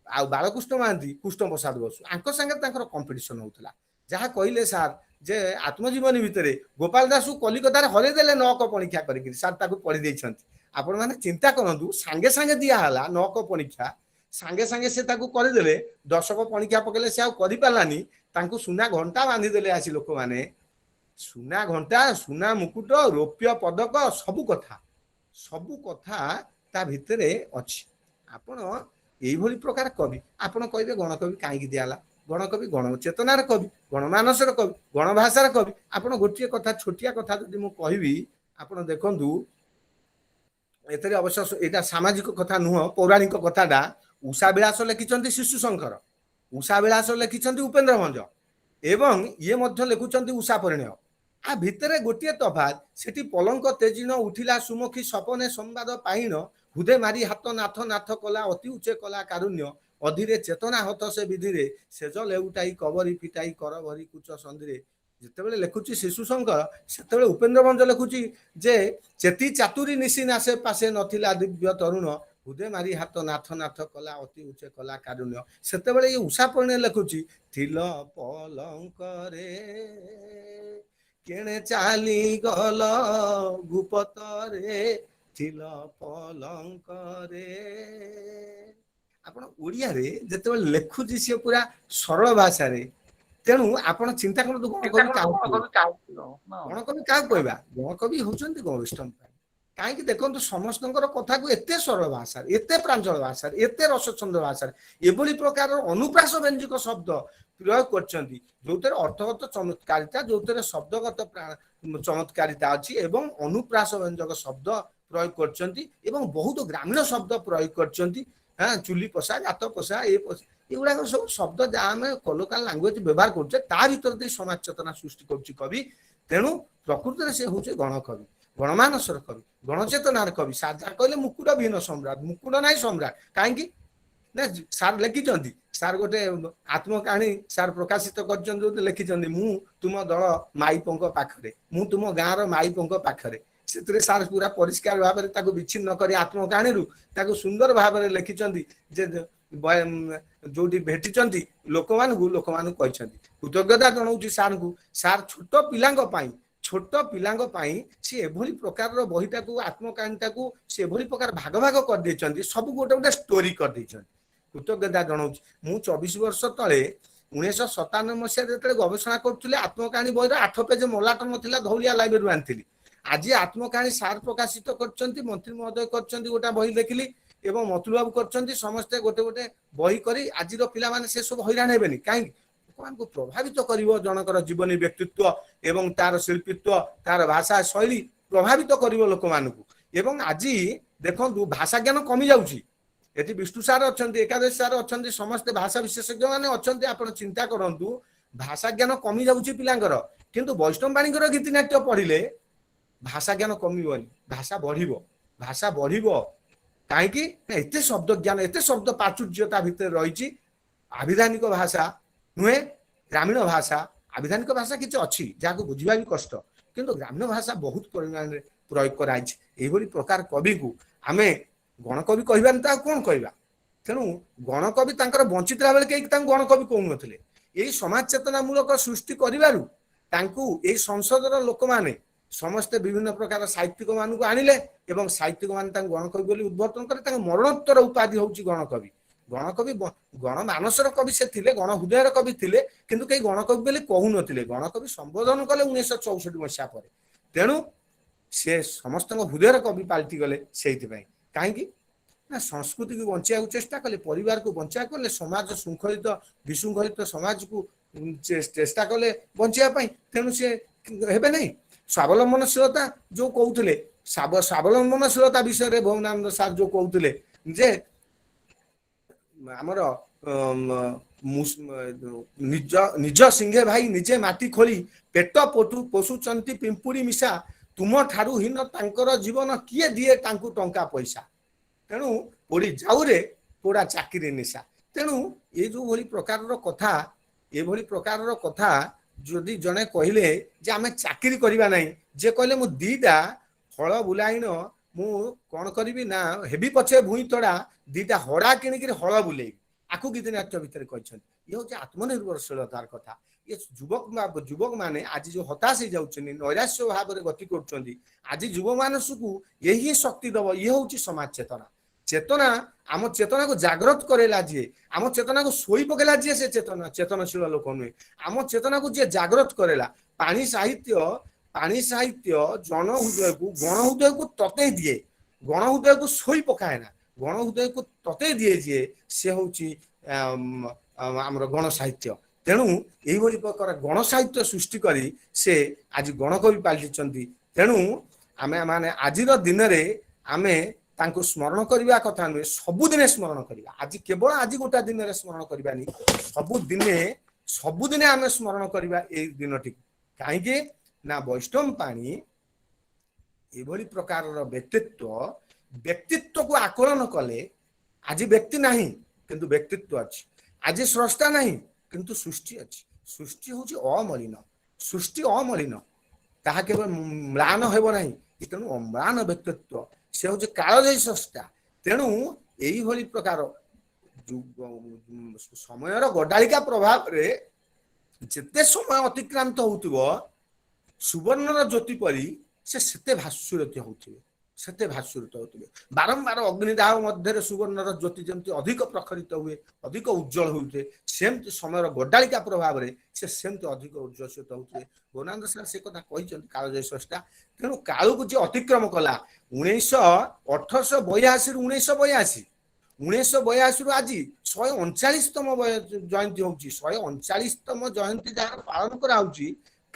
Speaker 4: ଆଉ ବାଳକୃଷ୍ଣ ମହାନ୍ତି, କୃଷ୍ଣ ପ୍ରସାଦ ବସୁ, ଆଙ୍କ ସାଙ୍ଗରେ ତାଙ୍କର କମ୍ପିଟିସନ ହଉଥିଲା। ଯାହା କହିଲେ ସାର୍ ଯେ ଆତ୍ମଜୀବନୀ ଭିତରେ ଗୋପାଳ ଦାସକୁ କଲିକତାରେ ହରେଇ ଦେଲେ 9 ପରୀକ୍ଷା କରିକିରି, ସାର୍ ତାକୁ ପଢି ଦେଇଛନ୍ତି। ଆପଣମାନେ ଚିନ୍ତା କରନ୍ତୁ, ସାଙ୍ଗେ ସାଙ୍ଗେ ଦିଆହେଲା 9 ପରୀକ୍ଷା, ସାଙ୍ଗେ ସାଙ୍ଗେ ସେ ତାକୁ କରିଦେଲେ, 10 ପରୀକ୍ଷା ପକେଇଲେ, ସେ ଆଉ କରିପାରିଲାନି, ତାଙ୍କୁ ସୁନା ଘଣ୍ଟା ବାନ୍ଧିଦେଲେ ଆସି ଲୋକମାନେ, ସୁନା ଘଣ୍ଟା, ସୁନା ମୁକୁଟ, ରୌପ୍ୟ ପଦକ, ସବୁ କଥା, ସବୁ କଥା ତା ଭିତରେ ଅଛି। ଆପଣ ଏଇଭଳି ପ୍ରକାର କବି, ଆପଣ କହିବେ ଗଣକବି କାହିଁକି ଦିଆହେଲା? ଗଣକବି ଗଣ ଚେତନାର କବି, ଗଣମାନସର କବି, ଗଣଭାଷାର କବି। ଆପଣ ଗୋଟିଏ କଥା, ଛୋଟିଆ କଥା ଯଦି ମୁଁ କହିବି, ଆପଣ ଦେଖନ୍ତୁ, ଏଥିରେ ଅବଶ୍ୟ ଏଇଟା ସାମାଜିକ କଥା ନୁହଁ, ପୌରାଣିକ କଥାଟା। ଉଷା ବିଳାସ ଲେଖିଛନ୍ତି ଶିଶୁ ଶଙ୍କର, ଉଷା ବିଳାସ ଲେଖିଛନ୍ତି ଉପେନ୍ଦ୍ର ଭଞ୍ଜ, ଏବଂ ଇଏ ମଧ୍ୟ ଲେଖୁଛନ୍ତି ଉଷା ପରିଣୟ। ଆ ଭିତରେ ଗୋଟିଏ ତଫାତ, ସେଠି ପଲଙ୍କ ତେଜିଣ ଉଠିଲା ସୁମୁଖୀ ସପନେ ସମ୍ବାଦ ପାଇଣ, ହୁଦେ ମାରି ହାତ ନାଥ ନାଥ କଲା ଅତି ଉଚ୍ଚେ କଲା କାରୁଣ୍ୟ, ଅଧୀରେ ଚେତନା ହତ ସେ ବିଧିରେ, ସେଜ ଲେଉଟାଇ କବରୀ ଫିଟାଇ କର ଭରି କୁଚ ସନ୍ଧିରେ। ଯେତେବେଳେ ଲେଖୁଛି ଶିଶୁ ଶଙ୍କର, ସେତେବେଳେ ଉପେନ୍ଦ୍ର ଭଞ୍ଜ ଲେଖୁଛି ଯେ ଚେତି ଚାତୁରୀ ନିଶି ନାସେ ପାଶେ ନଥିଲା ଦିବ୍ୟ ତରୁଣ, ହୁଦେ ମାରି ହାତ ନାଥ ନାଥ କଲା ଅତି ଉଚ୍ଚେ କଲା କାରୁଣ୍ୟ। ସେତେବେଳେ ଏଇ ଉଷା ପରିଣୟ ଲେଖୁଛି, ଥିଲ ପଲଙ୍କରେ କେଣେ ଚାଲି ଗଲ ଗୁପତରେ, ଥିଲ ପଲଙ୍କରେ। ଆପଣ ଓଡ଼ିଆରେ ଯେତେବେଳେ ଲେଖୁଛି ସିଏ ପୁରା ସରଳ ଭାଷାରେ। ତେଣୁ ଆପଣ ଚିନ୍ତା କରନ୍ତୁ, ଗଣକବି କାହାକୁ ଗଣକବି କାହାକୁ କହିବା? ଗଣକବି ହଉଛନ୍ତି ବୈଷ୍ଣବ ପାଣି। କାହିଁକି ଦେଖନ୍ତୁ, ସମସ୍ତଙ୍କର କଥାକୁ ଏତେ ସରଳ ଭାଷାରେ, ଏତେ ପ୍ରାଞ୍ଜଳ ଭାଷାରେ, ଏତେ ରସଛନ୍ଦ ଭାଷାରେ, ଏଭଳି ପ୍ରକାରର ଅନୁପ୍ରାସ ବ୍ୟଞ୍ଜକ ଶବ୍ଦ ପ୍ରୟୋଗ କରିଛନ୍ତି, ଯୋଉଥିରେ ଅର୍ଥଗତ ଚମତ୍କାରିତା, ଯୋଉଥିରେ ଶବ୍ଦଗତ ଚମତ୍କାରିତା ଅଛି, ଏବଂ ଅନୁପ୍ରାସ ବ୍ୟଞ୍ଜକ ଶବ୍ଦ ପ୍ରୟୋଗ କରିଛନ୍ତି ଏବଂ ବହୁତ ଗ୍ରାମୀଣ ଶବ୍ଦ ପ୍ରୟୋଗ କରିଛନ୍ତି। ହଁ, ଚୁଲି ପୋଷା, ଗାତ ପୋଷା, ଏ ପୋଷା, ଏଗୁଡାକ ସବୁ ଶବ୍ଦ ଯାହା ଆମେ ଲୋକାଲ ଲାଙ୍ଗୁଏଜ ବ୍ୟବହାର କରୁଛେ, ତା ଭିତରେ ଦେଇ ସମାଜ ଚେତନା ସୃଷ୍ଟି କରୁଛି କବି। ତେଣୁ ପ୍ରକୃତରେ ସେ ହଉଛି ଗଣକବି, ଗଣମାନସର କବି, ଗଣଚେତନାର କବି। ସାର୍ ଯାହା କହିଲେ ମୁକୁଟ ବିହୀନ ସମ୍ରାଟ, ମୁକୁଟ ନାହିଁ ସମ୍ରାଟ। କାହିଁକି ନା ସାର୍ ଲେଖିଛନ୍ତି, ସାର୍ ଗୋଟେ ଆତ୍ମକାହାଣୀ ସାର୍ ପ୍ରକାଶିତ କରିଛନ୍ତି, ଯୋଉଠି ଲେଖିଛନ୍ତି ମୁଁ ତୁମ ଦଳ ମାଇପଙ୍କ ପାଖରେ, ମୁଁ ତୁମ ଗାଁର ମାଇପଙ୍କ ପାଖରେ। ସେଥିରେ ସାର୍ ପୁରା ପରିଷ୍କାର ଭାବରେ ତାକୁ ବିଚ୍ଛିନ୍ନ କରି ଆତ୍ମକାହାଣୀରୁ ତାକୁ ସୁନ୍ଦର ଭାବରେ ଲେଖିଛନ୍ତି ଯେ ଯୋଉଠି ଭେଟିଛନ୍ତି ଲୋକମାନଙ୍କୁ, ଲୋକମାନଙ୍କୁ କହିଛନ୍ତି। କୃତଜ୍ଞତା ଜଣାଉଛି ସାର୍ଙ୍କୁ। ସାର୍ ଛୋଟ ପିଲାଙ୍କ ପାଇଁ, ଛୋଟ ପିଲାଙ୍କ ପାଇଁ ସେ ଏଭଳି ପ୍ରକାରର ବହିଟାକୁ, ଆତ୍ମକାହାଣୀଟାକୁ ସେ ଏଭଳି ପ୍ରକାର ଭାଗ ଭାଗ କରିଦେଇଛନ୍ତି, ସବୁ ଗୋଟେ ଗୋଟେ ଷ୍ଟୋରି କରିଦେଇଛନ୍ତି। କୃତଜ୍ଞତା ଜଣାଉଛି। ମୁଁ 24 ବର୍ଷ ତଳେ 1997 ମସିହାରେ ଯେତେବେଳେ ଗବେଷଣା କରୁଥିଲି, ଆତ୍ମକାହାଣୀ ବହିର 8 ପେଜ ମଲାଟ ନଥିଲା, ଧଉଳିଆ ଲାଇବ୍ରେରୀରୁ ଆଣିଥିଲି। ଆଜି ଆତ୍ମକାହାଣୀ ସାର୍ ପ୍ରକାଶିତ କରିଛନ୍ତି, ମନ୍ତ୍ରୀ ମହୋଦୟ କରିଛନ୍ତି ଗୋଟେ ବହି ଦେଖିଲି, ଏବଂ ମତୁଲ ବାବୁ କରିଛନ୍ତି। ସମସ୍ତେ ଗୋଟେ ଗୋଟେ ବହି କରି ଆଜିର ପିଲାମାନେ ସେ ସବୁ ହଇରାଣ ହେବେନି। କାହିଁକି? ଲୋକମାନଙ୍କୁ ପ୍ରଭାବିତ କରିବ ଜଣଙ୍କର ଜୀବନୀ, ବ୍ୟକ୍ତିତ୍ୱ ଏବଂ ତାର ଶିଳ୍ପିତ୍ୱ, ତାର ଭାଷା ଶୈଳୀ ପ୍ରଭାବିତ କରିବ ଲୋକମାନଙ୍କୁ। ଏବଂ ଆଜି ଦେଖନ୍ତୁ, ଭାଷା ଜ୍ଞାନ କମି ଯାଉଛି। ଏଠି ବିଷ୍ଣୁ ସାର୍ ଅଛନ୍ତି, ଏକାଦଶ ସାର୍ ଅଛନ୍ତି, ସମସ୍ତେ ଭାଷା ବିଶେଷଜ୍ଞ ମାନେ ଅଛନ୍ତି। ଆପଣ ଚିନ୍ତା କରନ୍ତୁ, ଭାଷା ଜ୍ଞାନ କମି ଯାଉଛି ପିଲାଙ୍କର, କିନ୍ତୁ ବୈଷ୍ଣବ ବାଣୀଙ୍କର ଗୀତିନାଟ୍ୟ ପଢିଲେ ଭାଷା ଜ୍ଞାନ କମିବନି, ଭାଷା ବଢିବ, ଭାଷା ବଢିବ। କାହିଁକି ନା ଏତେ ଶବ୍ଦ ଜ୍ଞାନ, ଏତେ ଶବ୍ଦ ପ୍ରାଚୁର୍ଯ୍ୟ ତା ଭିତରେ ରହିଛି। ଆଭିଧାନିକ ଭାଷା ନୁହେଁ, ଗ୍ରାମୀଣ ଭାଷା। ଆଭିଧାନିକ ଭାଷା କିଛି ଅଛି ଯାହାକୁ ବୁଝିବା ବି କଷ୍ଟ, କିନ୍ତୁ ଗ୍ରାମୀଣ ଭାଷା ବହୁତ ପରିମାଣରେ ପ୍ରୟୋଗ କରାଯାଇଛି। ଏଇଭଳି ପ୍ରକାର କବିକୁ ଆମେ ଗଣକବି କହିବାନି ତ ଆଉ କଣ କହିବା? ତେଣୁ ଗଣକବି ତାଙ୍କର ବଞ୍ଚିଥିଲା ବେଳେ କେହି ତାଙ୍କୁ ଗଣକବି କହୁନଥିଲେ। ଏଇ ସମାଜ ଚେତନାମୂଳକ ସୃଷ୍ଟି କରିବାରୁ ତାଙ୍କୁ ଏଇ ସଂସଦର ଲୋକମାନେ ସମସ୍ତେ ବିଭିନ୍ନ ପ୍ରକାର ସାହିତ୍ୟିକ ମାନଙ୍କୁ ଆଣିଲେ ଏବଂ ସାହିତ୍ୟିକ ମାନେ ତାଙ୍କୁ ଗଣକବି ବୋଲି ଉଦ୍ବର୍ତ୍ତନ କଲେ। ତାଙ୍କ ମରଣୋତ୍ତର ଉପାଧି ହଉଛି ଗଣକବି। ଗଣକବି, ଗଣମାନସର କବି ସେ ଥିଲେ, ଗଣ ହୃଦୟର କବି ଥିଲେ, କିନ୍ତୁ କେହି ଗଣକବି ବୋଲି କହୁନଥିଲେ। ଗଣକବି ସମ୍ବୋଧନ କଲେ 1964 ମସିହା ପରେ। ତେଣୁ ସେ ସମସ୍ତଙ୍କ ହୃଦୟର କବି ପାଲଟି ଗଲେ ସେଇଥିପାଇଁ। କାହିଁକି ନା ସଂସ୍କୃତିକୁ ବଞ୍ଚେଇବାକୁ ଚେଷ୍ଟା କଲେ, ପରିବାରକୁ ବଞ୍ଚେଇବାକୁ କଲେ, ସମାଜ ଶୃଙ୍ଖଳିତ ବିଶୃଙ୍ଖଳିତ ସମାଜକୁ ଚେଷ୍ଟା କଲେ ବଞ୍ଚିବା ପାଇଁ। ତେଣୁ ସେ ହେବେ ନାହିଁ। ସ୍ୱାବଲମ୍ବନଶୀଳତା ଯୋଉ କହୁଥିଲେ, ସ୍ୱାବଲମ୍ବନଶୀଳତା ବିଷୟରେ ଭୁବନାନନ୍ଦ ସାର୍ ଯୋଉ କହୁଥିଲେ ଯେ ଆମର ନିଜ ନିଜ ସିଂହେ ଭାଇ ନିଜେ ମାଟି ଖୋଳି ପେଟ ପୋଟୁ ପୋଷୁଛନ୍ତି ପିମ୍ପୁଡି ମିଶା, ତୁମ ଠାରୁ ହୀନ ତାଙ୍କର ଜୀବନ, କିଏ ଦିଏ ତାଙ୍କୁ ଟଙ୍କା ପଇସା। ତେଣୁ ପୋଡ଼ି ଯାଉରେ ପୋଡ଼ା ଚାକିରି ନିଶା। ତେଣୁ ଏ ଯୋଉ ଭଳି ପ୍ରକାରର କଥା, ଏଭଳି ପ୍ରକାରର କଥା ଯଦି ଜଣେ କହିଲେ ଯେ ଆମେ ଚାକିରି କରିବା ନାହିଁ, ଯେ କହିଲେ ମୁଁ ଦିଟା ହଳ ବୁଲାଇଣ ମୁଁ କଣ କରିବି ନା ହେବି ପଛେ ଭୂଇଁ ତଡ଼ା, ଦିଟା ହଡ଼ା କିଣିକିରି ହଳ ବୁଲେଇବି, ଆକୁ ଗୀତିନାଟ୍ୟ ଭିତରେ କହିଛନ୍ତି। ଇଏ ହଉଛି ଆତ୍ମନିର୍ଭରଶୀଳତାର କଥା। ଇଏ ଯୁବକ ମାନେ ଆଜି ଯୋଉ ହତାଶ ହେଇଯାଉଛନ୍ତି, ନୈରାଶ୍ୟ ଭାବରେ ଗତି କରୁଛନ୍ତି, ଆଜି ଯୁବ ମାନସକୁ ଏହି ଶକ୍ତି ଦବ। ଇଏ ହଉଛି ସମାଜ ଚେତନା। ଚେତନା ଆମ ଚେତନାକୁ ଜାଗ୍ରତ କରେଇଲା ଯିଏ, ଆମ ଚେତନାକୁ ଶୋଇ ପକେଇଲା ଯିଏ, ସେ ଚେତନା ଚେତନଶୀଳ ଲୋକ ନୁହେଁ। ଆମ ଚେତନାକୁ ଯିଏ ଜାଗ୍ରତ କରେଇଲା, ପାଣି ସାହିତ୍ୟ, ପାଣି ସାହିତ୍ୟ ଜନ ହୃଦୟକୁ, ଗଣ ହୃଦୟକୁ ତତେଇ ଦିଏ, ଗଣ ହୃଦୟକୁ ଶୋଇ ପକାଏ ନା। ଗଣ ହୃଦୟକୁ ତତେଇ ଦିଏ ଯିଏ, ସେ ହଉଛି ଆମର ଗଣ ସାହିତ୍ୟ। ତେଣୁ ଏଇଭଳି ପ୍ରକାର ଗଣ ସାହିତ୍ୟ ସୃଷ୍ଟି କରି ସେ ଆଜି ଗଣକବି ପାଲଟିଛନ୍ତି। ତେଣୁ ଆମେ ମାନେ ଆଜିର ଦିନରେ ଆମେ ତାଙ୍କୁ ସ୍ମରଣ କରିବା କଥା ନୁହେଁ, ସବୁଦିନେ ସ୍ମରଣ କରିବା। ଆଜି କେବଳ ଆଜି ଗୋଟା ଦିନରେ ସ୍ମରଣ କରିବାନି, ସବୁଦିନେ, ସବୁଦିନେ ଆମେ ସ୍ମରଣ କରିବା ଏଇ ଦିନଟିକୁ। କାହିଁକି ନା ବୈଷ୍ଣବ ପାଣି ଏଭଳି ପ୍ରକାରର ବ୍ୟକ୍ତିତ୍ୱ, ବ୍ୟକ୍ତିତ୍ୱକୁ ଆକଳନ କଲେ ଆଜି ବ୍ୟକ୍ତି ନାହିଁ କିନ୍ତୁ ବ୍ୟକ୍ତିତ୍ୱ ଅଛି, ଆଜି ସ୍ରଷ୍ଟା ନାହିଁ କିନ୍ତୁ ସୃଷ୍ଟି ଅଛି। ସୃଷ୍ଟି ହଉଛି ଅମଳିନ, ସୃଷ୍ଟି ଅମଳିନ, ତାହା କେବେ ମ୍ଳାନ ହେବ ନାହିଁ। ତେଣୁ ଅମ୍ଳାନ ବ୍ୟକ୍ତିତ୍ୱ, ସେ ହଉଛି କାଳଜୟୀ ସ୍ରଷ୍ଟା। ତେଣୁ ଏଇଭଳି ପ୍ରକାର ସମୟର ଗଡାଳିକା ପ୍ରଭାବରେ ଯେତେ ସମୟ ଅତିକ୍ରାନ୍ତ ହଉଥିବ, ସୁବର୍ଣ୍ଣର ଜ୍ୟୋତି ପରି ସେ ସେତେ ଭାସୁରତ ହଉଥିବେ, ସେତେ ଭାସୁରିତ ହଉଥିବେ। ବାରମ୍ବାର ଅଗ୍ନିଦାହ ମଧ୍ୟରେ ସୁବର୍ଣ୍ଣର ଜ୍ୟୋତି ଯେମିତି ଅଧିକ ପ୍ରଖରିତ ହୁଏ, ଅଧିକ ଉଜ୍ଜଳ ହେଉଥିବେ, ସେମିତି ସମୟର ଗଡାଳିକା ପ୍ରଭାବରେ ସେ ସେମିତି ଅଧିକ ଉଜ୍ଜସିତ ହଉଥିବେ। ଗୋନାନ୍ଦ ସାର୍ ସେ କଥା କହିଛନ୍ତି, କାଳଜୟୀ ସ୍ରଷ୍ଟା। ତେଣୁ କାଳକୁ ଯିଏ ଅତିକ୍ରମ କଲା, 1882ରୁ 1982, 1982ରୁ ଆଜି 139ତମ ଜୟନ୍ତୀ ହଉଛି। 139ତମ ଜୟନ୍ତୀ ଯାହାର ପାଳନ କରାହଉଛି,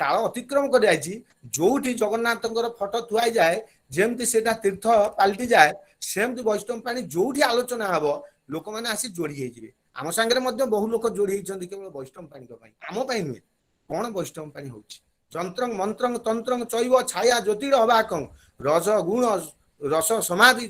Speaker 4: କାଳ ଅତିକ୍ରମ କରିଯାଇଛି। ଯୋଉଠି ଜଗନ୍ନାଥଙ୍କର ଫଟୋ ଥୁଆ ହେଇଯାଏ, ଯେମିତି ସେଇଟା ତୀର୍ଥ ପାଲଟି ଯାଏ, ସେମିତି ବୈଷ୍ଣବ ପାଣି ଯୋଉଠି ଆଲୋଚନା ହବ, ଲୋକମାନେ ଆସି ଯୋଡି ହେଇଯିବେ। ଆମ ସାଙ୍ଗରେ ମଧ୍ୟ ବହୁ ଲୋକ ଯୋଡି ହେଇଛନ୍ତି କେବଳ ବୈଷ୍ଣବ ପାଣିଙ୍କ ପାଇଁ, ଆମ ପାଇଁ ନୁହେଁ। କଣ ବୈଷ୍ଣବ ପାଣି ହଉଛି? ଯନ୍ତ୍ରଂ ମନ୍ତ୍ରଂ ତନ୍ତ୍ରଂ ଚୈବ ଛାୟା ଜ୍ୟୋତିର ଅବାକଂ ରଜ ଗୁଣ ରସ ସମାଧି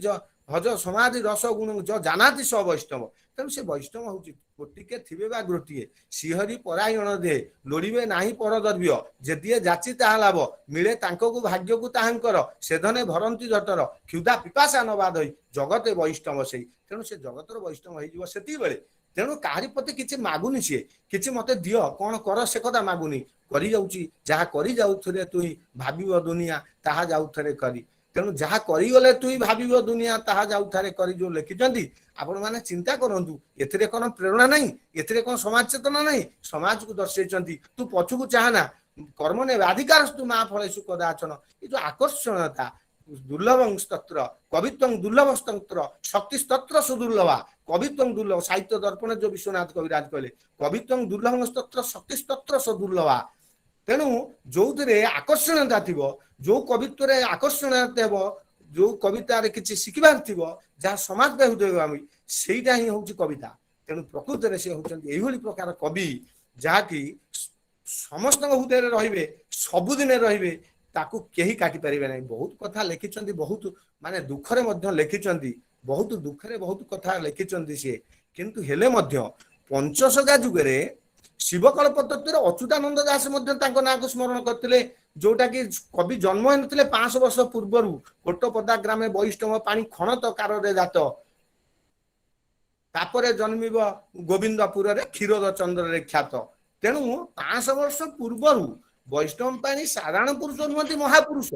Speaker 4: ହଜ ସମାଧି ରସ ଗୁଣ ଯ ଜାନାତି ସ ବୈଷ୍ଣବ। ତେଣୁ ସେ ବୈଷ୍ଣବ ହଉଛି ଗୋଟିକେ ଥିବେ ବା ଗୋଟିଏ, ଶ୍ରୀହରି ପରାୟଣ ଦେ ଲୋଡ଼ିବେ ନାହିଁ ପରଦ୍ରବ୍ୟ, ଯେଦିଏ ଯାଚି ତାହା ଲାଭ ମିଳେ ତାଙ୍କକୁ ଭାଗ୍ୟକୁ ତାହାଙ୍କର, ସେଧନେ ଭରନ୍ତି ଜଟର କ୍ଷୁଧା ପିପାସା ନ ବାଧଇ ଜଗତେ ବୈଷ୍ଣବ ସେଇ। ତେଣୁ ସେ ଜଗତର ବୈଷ୍ଣବ ହେଇଯିବ ସେତିକି ବେଳେ ତେଣୁ କାହାରି ପ୍ରତି କିଛି ମାଗୁନି ସିଏ, କିଛି ମତେ ଦିଅ କଣ କର ସେ କଥା ମାଗୁନି, କରି ଯାଉଛି। ଯାହା କରି ଯାଉଥିଲେ ତୁଇ ଭାବିବ ଦୁନିଆ ତାହା ଯାଉଥରେ କରି। ତେଣୁ ଯାହା କରିଗଲେ ତୁଇ ଭାବିବ ଦୁନିଆ ତାହା ଯାଉଥାରେ କରି ଯୋଉ ଲେଖିଛନ୍ତି, ଆପଣ ମାନେ ଚିନ୍ତା କରନ୍ତୁ, ଏଥିରେ କଣ ପ୍ରେରଣା ନାହିଁ? ଏଥିରେ କଣ ସମାଜ ଚେତନା ନାହିଁ? ସମାଜକୁ ଦର୍ଶେଇଛନ୍ତି, ତୁ ପଛକୁ ଚାହାନା, କର୍ମ ନେବେ ଅଧିକାର ତୁ ମା ଫଳେଷୁ କଦାଚନ। ଏ ଯୋଉ ଆକର୍ଷଣୀୟତା, ଦୁର୍ଲଭ ସ୍ତତ୍ର କବିତ୍ୱ, ଦୁର୍ଲଭ ସ୍ତନ୍ତ୍ର ଶକ୍ତି ସ୍ତତ୍ର ସୁଦୁର୍ଲଭା କବିତ୍ୱ ଦୁର୍ଲଭ। ସାହିତ୍ୟ ଦର୍ପଣ ଯୋଉ ବିଶ୍ୱନାଥ କବିରାଜ କହିଲେ, କବିତ୍ୱ ଦୁର୍ଲଭ ସ୍ତତ୍ର ଶକ୍ତି ସ୍ତତ୍ର ସୁଦୁର୍ଲଭା। ତେଣୁ ଯୋଉଥିରେ ଆକର୍ଷଣୀୟତା ଥିବ, ଯୋଉ କବିତ୍ୱରେ ଆକର୍ଷଣୀୟତା ହେବ, ଯୋଉ କବିତାରେ କିଛି ଶିଖିବାର ଥିବ, ଯାହା ସମାଜ ପାଇଁ ହୃଦୟଗାମୀ, ସେଇଟା ହିଁ ହଉଛି କବିତା। ତେଣୁ ପ୍ରକୃତରେ ସେ ହଉଛନ୍ତି ଏଇଭଳି ପ୍ରକାର କବି, ଯାହାକି ସମସ୍ତଙ୍କ ହୃଦୟରେ ରହିବେ, ସବୁଦିନେ ରହିବେ, ତାକୁ କେହି କାଟି ପାରିବେ ନାହିଁ। ବହୁତ କଥା ଲେଖିଛନ୍ତି, ବହୁତ ମାନେ ଦୁଃଖରେ ମଧ୍ୟ ଲେଖିଛନ୍ତି, ବହୁତ ଦୁଃଖରେ ବହୁତ କଥା ଲେଖିଛନ୍ତି ସିଏ। କିନ୍ତୁ ହେଲେ ମଧ୍ୟ ପଞ୍ଚସଖା ଯୁଗରେ ଶିବକଳ୍ପ ତତ୍ତ୍ୱରେ ଅଚ୍ୟୁତାନନ୍ଦ ଦାସ ମଧ୍ୟ ତାଙ୍କ ନାଁକୁ ସ୍ମରଣ କରିଥିଲେ, ଯୋଉଟା କି କବି ଜନ୍ମ ହେଇନଥିଲେ 500 ବର୍ଷ ପୂର୍ବରୁ। କୋଟପଦା ଗ୍ରାମେ ବୈଷ୍ଣବ ପାଣି ଖଣତ କାରରେ ଜାତ, ତାପରେ ଜନ୍ମିବ ଗୋବିନ୍ଦପୁରରେ କ୍ଷୀରୋଦ ଚନ୍ଦ୍ରରେ ଖ୍ୟାତ। ତେଣୁ 500 ବର୍ଷ ପୂର୍ବରୁ ବୈଷ୍ଣବ ପାଣି ସାଧାରଣ ପୁରୁଷ ନୁହନ୍ତି, ମହାପୁରୁଷ।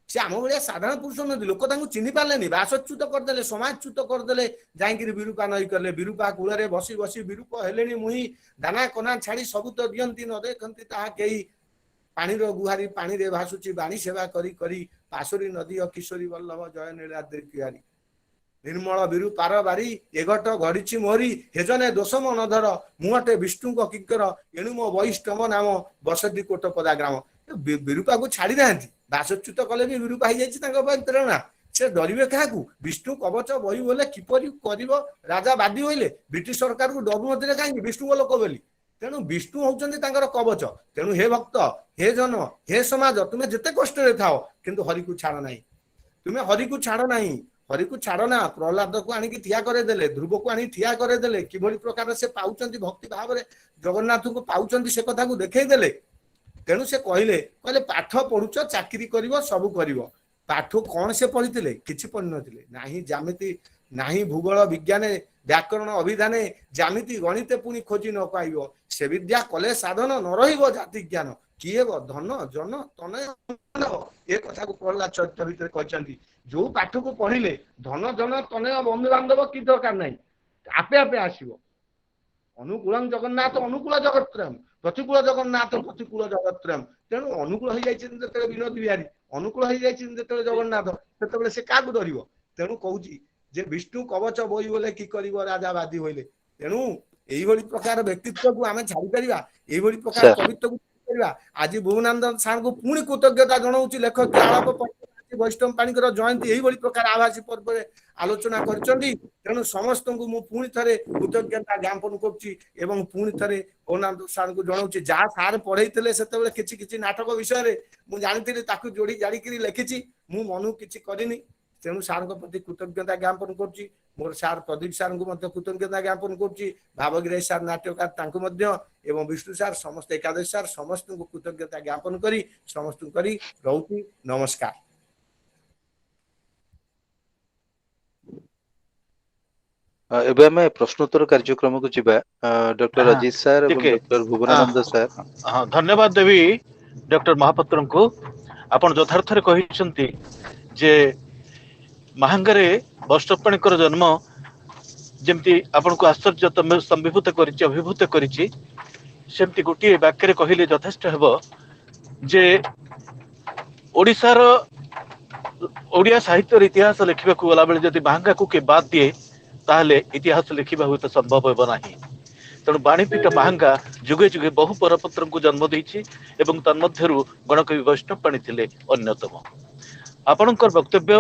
Speaker 4: ସେ ଆମ ଭଳିଆ ସାଧାରଣ ପୁରୁଷ ନୁହନ୍ତି। ଲୋକ ତାଙ୍କୁ ଚିହ୍ନି ପାରିଲେନି, ବାସଚ୍ୟୁତ କରିଦେଲେ, ସମାଜଚ୍ୟୁତ କରିଦେଲେ, ଯାଇକିରି ବିରୂପା ନଈ କଲେ। ବିରୂପା କୂଳରେ ବସି ବସି ବିରୂପ ହେଲେଣି ମୁହିଁ, ଦାନା କନା ଛାଡି ସବୁ ତ ଦିଅନ୍ତି ନ ଦେଖନ୍ତି ତାହା କେହି। ପାଣିର ଗୁହାରି ପାଣିରେ ଭାସୁଛି ବାଣୀ ସେବା କରି କରି, ପାଶୋରି ନଦୀ କିଶୋରୀ ବଲ୍ଲଭ ଜୟ ନୀଳାଦ୍ରି କିହାରୀ। ନିର୍ମଳ ବିରୁ ପାର ବାରି ଏଘଟ ଘଡ଼ିଛି ମୋରି, ହେଜନେ ଦୋଷ ମନଧର ମୁଁ ଅଟେ ବିଷ୍ଣୁଙ୍କ କିଙ୍କର, ଏଣୁ ମୋ ବୈଷ୍ଣବ ନାମ ବସତି କୋଟପଦା ଗ୍ରାମ। ବିରୂପାକୁ ଛାଡି ନାହାନ୍ତି, ବାସଚ୍ୟୁତ କଲେ ବି ବିରୂପା ହେଇଯାଇଛି ତାଙ୍କ ପାଇଁ ପ୍ରେରଣା। ସେ ଡରିବେ କାହାକୁ? ବିଷ୍ଣୁ କବଚ ବହି ବୋଲେ କିପରି କରିବ ରାଜା ବାଦୀ ହୋଇଲେ। ବ୍ରିଟିଶ ସରକାରକୁ ଡରୁ ନଥିଲେ କାହିଁକି? ବିଷ୍ଣୁଙ୍କ ଲୋକ ବୋଲି। ତେଣୁ ବିଷ୍ଣୁ ହଉଛନ୍ତି ତାଙ୍କର କବଚ। ତେଣୁ ହେ ଭକ୍ତ, ହେ ଜନ, ହେ ସମାଜ, ତୁମେ ଯେତେ କଷ୍ଟରେ ଥାଅ କିନ୍ତୁ ହରିକୁ ଛାଡ ନାହିଁ। ତୁମେ ହରିକୁ ଛାଡ ନାହିଁ, ହରିକୁ ଛାଡ ନା। ପ୍ରହ୍ଲାଦକୁ ଆଣିକି ଠିଆ କରେଇଦେଲେ, ଧ୍ରୁବକୁ ଆଣିକି ଠିଆ କରେଇଦେଲେ, କିଭଳି ପ୍ରକାର ସେ ପାଉଛନ୍ତି ଭକ୍ତି ଭାବରେ ଜଗନ୍ନାଥଙ୍କୁ ପାଉଛନ୍ତି ସେ କଥାକୁ ଦେଖେଇଦେଲେ। ତେଣୁ ସେ କହିଲେ, କହିଲେ ପାଠ ପଢୁଛ, ଚାକିରି କରିବ, ସବୁ କରିବ। ପାଠ କଣ ସେ ପଢିଥିଲେ? କିଛି ପଢିନଥିଲେ। ନାହିଁ ଜ୍ୟାମିତି, ନାହିଁ ଭୂଗୋଳ ବିଜ୍ଞାନେ, ବ୍ୟାକରଣ ଅଭିଧାନେ, ଜ୍ୟାମିତି ଗଣିତେ ପୁଣି ଖୋଜି ନ ପାଇବ। ସେ ବିଦ୍ୟା କଲେ ସାଧନ ନ ରହିବ ଜାତି ଜ୍ଞାନ, କିଏ ହେବ ଧନ ଜନ ତନୟ। ଏ କଥାକୁ ପ୍ରହ୍ଲାଦ ଚରିତ୍ର ଭିତରେ କହିଛନ୍ତି। ଯୋଉ ପାଠକୁ ପଢିଲେ ଧନ ଜନ ତନୟ ବନ୍ଧୁବାନ୍ଧବ କି ଦରକାର ନାହିଁ, ଆପେ ଆପେ ଆସିବ। ଅନୁକୂଳ ଜଗନ୍ନାଥ ଅନୁକୂଳ ଜଗତ୍ରୟମ, ପ୍ରତିକୂଳ ଜଗନ୍ନାଥ ପ୍ରତିକୂଳ ଜଗତ୍ରୟମ। ତେଣୁ ଅନୁକୂଳ ହେଇଯାଇଛନ୍ତି ଯେତେବେଳେ ବିନୋଦ ବିହାରୀ, ଅନୁକୂଳ ହେଇଯାଇଛନ୍ତି ଯେତେବେଳେ ଜଗନ୍ନାଥ, ସେତେବେଳେ ସେ କାହାକୁ ଡରିବ? ତେଣୁ କହୁଛି ଯେ ବିଷ୍ଣୁ କବଚ ବହି ବୋଲେ କି କରିବ ରାଜା ବାଦୀ ହୋଇଲେ। ତେଣୁ ଏଇଭଳି ପ୍ରକାର ବ୍ୟକ୍ତିତ୍ୱକୁ ଆମେ ଛାଡିପାରିବା? ଏଇଭଳି ପ୍ରକାର କବିତ୍ୱକୁ ଛାଡିପାରିବା? ଆଜି ଭୁବନାନନ୍ଦ ସାର୍ଙ୍କୁ ପୁଣି କୃତଜ୍ଞତା ଜଣାଉଛି। ଲେଖକ ଆଳାପ ବୈଷ୍ଣବ ପାଣିଙ୍କର ଜୟନ୍ତୀ ଏଇଭଳି ପ୍ରକାର ଆଭାସୀ ପର୍ବରେ ଆଲୋଚନା କରିଛନ୍ତି। ତେଣୁ ସମସ୍ତଙ୍କୁ ମୁଁ ପୁଣି ଥରେ କୃତଜ୍ଞତା ଜ୍ଞାପନ କରୁଛି ଏବଂ ପୁଣି ଥରେ ଭୁବନାନନ୍ଦ ସାର୍ଙ୍କୁ ଜଣାଉଛି, ଯାହା ସାର୍ ପଢେଇଥିଲେ ସେତେବେଳେ କିଛି କିଛି ନାଟକ ବିଷୟରେ ମୁଁ ଜାଣିଥିଲି, ତାକୁ ଯୋଡି ଜାଣିକିରି ଲେଖିଛି, ମୁଁ ମନକୁ କିଛି କରିନି। ତେଣୁ ସାର୍ଙ୍କ ପ୍ରତି କୃତଜ୍ଞତା ଜ୍ଞାପନ କରୁଛି। ମୋର ସାର୍ ପ୍ରଦୀପ ସାର୍ଙ୍କୁ ମଧ୍ୟ କୃତଜ୍ଞତା ଜ୍ଞାପନ କରୁଛି, ଭାବଗିରାଇ ସାର୍ ନାଟ୍ୟକାର ତାଙ୍କୁ ମଧ୍ୟ, ଏବଂ ବିଷ୍ଣୁ ସାର୍, ସମସ୍ତେ ଏକାଦଶ ସାର୍, ସମସ୍ତଙ୍କୁ କୃତଜ୍ଞତା ଜ୍ଞାପନ କରି ସମସ୍ତଙ୍କୁ କରି ରହୁଛି। ନମସ୍କାର।
Speaker 5: ଏବେ ଆମେ ପ୍ରଶ୍ନୋତ୍ତର କାର୍ଯ୍ୟକ୍ରମକୁ ଯିବା। ଡକ୍ଟର ଅଜିତ ସାର୍ ଏବଂ ଡକ୍ଟର ଭୁବନାନନ୍ଦ ସାର୍।
Speaker 1: ହଁ, ଧନ୍ୟବାଦ ଦେବି ଡକ୍ଟର ମହାପାତ୍ରଙ୍କୁ। ଆପଣ ଯଥାର୍ଥରେ କହିଛନ୍ତି ଯେ ମାହାଙ୍ଗାରେ ବୈଷ୍ଣବ ଜନ୍ମ ଯେମିତି ଆପଣଙ୍କୁ ଆଶ୍ଚର୍ଯ୍ୟ ସ୍ତମ୍ଭୀଭୂତ କରିଛି, ଅଭିଭୂତ କରିଛି, ସେମିତି ଗୋଟିଏ ବାକ୍ୟରେ କହିଲେ ଯଥେଷ୍ଟ ହେବ ଯେ ଓଡ଼ିଶାର ଓଡ଼ିଆ ସାହିତ୍ୟର ଇତିହାସ ଲେଖିବାକୁ ଗଲାବେଳେ ଯଦି ମାହାଙ୍ଗାକୁ କିଏ ବାଦ ଦିଏ, ତାହେଲେ ଇତିହାସ ଲେଖିବା ହୁଏତ ସମ୍ଭବ ହେବ ନାହିଁ। ତେଣୁ ବାଣୀପୀଠ ମାହାଙ୍ଗା ଯୁଗେ ଯୁଗେ ବହୁ ପରପତ୍ରଙ୍କୁ ଜନ୍ମ ଦେଇଛି ଏବଂ ତନ୍ମଧ୍ୟରୁ ଗଣକବି ବୈଷ୍ଣବ ପାଣି ଥିଲେ ଅନ୍ୟତମ। ଆପଣଙ୍କର ବକ୍ତବ୍ୟ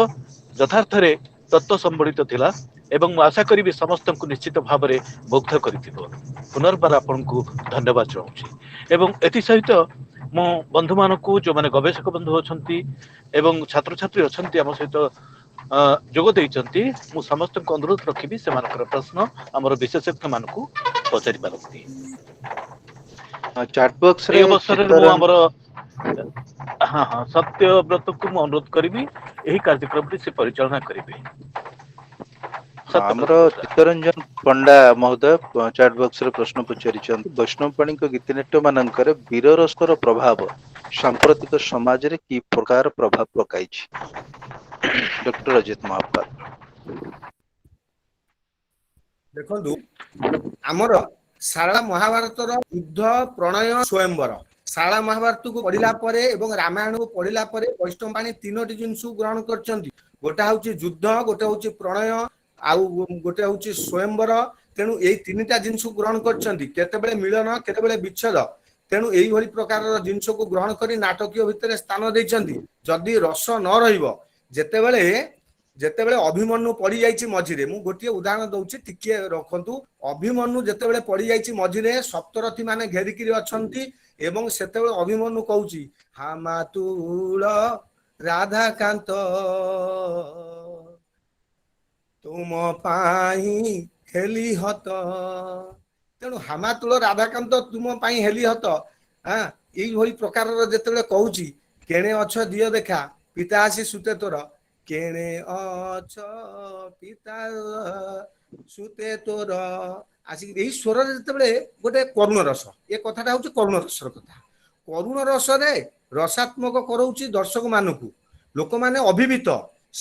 Speaker 1: ଯଥାର୍ଥରେ ତତ୍ତ୍ୱ ସମ୍ବଳିତ ଥିଲା ଏବଂ ମୁଁ ଆଶା କରିବି ସମସ୍ତଙ୍କୁ ନିଶ୍ଚିତ ଭାବରେ ମୁଗ୍ଧ କରିଥିବ। ପୁନର୍ବାର ଆପଣଙ୍କୁ ଧନ୍ୟବାଦ ଜଣାଉଛି ଏବଂ ଏଥିସହିତ ମୁଁ ବନ୍ଧୁମାନଙ୍କୁ, ଯେଉଁମାନେ ଗବେଷକ ବନ୍ଧୁ ଅଛନ୍ତି ଏବଂ ଛାତ୍ରଛାତ୍ରୀ ଅଛନ୍ତି ଆମ ସହିତ ଯୋଗ ଦେଇଛନ୍ତି, ମୁଁ ସମସ୍ତଙ୍କୁ ଅନୁରୋଧ ରଖିବି ସେମାନଙ୍କର ପ୍ରଶ୍ନ ଆମର ବିଶେଷଜ୍ଞ ମାନଙ୍କୁ ପଚାରି ପାରନ୍ତି।
Speaker 5: ଚାଟ ବକ୍ସରେ
Speaker 1: ଏହି ଅବସରରେ ମୁଁ ଆମର ହଁ ହଁ ସତ୍ୟବ୍ରତକୁ ମୁଁ ଅନୁରୋଧ କରିବି ଏହି କାର୍ଯ୍ୟକ୍ରମଟି ସେ ପରିଚାଳନା କରିବେ।
Speaker 5: ଆମର ଚିତ୍ତରଞ୍ଜନ ପଣ୍ଡା ମହୋଦୟ ଚାଟ ବକ୍ସରେ ପ୍ରଶ୍ନ ପଚାରିଛନ୍ତି, ବୈଷ୍ଣବ ପାଣିଙ୍କ ଗୀତିନାଟ୍ୟ ମାନଙ୍କରେ ବୀର ରସର ପ୍ରଭାବ ସାମ୍ପ୍ରତିକ ସମାଜରେ କି ପ୍ରକାର ପ୍ରଭାବ ପକାଇଛି? ଡକ୍ଟର ଅଜିତ ମହାପାତ୍ର।
Speaker 4: ଦେଖନ୍ତୁ, ଆମର ସାରଳା ମହାଭାରତର ଯୁଦ୍ଧ, ପ୍ରଣୟ, ସ୍ୱୟଂବର, ସାରଳା ମହାଭାରତକୁ ପଢିଲା ପରେ ଏବଂ ରାମାୟଣକୁ ପଢିଲା ପରେ ବୈଷ୍ଣବ ପାଣି ତିନୋଟି ଜିନିଷକୁ ଗ୍ରହଣ କରିଛନ୍ତି। ଗୋଟେ ହଉଛି ଯୁଦ୍ଧ, ଗୋଟେ ହଉଛି ପ୍ରଣୟ, ଆଉ ଗୋଟେ ହଉଛି ସ୍ୱୟଂବର। ତେଣୁ ଏଇ ତିନିଟା ଜିନିଷକୁ ଗ୍ରହଣ କରିଛନ୍ତି, କେତେବେଳେ ମିଳନ, କେତେବେଳେ ବିଚ୍ଛେଦ। ତେଣୁ ଏଇଭଳି ପ୍ରକାରର ଜିନିଷକୁ ଗ୍ରହଣ କରି ନାଟକୀୟ ଭିତରେ ସ୍ଥାନ ଦେଇଛନ୍ତି। ଯଦି ରସ ନ ରହିବ, ଯେତେବେଳେ ଯେତେବେଳେ ଅଭିମନ୍ୟୁ ପଡିଯାଇଛି ମଝିରେ, ମୁଁ ଗୋଟିଏ ଉଦାହରଣ ଦଉଛି, ଟିକିଏ ରଖନ୍ତୁ। ଅଭିମନ୍ୟୁ ଯେତେବେଳେ ପଡିଯାଇଛି ମଝିରେ, ସପ୍ତରଥୀ ମାନେ ଘେରିକିରି ଅଛନ୍ତି ଏବଂ ସେତେବେଳେ ଅଭିମନ୍ୟୁ କହୁଛି, ହାମାତୁଳ ରାଧାକାନ୍ତ ତୁମ ପାଇଁ ହେଲି ହତ। ତେଣୁ ହାମାତୁଳ ରାଧାକାନ୍ତ ତୁମ ପାଇଁ ହେଲି ହତ, ହଁ, ଏଇଭଳି ପ୍ରକାରର ଯେତେବେଳେ କହୁଛି, କେଣେ ଅଛ ଦିଅ ଦେଖା ପିତା ଆସି ସୁତେ ତୋର, କେଣେ ଅଛ ପିତା ସୁତେ ତୋର ଆସିକି, ଏଇ ସ୍ୱରରେ ଯେତେବେଳେ ଗୋଟେ କରୁଣ ରସ, ଏ କଥାଟା ହଉଛି କରୁଣ ରସର କଥା। କରୁଣ ରସରେ ରସାତ୍ମକ କରଉଛି ଦର୍ଶକ ମାନଙ୍କୁ, ଲୋକମାନେ ଅଭିଭୂତ।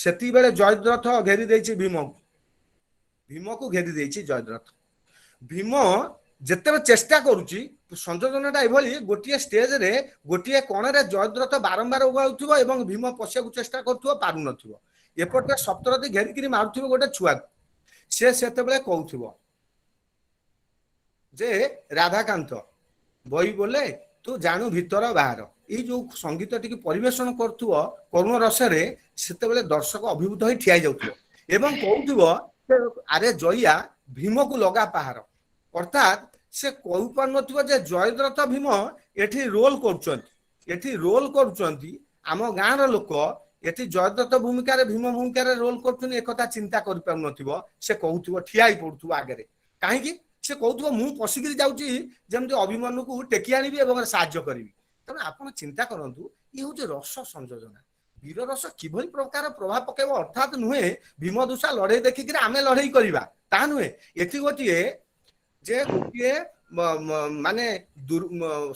Speaker 4: ସେତିକିବେଳେ ଜୟଦ୍ରଥ ଘେରି ଦେଇଛି ଭୀମକୁ, ଭୀମକୁ ଘେରି ଦେଇଛି ଜୟଦ୍ରଥ। ଭୀମ ଯେତେବେଳେ ଚେଷ୍ଟା କରୁଛି, ସଂଯୋଜନାଟା ଏଭଳି, ଗୋଟିଏ ଷ୍ଟେଜରେ ଗୋଟିଏ କଣରେ ଜୟଦ୍ରଥ ବାରମ୍ବାର ଉଗାଉଥିବ ଏବଂ ଭୀମ ପଶିବାକୁ ଚେଷ୍ଟା କରୁଥିବ, ପାରୁନଥିବ। ଏପଟେ ସପ୍ତରଥୀ ଘେରିକିରି ମାରୁଥିବ ଗୋଟେ ଛୁଆକୁ। ସେ ସେତେବେଳେ କହୁଥିବ ଯେ ରାଧାକାନ୍ତ ବହି ବୋଲେ ତୁ ଜାଣୁ ଭିତର ବାହାର। ଏଇ ଯୋଉ ସଙ୍ଗୀତ ଟିକେ ପରିବେଷଣ କରୁଥିବ କରୁଣ ରସରେ, ସେତେବେଳେ ଦର୍ଶକ ଅଭିଭୂତ ହୋଇ ଠିଆ ହେଇଯାଉଥିବ ଏବଂ କହୁଥିବ, ଆରେ ଜଇଆ ଭୀମକୁ ଲଗା ପାହାର। ଅର୍ଥାତ୍ ସେ କହିପାରୁନଥିବ ଯେ ଜୟଦ୍ରଥ ଭୀମ ଏଠି ରୋଲ କରୁଛନ୍ତି, ଏଠି ରୋଲ କରୁଛନ୍ତି ଆମ ଗାଁର ଲୋକ, ଏଠି ଜୟଦ୍ରଥ ଭୂମିକାରେ ଭୀମ ଭୂମିକାରେ ରୋଲ କରୁଛନ୍ତି, ଏକଥା ଚିନ୍ତା କରିପାରୁନଥିବ। ସେ କହୁଥିବ, ଠିଆ ହେଇ ପଡୁଥିବ ଆଗରେ। କାହିଁକି ସେ କହୁଥିବ, ମୁଁ ପଶିକିରି ଯାଉଛି ଯେମିତି ଅଭିମନ୍ୟୁକୁ ଟେକି ଆଣିବି ଏବଂ ସାହାଯ୍ୟ କରିବି। ତେଣୁ ଆପଣ ଚିନ୍ତା କରନ୍ତୁ, ଇଏ ହଉଛି ରସ ସଂଯୋଜନା। ବୀର ରସ କିଭଳି ପ୍ରକାର ପ୍ରଭାବ ପକେଇବ। ଅର୍ଥାତ୍ ନୁହେଁ ଭୀମ ଦୁଷା ଲଢେଇ ଦେଖିକିରି ଆମେ ଲଢେଇ କରିବା, ତାହା ନୁହେଁ। ଏଠି ଗୋଟିଏ ଯେ ଗୋଟିଏ ମାନେ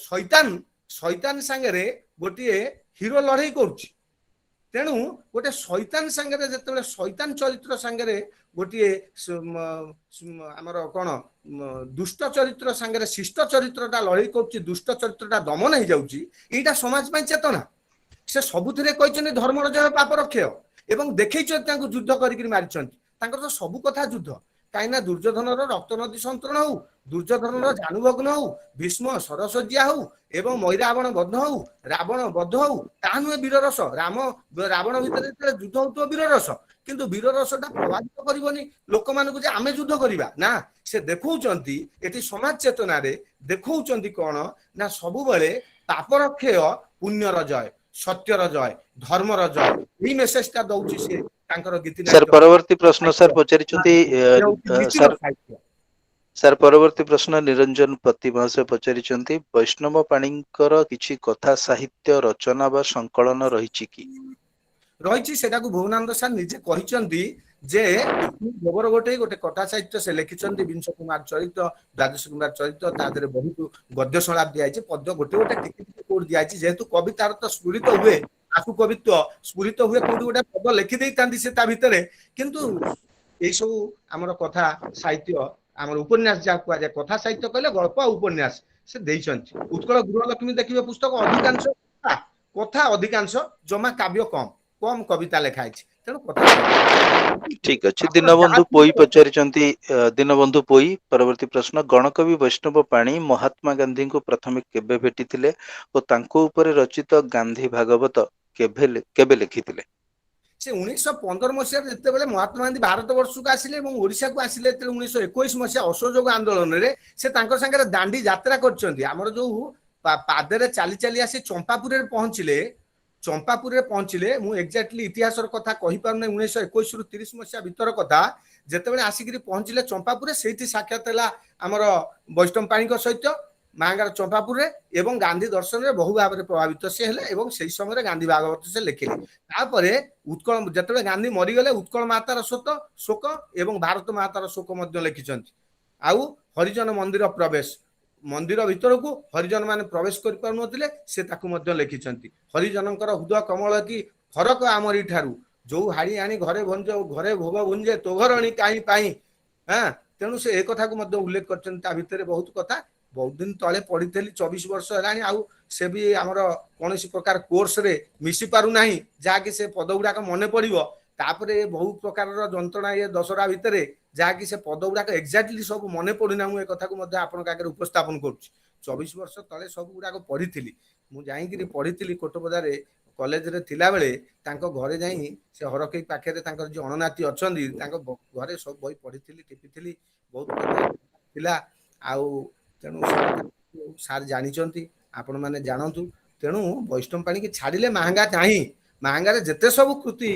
Speaker 4: ଶୈତାନ, ଶୈତାନ ସାଙ୍ଗରେ ଗୋଟିଏ ହିରୋ ଲଢେଇ କରୁଛି। ତେଣୁ ଗୋଟେ ଶୈତାନ ସାଙ୍ଗରେ ଯେତେବେଳେ ଶୈତାନ ଚରିତ୍ର ସାଙ୍ଗରେ ଗୋଟିଏ ଆମର କଣ ଦୁଷ୍ଟ ଚରିତ୍ର ସାଙ୍ଗରେ ଶିଷ୍ଟ ଚରିତ୍ରଟା ଲଢେଇ କରୁଛି, ଦୁଷ୍ଟ ଚରିତ୍ରଟା ଦମନ ହେଇଯାଉଛି। ଏଇଟା ସମାଜ ପାଇଁ ଚେତନା। ସେ ସବୁଥିରେ କହିଛନ୍ତି ଧର୍ମର ଜୟ ପାପର କ୍ଷୟ, ଏବଂ ଦେଖେଇଛନ୍ତି ତାଙ୍କୁ ଯୁଦ୍ଧ କରିକିରି ମାରିଛନ୍ତି। ତାଙ୍କର ତ ସବୁ କଥା ଯୁଦ୍ଧ। କାହିଁକି ନା ଦୁର୍ଯ୍ୟୋଧନର ରକ୍ତ ନଦୀ ସନ୍ତରଣ ହଉ, ଦୁର୍ଯ୍ୟୋଧନର ଜାନୁଭଗ୍ନ ହଉ, ଭୀଷ୍ମ ସରସଜ୍ଜା ହଉ ଏବଂ ମୈରାବଣ ବଦ୍ଧ ହଉ, ରାବଣ ବଦ୍ଧ ହଉ, ତାହା ନୁହେଁ ବୀରରସ। ରାମ ରାବଣ ଭିତରେ ଯେତେବେଳେ ଯୁଦ୍ଧ ହଉଥିବ ବୀରରସ, କିନ୍ତୁ ବୀରରସଟା ପ୍ରଭାବିତ କରିବନି ଲୋକମାନଙ୍କୁ ଯେ ଆମେ ଯୁଦ୍ଧ କରିବା ନା। ସେ ଦେଖଉଛନ୍ତି ଏଠି ସମାଜ ଚେତନାରେ ଦେଖଉଛନ୍ତି କଣ ନା ସବୁବେଳେ ପାପର କ୍ଷୟ, ପୁଣ୍ୟର ଜୟ, ସତ୍ୟର ଜୟ, ଧର୍ମର ଜୟ, ଏଇ ମେସେଜଟା ଦଉଛି ସେ ତାଙ୍କର ଗୀତି।
Speaker 5: ସାର୍, ପରବର୍ତ୍ତୀ ପ୍ରଶ୍ନ ସାର୍ ପଚାରିଛନ୍ତି, ସାର୍, ସାର୍ ପରବର୍ତ୍ତୀ ପ୍ରଶ୍ନ ନିରଞ୍ଜନ ପତି ମହାଶୟ ପଚାରିଛନ୍ତି, ବୈଷ୍ଣବ ପାଣିଙ୍କର କିଛି କଥା ସାହିତ୍ୟ ରଚନା ବା ସଂକଳନ ରହିଛି କି?
Speaker 4: ରହିଛି। ସେଟାକୁ ଭୁବନାନନ୍ଦ ସାର୍ ନିଜେ କହିଛନ୍ତି ଯେ ଗୋବର ଗୋଟେ ଗୋଟେ କଥା ସାହିତ୍ୟ ସେ ଲେଖିଛନ୍ତି, ବିଂଶ କୁମାର ଚରିତ, ଦ୍ୱାଦଶ କୁମାର ଚରିତ। ତା ଦେହରେ ବହୁତ ଗଦ୍ୟ ସଂଳାପ ଦିଆଯାଇଛି, ପଦ୍ୟ ଗୋଟେ ଗୋଟେ ଟିକେ ଟିକେ କୋଉଠି ଦିଆଯାଇଛି। ଯେହେତୁ କବିତାର ତ ସ୍ଫୁରିତ ହୁଏ, ଆଶୁ କବିତ୍ୱ ସ୍ଫୁରିତ ହୁଏ, କୋଉଠି ଗୋଟେ ପଦ ଲେଖିଦେଇଥାନ୍ତି ସେ ତା ଭିତରେ। କିନ୍ତୁ ଏଇ ସବୁ ଆମର କଥା ସାହିତ୍ୟ, ଆମର ଉପନ୍ୟାସ ଯାହା କୁହାଯାଏ, କଥା ସାହିତ୍ୟ କହିଲେ ଗଳ୍ପ ଆଉ ଉପନ୍ୟାସ ସେ ଦେଇଛନ୍ତି। ଉତ୍କଳ ଗୃହଲକ୍ଷ୍ମୀ ଦେଖିବେ ପୁସ୍ତକ, ଅଧିକାଂଶ କଥା, ଅଧିକାଂଶ ଜମା କାବ୍ୟ କମ କମ କବିତା ଲେଖା ହେଇଛି। ତେଣୁ କଥା
Speaker 5: ଠିକ ଅଛି। ଦୀନବନ୍ଧୁ ପୋଇ ପଚାରିଛନ୍ତି, ଦୀନବନ୍ଧୁ ପୋଇ ପରବର୍ତ୍ତୀ ପ୍ରଶ୍ନ, ଗଣକବି ବୈଷ୍ଣବ ପାଣି ମହାତ୍ମା ଗାନ୍ଧୀଙ୍କୁ ପ୍ରଥମେ କେବେ ଭେଟିଥିଲେ ଓ ତାଙ୍କ ଉପରେ ରଚିତ ଗାନ୍ଧୀ ଭାଗବତ କେବେ ଲେଖିଥିଲେ?
Speaker 4: ସେ 1915 ମସିହାରେ ଯେତେବେଳେ ମହାତ୍ମା ଗାନ୍ଧୀ ଭାରତ ବର୍ଷକୁ ଆସିଲେ ଏବଂ ଓଡ଼ିଶାକୁ ଆସିଲେ, ଯେତେବେଳେ 1921 ମସିହା ଅସହଯୋଗ ଆନ୍ଦୋଳନରେ ସେ ତାଙ୍କ ସାଙ୍ଗରେ ଦାଣ୍ଡି ଯାତ୍ରା କରିଛନ୍ତି। ଆମର ଯୋଉ ପାଦରେ ଚାଲି ଚାଲି ଆସି ଚମ୍ପାପୁରରେ ପହଞ୍ଚିଲେ, ଚମ୍ପାପୁରରେ ପହଞ୍ଚିଲେ, ମୁଁ ଏକ୍ଜାକ୍ଟଲି ଇତିହାସର କଥା କହିପାରୁନାହିଁ, 1921ରୁ 30 ମସିହା ଭିତର କଥା। ଯେତେବେଳେ ଆସିକିରି ପହଞ୍ଚିଲେ ଚମ୍ପାପୁରରେ, ସେଇଠି ସାକ୍ଷାତ ହେଲା ଆମର ବୈଷ୍ଣବ ପାଣିଙ୍କ ସହିତ। ମାହାଙ୍ଗାର ଚମ୍ପାପୁରରେ ଏବଂ ଗାନ୍ଧୀ ଦର୍ଶନରେ ବହୁ ଭାବରେ ପ୍ରଭାବିତ ସେ ହେଲେ ଏବଂ ସେଇ ସମୟରେ ଗାନ୍ଧୀ ଭାଗବତ ସେ ଲେଖିଲେ। ତାପରେ ଉତ୍କଳ ଯେତେବେଳେ ଗାନ୍ଧୀ ମରିଗଲେ ଉତ୍କଳ ମାତାର ଶୋକ ଏବଂ ଭାରତ ମାତାର ଶୋକ ମଧ୍ୟ ଲେଖିଛନ୍ତି। ଆଉ ହରିଜନ ମନ୍ଦିର ପ୍ରବେଶ, ମନ୍ଦିର ଭିତରକୁ ହରିଜନ ମାନେ ପ୍ରବେଶ କରିପାରୁନଥିଲେ, ସେ ତାକୁ ମଧ୍ୟ ଲେଖିଛନ୍ତି। ହରିଜନଙ୍କର ହୃଦୟ କମଳ କି ଫରକ ଆମରି ଠାରୁ, ଯୋଉ ହାଡ଼ି ଆଣି ଘରେ ଭଞ୍ଜ ଘରେ ଭୋଗ ଭୁଞ୍ଜେ ତୋ ଘରଣୀ କାହିଁ ପାଇଁ। ହଁ, ତେଣୁ ସେ ଏ କଥାକୁ ମଧ୍ୟ ଉଲ୍ଲେଖ କରିଛନ୍ତି। ତା ଭିତରେ ବହୁତ କଥା ବହୁତ ଦିନ ତଳେ ପଢିଥିଲି, 24 ବର୍ଷ ହେଲାଣି, ଆଉ ସେ ବି ଆମର କୌଣସି ପ୍ରକାର କୋର୍ସରେ ମିଶି ପାରୁନାହିଁ, ଯାହାକି ସେ ପଦ ଗୁଡାକ ମନେ ପଡିବ। ତାପରେ ବହୁ ପ୍ରକାରର ଯନ୍ତ୍ରଣା ଇଏ ଦଶହରା ଭିତରେ, ଯାହାକି ସେ ପଦ ଗୁଡାକ ଏକ୍ଜାକ୍ଟଲି ସବୁ ମନେ ପଡୁନା। ମୁଁ ଏ କଥାକୁ ମଧ୍ୟ ଆପଣଙ୍କ ଆଗରେ ଉପସ୍ଥାପନ କରୁଛି। 24 ବର୍ଷ ତଳେ ସବୁ ଗୁଡାକ ପଢିଥିଲି, ମୁଁ ଯାଇକିରି ପଢିଥିଲି କୋଟପଦାରେ କଲେଜରେ ଥିଲାବେଳେ। ତାଙ୍କ ଘରେ ଯାଇ ସେ ହରକେଇ ପାଖରେ ତାଙ୍କର ଯୋଉ ଅଣନାତି ଅଛନ୍ତି ତାଙ୍କ ଘରେ ସବୁ ବହି ପଢିଥିଲି, ଟିପିଥିଲି, ବହୁତ କଥା ଥିଲା। ଆଉ ତେଣୁ ସାର୍ ଜାଣିଛନ୍ତି, ଆପଣମାନେ ଜାଣନ୍ତୁ। ତେଣୁ ବୈଷ୍ଣବ ପାଣିକି ଛାଡ଼ିଲେ ମାହାଙ୍ଗା ନାହିଁ। ମାହାଙ୍ଗାରେ ଯେତେ ସବୁ କୃତି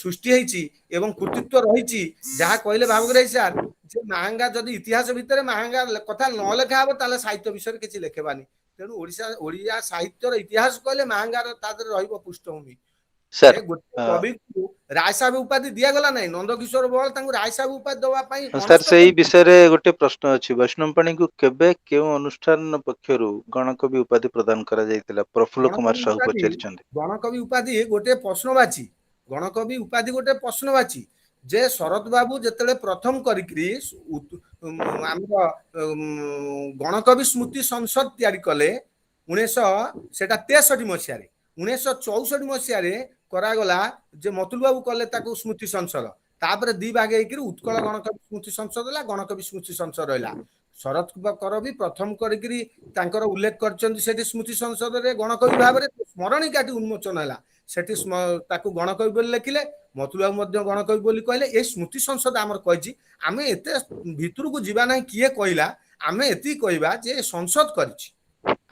Speaker 4: ସୃଷ୍ଟି ହେଇଛି ଏବଂ କୃତିତ୍ୱ ରହିଛି, ଯାହା କହିଲେ ଭାବଗ୍ରାହୀ ସାର୍ ଯେ ମାହାଙ୍ଗା ଯଦି ଇତିହାସ ଭିତରେ ମାହାଙ୍ଗା କଥା ନ ଲେଖା ହବ ତାହେଲେ ସାହିତ୍ୟ ବିଷୟରେ କିଛି ଲେଖେବାନି। ତେଣୁ ଓଡ଼ିଆ ସାହିତ୍ୟର ଇତିହାସ କହିଲେ ମାହାଙ୍ଗାର ତା ଦେହରେ ରହିବ ପୃଷ୍ଠଭୂମି।
Speaker 5: ସାର୍,
Speaker 4: ଗୋଟେ କବିକୁ ରାୟ ସାହେବ ଉପାଧି ଦିଆଗଲା ନାହିଁ, ନନ୍ଦକିଶୋର ବଳ ତାଙ୍କୁ ରାୟ ସାହେବ ଉପାଧି ଦେବା ପାଇଁ।
Speaker 5: ସାର୍, ସେଇ ବିଷୟରେ ଗୋଟେ ପ୍ରଶ୍ନ ଅଛି। ବୈଷ୍ଣବ ପାଣିଙ୍କୁ କେବେ କେଉଁ ଅନୁଷ୍ଠାନ ପକ୍ଷରୁ ଗଣକବି ଉପାଧି ପ୍ରଦାନ କରାଯାଇଥିଲା? ପ୍ରଫୁଲ୍ଲ କୁମାର ସାହୁ ପଚାରିଛନ୍ତି।
Speaker 4: ଗଣକବି ଉପାଧି ଗୋଟେ ପ୍ରଶ୍ନବାଚୀ, ଗଣକବି ଉପାଧି ଗୋଟେ ପ୍ରଶ୍ନବାଚୀ ଯେ ଶରତ ବାବୁ ଯେତେବେଳେ ପ୍ରଥମ କରିକିରି ଆମର ଗଣକବି ସ୍ମୃତି ସଂସଦ ତିଆରି କଲେ 1963 ମସିହାରେ, 1964 ମସିହାରେ କରାଗଲା ଯେ ମତୁଲ ବାବୁ କଲେ ତାକୁ ସ୍ମୃତି ସଂସଦ। ତାପରେ ଦି ଭାଗ ହେଇକିରି ଉତ୍କଳ ଗଣକବି ସ୍ମୃତି ସଂସଦ ହେଲା, ଗଣକବି ସ୍ମୃତି ସଂସଦ ରହିଲା। ଶରତ କର ବି ପ୍ରଥମ କରିକିରି ତାଙ୍କର ଉଲ୍ଲେଖ କରିଛନ୍ତି ସେଠି ସ୍ମୃତି ସଂସଦରେ ଗଣକବି ଭାବରେ। ସ୍ମରଣିକାଟି ଉନ୍ମୋଚନ ହେଲା ସେଠି, ତାକୁ ଗଣକବି ବୋଲି ଲେଖିଲେ, ମତୁଲ ବାବୁ ମଧ୍ୟ ଗଣକବି ବୋଲି କହିଲେ। ଏଇ ସ୍ମୃତି ସଂସଦ ଆମର କହିଛି, ଆମେ ଏତେ ଭିତରକୁ ଯିବା ନାହିଁ କିଏ କହିଲା, ଆମେ ଏତିକି କହିବା ଯେ ସଂସଦ କରିଛି,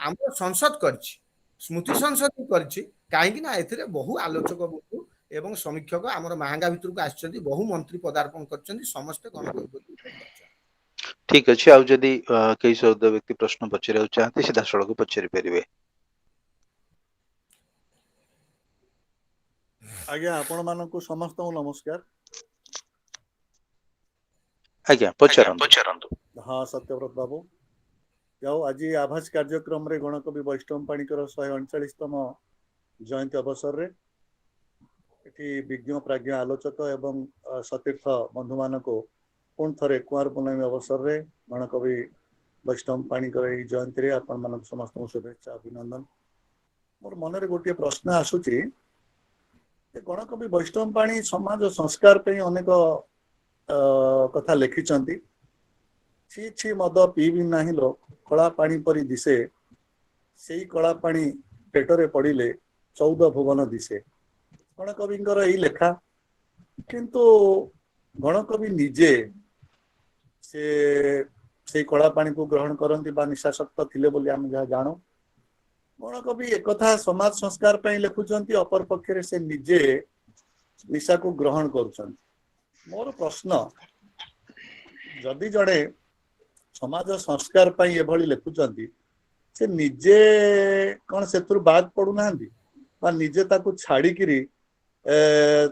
Speaker 4: ଆମର ସଂସଦ କରିଛି, ସ୍ମୃତି ସଂସଦ କରିଛି। କାହିଁକି ନା ଏଥିରେ ବହୁ ଆଲୋଚକ ବନ୍ଧୁ ଏବଂ ସମୀକ୍ଷକ ଆମର ମାହାଙ୍ଗା ଭିତରକୁ ଆସିଛନ୍ତି, ବହୁ ମନ୍ତ୍ରୀ ପଦାର୍ପଣ କରିଛନ୍ତି, ସମସ୍ତେ ଗଣକବି ବୋଲି କରିଛନ୍ତି।
Speaker 5: ଠିକ ଅଛି। ଆଉ ଯଦି କେହି ସହୃଦୟ ବ୍ୟକ୍ତି ପ୍ରଶ୍ନ ପଚାରିବାକୁ ଚାହାନ୍ତି ସିଧାସଳଖ ପଚାରି ପାରିବେ।
Speaker 6: ଆଜ୍ଞା, ଆପଣ ମାନଙ୍କୁ ସମସ୍ତଙ୍କୁ ନମସ୍କାର।
Speaker 5: ଆଜ୍ଞା, ପଚାରନ୍ତୁ।
Speaker 6: ହଁ, ସତ୍ୟବ୍ରତ ବାବୁ, ଯାଉ ଆଜି ଆଭାସ କାର୍ଯ୍ୟକ୍ରମରେ ଗଣକବି ବୈଷ୍ଣବ ପାଣିଙ୍କର 139ତମ ଜୟନ୍ତୀ ଅବସରରେ ଏଠି ବିଜ୍ଞ ପ୍ରାଜ୍ଞ ଆଲୋଚକ ଏବଂ ସତୀର୍ଥ ବନ୍ଧୁମାନଙ୍କୁ ପୁଣି ଥରେ କୁଆଁର ପୂର୍ଣ୍ଣମୀ ଅବସରରେ ଗଣକବି ବୈଷ୍ଣବ ପାଣିଙ୍କର ଏଇ ଜୟନ୍ତୀରେ ଆପଣମାନଙ୍କୁ ସମସ୍ତଙ୍କୁ ଶୁଭେଚ୍ଛା ଅଭିନନ୍ଦନ। ମୋର ମନରେ ଗୋଟିଏ ପ୍ରଶ୍ନ ଆସୁଛି ଯେ ଗଣକବି ବୈଷ୍ଣବ ପାଣି ସମାଜ ସଂସ୍କାର ପାଇଁ ଅନେକ କଥା ଲେଖିଛନ୍ତି। ଛି ଛି ମଦ ପିଇବି ନାହିଁ ଲୋ, କଳା ପାଣି ପରି ଦିଶେ, ସେଇ କଳା ପାଣି ପେଟରେ ପଡ଼ିଲେ 14 ଭୁବନ ଦିଶେ। ଗଣକବିଙ୍କର ଏଇ ଲେଖା, କିନ୍ତୁ ଗଣକବି ନିଜେ ସେ ସେଇ କଳା ପାଣିକୁ ଗ୍ରହଣ କରନ୍ତି ବା ନିଶାସକ୍ତ ଥିଲେ ବୋଲି ଆମେ ଯାହା ଜାଣୁ। ଗଣକବି ଏକଥା ସମାଜ ସଂସ୍କାର ପାଇଁ ଲେଖୁଛନ୍ତି, ଅପର ପକ୍ଷରେ ସେ ନିଜେ ନିଶାକୁ ଗ୍ରହଣ କରୁଛନ୍ତି। ମୋର ପ୍ରଶ୍ନ, ଯଦି ଜଣେ ସମାଜ ସଂସ୍କାର ପାଇଁ ଏଭଳି ଲେଖୁଛନ୍ତି, ସେ ନିଜେ କଣ ସେଥିରୁ ବାଦ ପଡୁନାହାନ୍ତି ବା ନିଜେ ତାକୁ ଛାଡିକିରି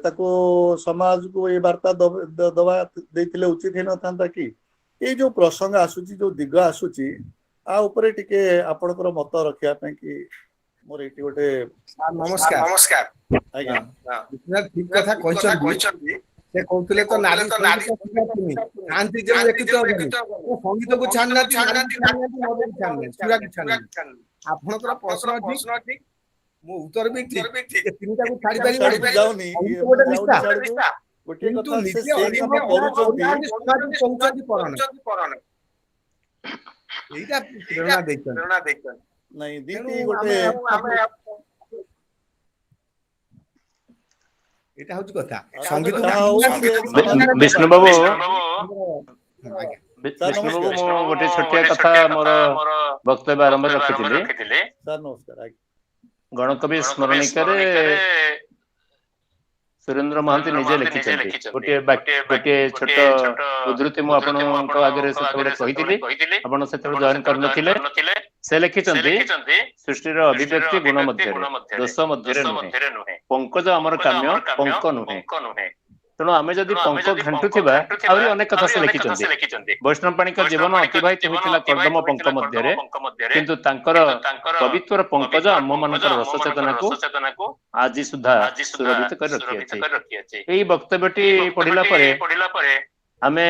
Speaker 6: ତାକୁ ସମାଜକୁ ଏ ବାର୍ତ୍ତା ଦବା ଦେଇଥିଲେ ଉଚିତ ହେଇନଥାନ୍ତା କି? ଏଇ ଯୋଉ ପ୍ରସଙ୍ଗ ଆସୁଛି, ଯୋଉ ଦିଗ ଆସୁଛି, ଆ ଉପରେ ଟିକେ ଆପଣଙ୍କର ମତ ରଖିବା ପାଇଁ କି ମୋର ଏଇଠି ଗୋଟେ।
Speaker 4: ନମସ୍କାର।
Speaker 7: ନମସ୍କାର
Speaker 6: ଆଜ୍ଞା,
Speaker 4: ଠିକ କଥା କହିଛନ୍ତି। ସେ କହୁଥିଲେ ତ ନାରୀ ଖାଆନ୍ତି ଯେଉଁ ସଙ୍ଗୀତକୁ ଛାଡୁନାହାନ୍ତି, ସୁରାକୁ ଛାଡୁନାହାନ୍ତି। ଆପଣଙ୍କର ପ୍ରଶ୍ନ ଠିକ, ମୋ ଉତ୍ତର ବି ଠିକ। ତିନିଟାକୁ ଛାଡି ପାରିବନି, କିନ୍ତୁ ନିଜେ କହୁଛନ୍ତି କରଣ, ଏଇଟା ପ୍ରେରଣା ଦେଇଛନ୍ତି।
Speaker 6: ନାଇଁ ଦିଦି, ଗୋଟେ
Speaker 4: ଏଇଟା ହଉଛି କଥା। ସଙ୍ଗୀତ
Speaker 3: ବିଷ୍ଣୁ ବାବୁ, ବିଷ୍ଣୁ ବାବୁ, ମୁଁ ଗୋଟେ ଛୋଟିଆ କଥା ମୋର ବକ୍ତବ୍ୟ ଆରମ୍ଭରେ ରଖିଥିଲି।
Speaker 6: ସାର୍ ନମସ୍କାର।
Speaker 3: ଗଣକବି ସ୍ମରଣିକାରେ ସୁରେନ୍ଦ୍ର ମହାନ୍ତି ନିଜେ ଲେଖିଛନ୍ତି। ଗୋଟିଏ ଗୋଟିଏ ଛୋଟ ଉଦ୍ଧୃତି ମୁଁ ଆପଣଙ୍କ ଆଗରେ ସେତେବେଳେ କହିଥିଲି, ଆପଣ ସେତେବେଳେ ଜଏନ କରିନଥିଲେ। ସେ ଲେଖିଛନ୍ତି, ସୃଷ୍ଟିର ଅଭିବ୍ୟକ୍ତି ଗୁଣ ମଧ୍ୟରେ, ଦୋଷ ମଧ୍ୟରେ ନୁହେଁ। ପଙ୍କଜ ଆମର କାମ୍ୟ, ପଙ୍କ ନୁହେଁ। ତେଣୁ ଆମେ ଯଦି ପଙ୍କ ଘାଣ୍ଟୁଥିବା, ଆହୁରି ଅନେକ କଥା ସେ ଲେଖିଛନ୍ତି। ବୈଷ୍ଣବ ପାଣିଙ୍କ ଜୀବନ ଅତିବାହିତ ହୋଇଥିଲା କର୍ଦ୍ଦମ ପଙ୍କ ମଧ୍ୟରେ, କିନ୍ତୁ ତାଙ୍କର କବିତ୍ୱର ପଙ୍କଜ ଆମ ମାନଙ୍କର ରସ ଚେତନାକୁ ଆଜି ସୁଦ୍ଧା ସୁରକ୍ଷିତ କରି ରଖିଅଛି। ଏଇ ବକ୍ତବ୍ୟଟି ପଢିଲା ପରେ ଆମେ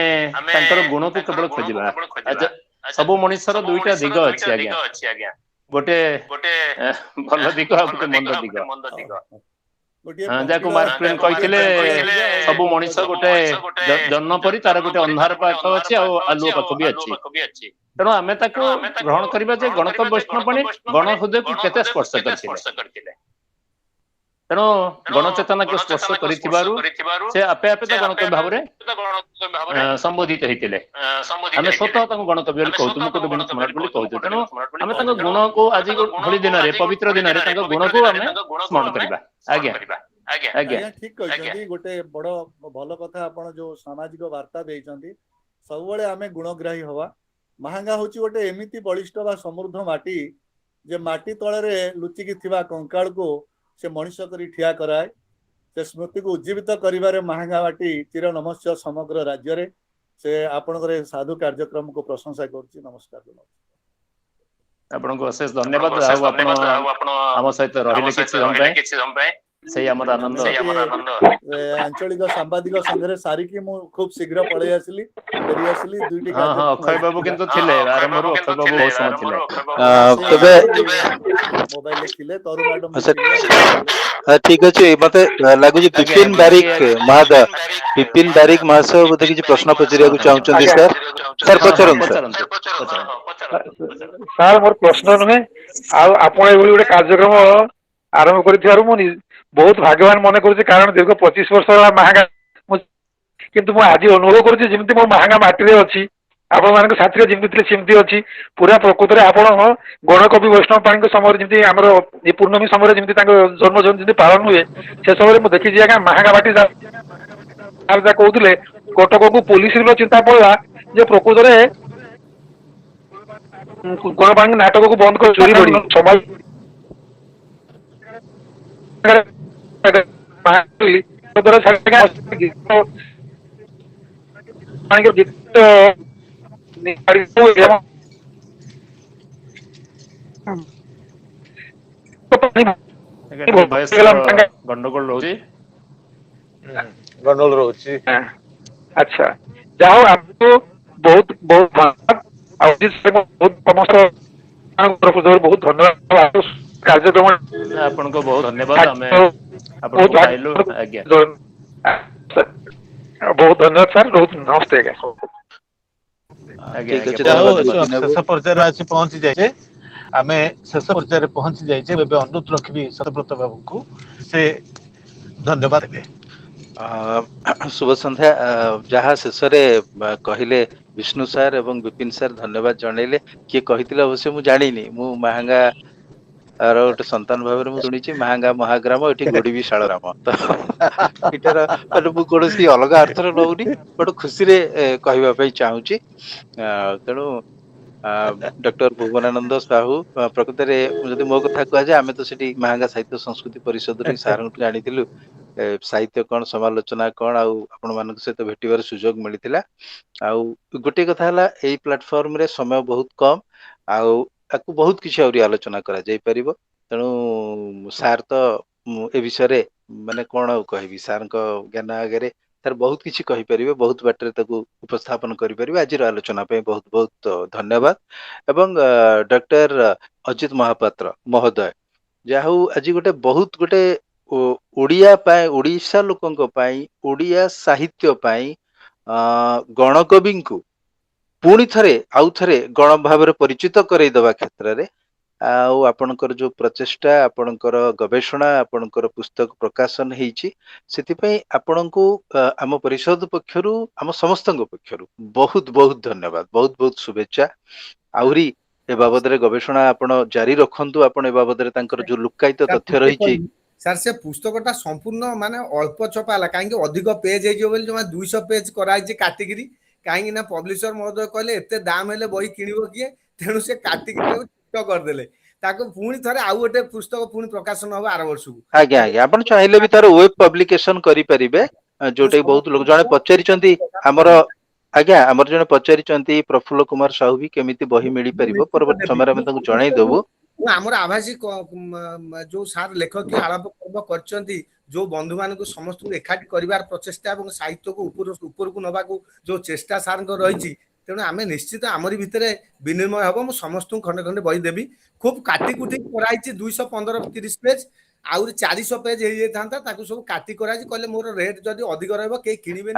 Speaker 3: ତାଙ୍କର ଗୁଣକୁ କେବଳ ଖୋଜିବା। ସବୁ ମଣିଷର ଦୁଇଟା ଦିଗ ଅଛି ଆଜ୍ଞା, ଗୋଟେ ଭଲ ଦିଗ ଆଉ ଗୋଟେ ମନ୍ଦ ଦିଗ। ଯାହାକୁ ମାର୍କ ଟ୍ୱେନ୍ କହିଥିଲେ, ସବୁ ମଣିଷ ଗୋଟେ ଜନ୍ମ ପରି ତାର ଗୋଟେ ଅନ୍ଧାର ପାଖ ଅଛି ଆଉ ଆଲୁଅ ପାଖ ବି ଅଛି। ତେଣୁ ଆମେ ତାକୁ ଗ୍ରହଣ କରିବା ଯେ ଗଣକବି ବୈଷ୍ଣବ ପାଣି ଗଣ ହୃଦୟକୁ କେତେ ସ୍ପର୍ଶ କରିଥିଲେ। ତେଣୁ ଗଣଚେତନାକୁ ସ୍ପର୍ଶ କରିଥିବାରୁ ସେ ଆପେ ଆପେ ତ ଗଣକବି ଭାବରେ ସମ୍ବୋଧିତ ହେଇଥିଲେ। ଆମେ ସ୍ୱତଃ ତାଙ୍କୁ ଗଣକବି ବୋଲି କହୁଛୁ, ମୁକୁଟ ବିନୋଦ ସମ୍ରାଟ ବୋଲି କହୁଛୁ। ତେଣୁ ଆମେ ତାଙ୍କ ଗୁଣକୁ ଆଜି ଭଳି ଦିନରେ, ପବିତ୍ର ଦିନରେ ତାଙ୍କ ଗୁଣକୁ ଆମେ ସ୍ମରଣ କରିବା। ଆଜ୍ଞା ଆଜ୍ଞା
Speaker 6: ଆଜ୍ଞା, ଠିକ କହିଛନ୍ତି। ଗୋଟେ ବଡ ଭଲ କଥା ଆପଣ ଯୋଉ ସାମାଜିକ ବାର୍ତ୍ତା ଦେଇଛନ୍ତି, ସବୁବେଳେ ଆମେ ଗୁଣଗ୍ରାହୀ ହବା। ମାହାଙ୍ଗା ହଉଛି ଗୋଟେ ଏମିତି ବଳିଷ୍ଠ ବା ସମୃଦ୍ଧ ମାଟି ଯେ ମାଟି ତଳରେ ଲୁଚିକି ଥିବା କଙ୍କାଳକୁ ସେ ମଣିଷ କରି ଠିଆ କରାଏ। ସେ ସ୍ମୃତିକୁ ଉଜ୍ଜୀବିତ କରିବାରେ ମାହାଙ୍ଗା ମାଟି ଚିର ନମସ୍ୟ ସମଗ୍ର ରାଜ୍ୟରେ। ସେ ଆପଣଙ୍କର ଏ ସାଧୁ କାର୍ଯ୍ୟକ୍ରମକୁ ପ୍ରଶଂସା କରୁଛି। ନମସ୍କାର ଜଣାଉଛି।
Speaker 3: ଆପଣଙ୍କୁ ଅଶେଷ ଧନ୍ୟବାଦ। ଆଉ ଆପଣ ଆମ ସହିତ ରହିଲେ କିଛି ସମୟ ପାଇଁ, ସେଇ ଆମର ଆନନ୍ଦ।
Speaker 6: ଆଞ୍ଚଳିକ ସାମ୍ବାଦିକ ସଂଘରେ ସାରିକି ମୁଁ ଖୁବ ଶୀଘ୍ର ପଳେଇ ଆସିଲି, ଫେରି ଆସିଲି ଦୁଇଟି।
Speaker 3: ହଁ ହଁ, ଅକ୍ଷୟ ବାବୁ କିନ୍ତୁ ଥିଲେ ଆରମ୍ଭରୁ, ଅକ୍ଷୟ ବାବୁ ବହୁତ ସମୟ ଥିଲେ।
Speaker 5: ତେବେ
Speaker 6: ମୋବାଇଲରେ ଥିଲେ, ତରୁଣ ମ୍ୟାଡମ।
Speaker 5: ଠିକ ଅଛି, ମତେ ଲାଗୁଛି ବିପିନ ବାରିକ ମହାଦୟ, ବିପିନ ବାରିକ ମହାଶୟ ବୋଧେ କିଛି ପ୍ରଶ୍ନ ପଚାରିବାକୁ ଚାହୁଁଛନ୍ତି। ସାର୍, ସାର୍ ପଚାରନ୍ତୁ।
Speaker 7: ସାର୍, ମୋର ପ୍ରଶ୍ନ ନୁହେଁ, ଆଉ ଆପଣ ଏଭଳି ଗୋଟେ କାର୍ଯ୍ୟକ୍ରମ ଆରମ୍ଭ କରିଥିବାରୁ ମୁଁ ବହୁତ ଭାଗ୍ୟବାନ ମନେ କରୁଛି। କାରଣ ଦୀର୍ଘ 25 ବର୍ଷ ହେଲା ମାହାଙ୍ଗା ମୁଁ, କିନ୍ତୁ ମୁଁ ଆଜି ଅନୁଭବ କରୁଛି ଯେମିତି ମୋ ମାହାଙ୍ଗା ମାଟିରେ ଅଛି, ଆପଣମାନଙ୍କ ସାଥିରେ ଯେମିତି ଥିଲେ ସେମିତି ଅଛି ପୁରା। ପ୍ରକୃତରେ ଆପଣ ଗଣକବି ବୈଷ୍ଣବ ପାଣିଙ୍କ ସମୟରେ ଯେମିତି ଆମର ଏ ପୂର୍ଣ୍ଣମୀ ସମୟରେ ଯେମିତି ତାଙ୍କ ଜନ୍ମ ଜୟନ୍ତୀ ଯେମିତି ପାଳନ ହୁଏ, ସେ ସମୟରେ ମୁଁ ଦେଖିଛି ଆଜ୍ଞା, ମାହାଙ୍ଗା ମାଟି ଯାହା କହୁଥିଲେ, କଟକକୁ ପୋଲିସର ଚିନ୍ତା ପଡ଼ିଲା ଯେ ପ୍ରକୃତରେ ଗଣପାଣି ନାଟକକୁ ବନ୍ଦ କରି ଚୋରି ବଢି ସମାଜ ଗୀତ।
Speaker 3: ଗଣ୍ଡଗୋଳ ରହୁଛି,
Speaker 8: ଗଣ୍ଡଗୋଳ ରହୁଛି।
Speaker 7: ଆଚ୍ଛା, ଯାହା ହଉ, ଆମକୁ ବହୁତ ବହୁତ ଧନ୍ୟବାଦ। ଆଉ ବହୁତ ସମସ୍ତ ବହୁତ ଧନ୍ୟବାଦ କାର୍ଯ୍ୟକ୍ରମ।
Speaker 3: ଆପଣଙ୍କୁ ବହୁତ ଧନ୍ୟବାଦ, ଆମେ ଆପଣଙ୍କୁ ପାଇଲୁ ଆଜ୍ଞା।
Speaker 7: ବହୁତ ଧନ୍ୟବାଦ ସାର୍, ବହୁତ ନମସ୍ତେ ଆଜ୍ଞା।
Speaker 8: ଶେଷ ପର୍ଯ୍ୟାୟରେ ଆସି ପହଞ୍ଚି ଯାଇଛେ ଆମେ, ଶେଷ ପର୍ଯ୍ୟାୟରେ ପହଞ୍ଚି ଯାଇଛେ। ଏବେ ଅନୁରୋଧ ରଖିବି ସତ୍ୟବ୍ରତ ବାବୁଙ୍କୁ, ସେ ଧନ୍ୟବାଦ ଦେବେ।
Speaker 5: ଶୁଭ ସନ୍ଧ୍ୟା। ଯାହା ଶେଷରେ କହିଲେ ବିଷ୍ଣୁ ସାର୍ ଏବଂ ବିପିନ ସାର୍ ଧନ୍ୟବାଦ ଜଣେଇଲେ, କିଏ କହିଥିଲେ ଅବଶ୍ୟ ମୁଁ ଜାଣିନି। ମୁଁ ମାହାଙ୍ଗା ର ଗୋଟେ ସନ୍ତାନ ଭାବରେ ମୁଁ ଶୁଣିଛି, ମାହାଙ୍ଗା ମହାଗ୍ରାମ, ଏଠି ଗୋଡିବି ଶାଳଗ୍ରାମ। ତ ଏଇଟାର ମାନେ ମୁଁ କୌଣସି ଅଲଗା ଅର୍ଥରେ ନଉନି, ବଟ ଖୁସିରେ କହିବା ପାଇଁ ଚାହୁଁଛି। ତେଣୁ ଡକ୍ଟର ଭୁବନାନନ୍ଦ ସାହୁ, ପ୍ରକୃତରେ ଯଦି ମୋ କଥା କୁହାଯାଏ, ଆମେ ତ ସେଠି ମାହାଙ୍ଗା ସାହିତ୍ୟ ସଂସ୍କୃତି ପରିଷଦରୁ ସାରଙ୍କଠୁ ଜାଣିଥିଲୁ ସାହିତ୍ୟ କଣ, ସମାଲୋଚନା କଣ, ଆଉ ଆପଣମାନଙ୍କ ସହିତ ଭେଟିବାର ସୁଯୋଗ ମିଳିଥିଲା। ଆଉ ଗୋଟିଏ କଥା ହେଲା, ଏଇ ପ୍ଲାଟଫର୍ମରେ ସମୟ ବହୁତ କମ, ଆଉ ତାକୁ ବହୁତ କିଛି ଆହୁରି ଆଲୋଚନା କରାଯାଇ ପାରିବ। ତେଣୁ ସାର୍ ତ ଏ ବିଷୟରେ ମାନେ କଣ ଆଉ କହିବି, ସାର୍ଙ୍କ ଜ୍ଞାନ ଆଗରେ ସାର୍ ବହୁତ କିଛି କହିପାରିବେ, ବହୁତ ବାଟରେ ତାକୁ ଉପସ୍ଥାପନ କରିପାରିବେ। ଆଜିର ଆଲୋଚନା ପାଇଁ ବହୁତ ବହୁତ ଧନ୍ୟବାଦ। ଏବଂ ଡକ୍ଟର ଅଜିତ ମହାପାତ୍ର ମହୋଦୟ, ଯାହା ହଉ ଆଜି ଗୋଟେ ବହୁତ ଗୋଟେ ଓଡ଼ିଆ ପାଇଁ, ଓଡ଼ିଶା ଲୋକଙ୍କ ପାଇଁ, ଓଡ଼ିଆ ସାହିତ୍ୟ ପାଇଁ ଗଣକବିଙ୍କୁ ପୁଣି ଥରେ ଆଉ ଥରେ ଗଣ ଭାବରେ ପରିଚିତ କରେଇଦବା କ୍ଷେତ୍ରରେ ଆଉ ଆପଣଙ୍କର ଯୋଉ ପ୍ରଚେଷ୍ଟା, ଆପଣଙ୍କର ଗବେଷଣା, ଆପଣଙ୍କର ପୁସ୍ତକ ପ୍ରକାଶନ ହେଇଛି, ସେଥିପାଇଁ ଆପଣଙ୍କୁ ଆମ ପରିଷଦ ପକ୍ଷରୁ, ଆମ ସମସ୍ତଙ୍କ ପକ୍ଷରୁ ବହୁତ ବହୁତ ଧନ୍ୟବାଦ, ବହୁତ ବହୁତ ଶୁଭେଚ୍ଛା। ଆହୁରି ଏ ବାବଦରେ ଗବେଷଣା ଆପଣ ଜାରି ରଖନ୍ତୁ। ଆପଣ ଏ ବାବଦରେ ତାଙ୍କର ଯୋଉ ଲୁକ୍କାୟିତ ତଥ୍ୟ ରହିଛି,
Speaker 4: ସାର୍, ସେ ପୁସ୍ତକଟା ସମ୍ପୂର୍ଣ୍ଣ ମାନେ ଅଳ୍ପ ଛପା ହେଲା। କାହିଁକି ଅଧିକ ପେଜ ହେଇଯିବ ବୋଲି ଜମା 200 ପେଜ କରାହେଇଛି କାଟିକିରି। କାହିଁକି ନା ପବ୍ଲିସର ମହୋଦୟ କହିଲେ ଏତେ ଦାମ ହେଲେ ବହି କିଣିବ କିଏ? ତେଣୁ ସେ କାଟିକି ତାକୁ ଛୋଟ କରିଦେଲେ। ତାକୁ ପୁଣି ଥରେ ଆଉ ଗୋଟେ ପୁସ୍ତକ ପୁଣି ପ୍ରକାଶନ ହବ ଆର ବର୍ଷକୁ।
Speaker 5: ଆଜ୍ଞା ଆଜ୍ଞା, ଆପଣ ଚାହିଁଲେ ବି ତାର ୱେବ ପବ୍ଲିକେସନ କରିପାରିବେ, ଯୋଉଟା କି ବହୁତ ଲୋକ ଜଣେ ପଚାରିଛନ୍ତି ଆମର। ଆଜ୍ଞା, ଆମର ଜଣେ ପଚାରିଛନ୍ତି ପ୍ରଫୁଲ୍ଲ କୁମାର ସାହୁ ବି, କେମିତି ବହି ମିଳିପାରିବ। ପରବର୍ତ୍ତୀ ସମୟରେ ଆମେ ତାଙ୍କୁ ଜଣେଇଦବୁ।
Speaker 4: ମୁଁ ଆମର ଆଭାସୀ ଯୋଉ ସାର୍ ଲେଖକୀୟ ଆଳାପ ପର୍ବ କରିଛନ୍ତି, ଯୋଉ ବନ୍ଧୁ ମାନଙ୍କୁ ସମସ୍ତଙ୍କୁ ଏକାଠି କରିବାର ପ୍ରଚେଷ୍ଟା ଏବଂ ସାହିତ୍ୟକୁ ଉପରକୁ ନବାକୁ ଯୋଉ ଚେଷ୍ଟା ସାର୍ଙ୍କ ରହିଛି, ତେଣୁ ଆମେ ନିଶ୍ଚିତ ଆମରି ଭିତରେ ବିନିମୟ ହବ। ମୁଁ ସମସ୍ତଙ୍କୁ ଖଣ୍ଡେ ଖଣ୍ଡେ ବହି ଦେବି। ଖୁବ କାଟି କୁଟି କରାହେଇଛି 215-30 ପେଜ, ଆହୁରି 400 ପେଜ ହେଇଯାଇଥାନ୍ତା। ତାକୁ ସବୁ କାଟି କରାହେଇଛି। କହିଲେ ମୋର ରେଟ୍ ଯଦି ଅଧିକ ରହିବ କେହି କିଣିବେନି,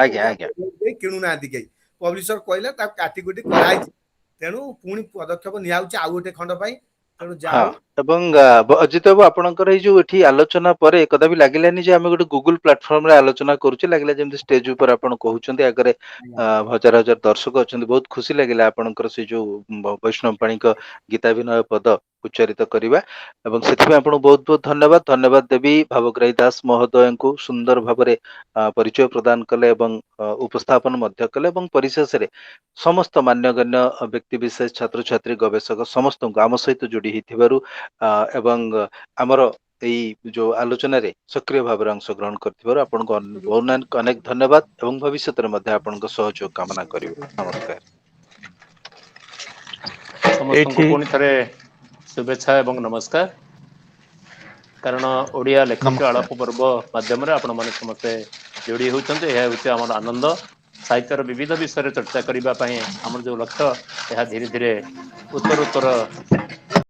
Speaker 4: କିଣୁନାହାନ୍ତି କେହି, ପବ୍ଲିସର କହିଲେ। ତାକୁ କାଟି କୁଟି କରାହେଇଛି। ତେଣୁ ପୁଣି ପଦକ୍ଷେପ ନିଆହଉଛି ଆଉ ଗୋଟେ ଖଣ୍ଡ ପାଇଁ। ତେଣୁ ଯାହା
Speaker 5: ହଁ, ଏବଂ ଅଜିତ ବାବୁ, ଆପଣଙ୍କର ଏଇ ଯୋଉ ଏଠି ଆଲୋଚନା ପରେ କଦାପି ଲାଗିଲାନି ଯେ ଆମେ ଗୋଟେ ଗୁଗୁଲ ପ୍ଲାଟଫର୍ମରେ ଆଲୋଚନା କରୁଛେ। ଲାଗିଲା ଯେମିତି ଷ୍ଟେଜ ଉପରେ ଆପଣ କହୁଛନ୍ତି, ଆଗରେ ହଜାର ହଜାର ଦର୍ଶକ ଅଛନ୍ତି। ବହୁତ ଖୁସି ଲାଗିଲା ଆପଣଙ୍କର ସେ ଯୋଉ ବୈଷ୍ଣବ ପାଣିଙ୍କ ଗୀତାଭିନୟ ପଦ ଉଚ୍ଚାରିତ କରିବା, ଏବଂ ସେଥିପାଇଁ ଆପଣଙ୍କୁ ବହୁତ ବହୁତ ଧନ୍ୟବାଦ। ଧନ୍ୟବାଦ ଦେବି ଭାବଗ୍ରାହୀ ଦାସ ମହୋଦୟଙ୍କୁ, ସୁନ୍ଦର ଭାବରେ ପରିଚୟ ପ୍ରଦାନ କଲେ ଏବଂ ଉପସ୍ଥାପନ ମଧ୍ୟ କଲେ। ଏବଂ ପରିଶେଷରେ ସମସ୍ତ ମାନ୍ୟଗଣ୍ୟ ବ୍ୟକ୍ତି ବିଶେଷ, ଛାତ୍ରଛାତ୍ରୀ, ଗବେଷକ ସମସ୍ତଙ୍କୁ ଆମ ସହିତ ଯୋଡି ହେଇଥିବାରୁ ଏବଂ ଆମର ଏଇ ଯୋଉ ଆଲୋଚନାରେ ସକ୍ରିୟ ଭାବରେ ଅଂଶଗ୍ରହଣ କରିଥିବାରୁ ଆପଣଙ୍କୁ ବହୁତ ଅନେକ ଧନ୍ୟବାଦ, ଏବଂ ଭବିଷ୍ୟତରେ ମଧ୍ୟ ଆପଣଙ୍କ ସହଯୋଗ କାମନା କରିବୁ। ନମସ୍କାର।
Speaker 3: ସମସ୍ତଙ୍କୁ ପୁଣି ଥରେ ଶୁଭେଚ୍ଛା ଏବଂ ନମସ୍କାର। କାରଣ ଓଡ଼ିଆ ଲେଖକ ଆଳାପ ପର୍ବ ମାଧ୍ୟମରେ ଆପଣମାନେ ସମସ୍ତେ ଯୋଡ଼ି ହେଉଛନ୍ତି, ଏହା ହେଉଛି ଆମର ଆନନ୍ଦ। ସାହିତ୍ୟର ବିବିଧ ବିଷୟରେ ଚର୍ଚ୍ଚା କରିବା ପାଇଁ ଆମର ଯୋଉ ଲକ୍ଷ୍ୟ, ଏହା ଧୀରେ ଧୀରେ ଉତ୍ତରୋତ୍ତର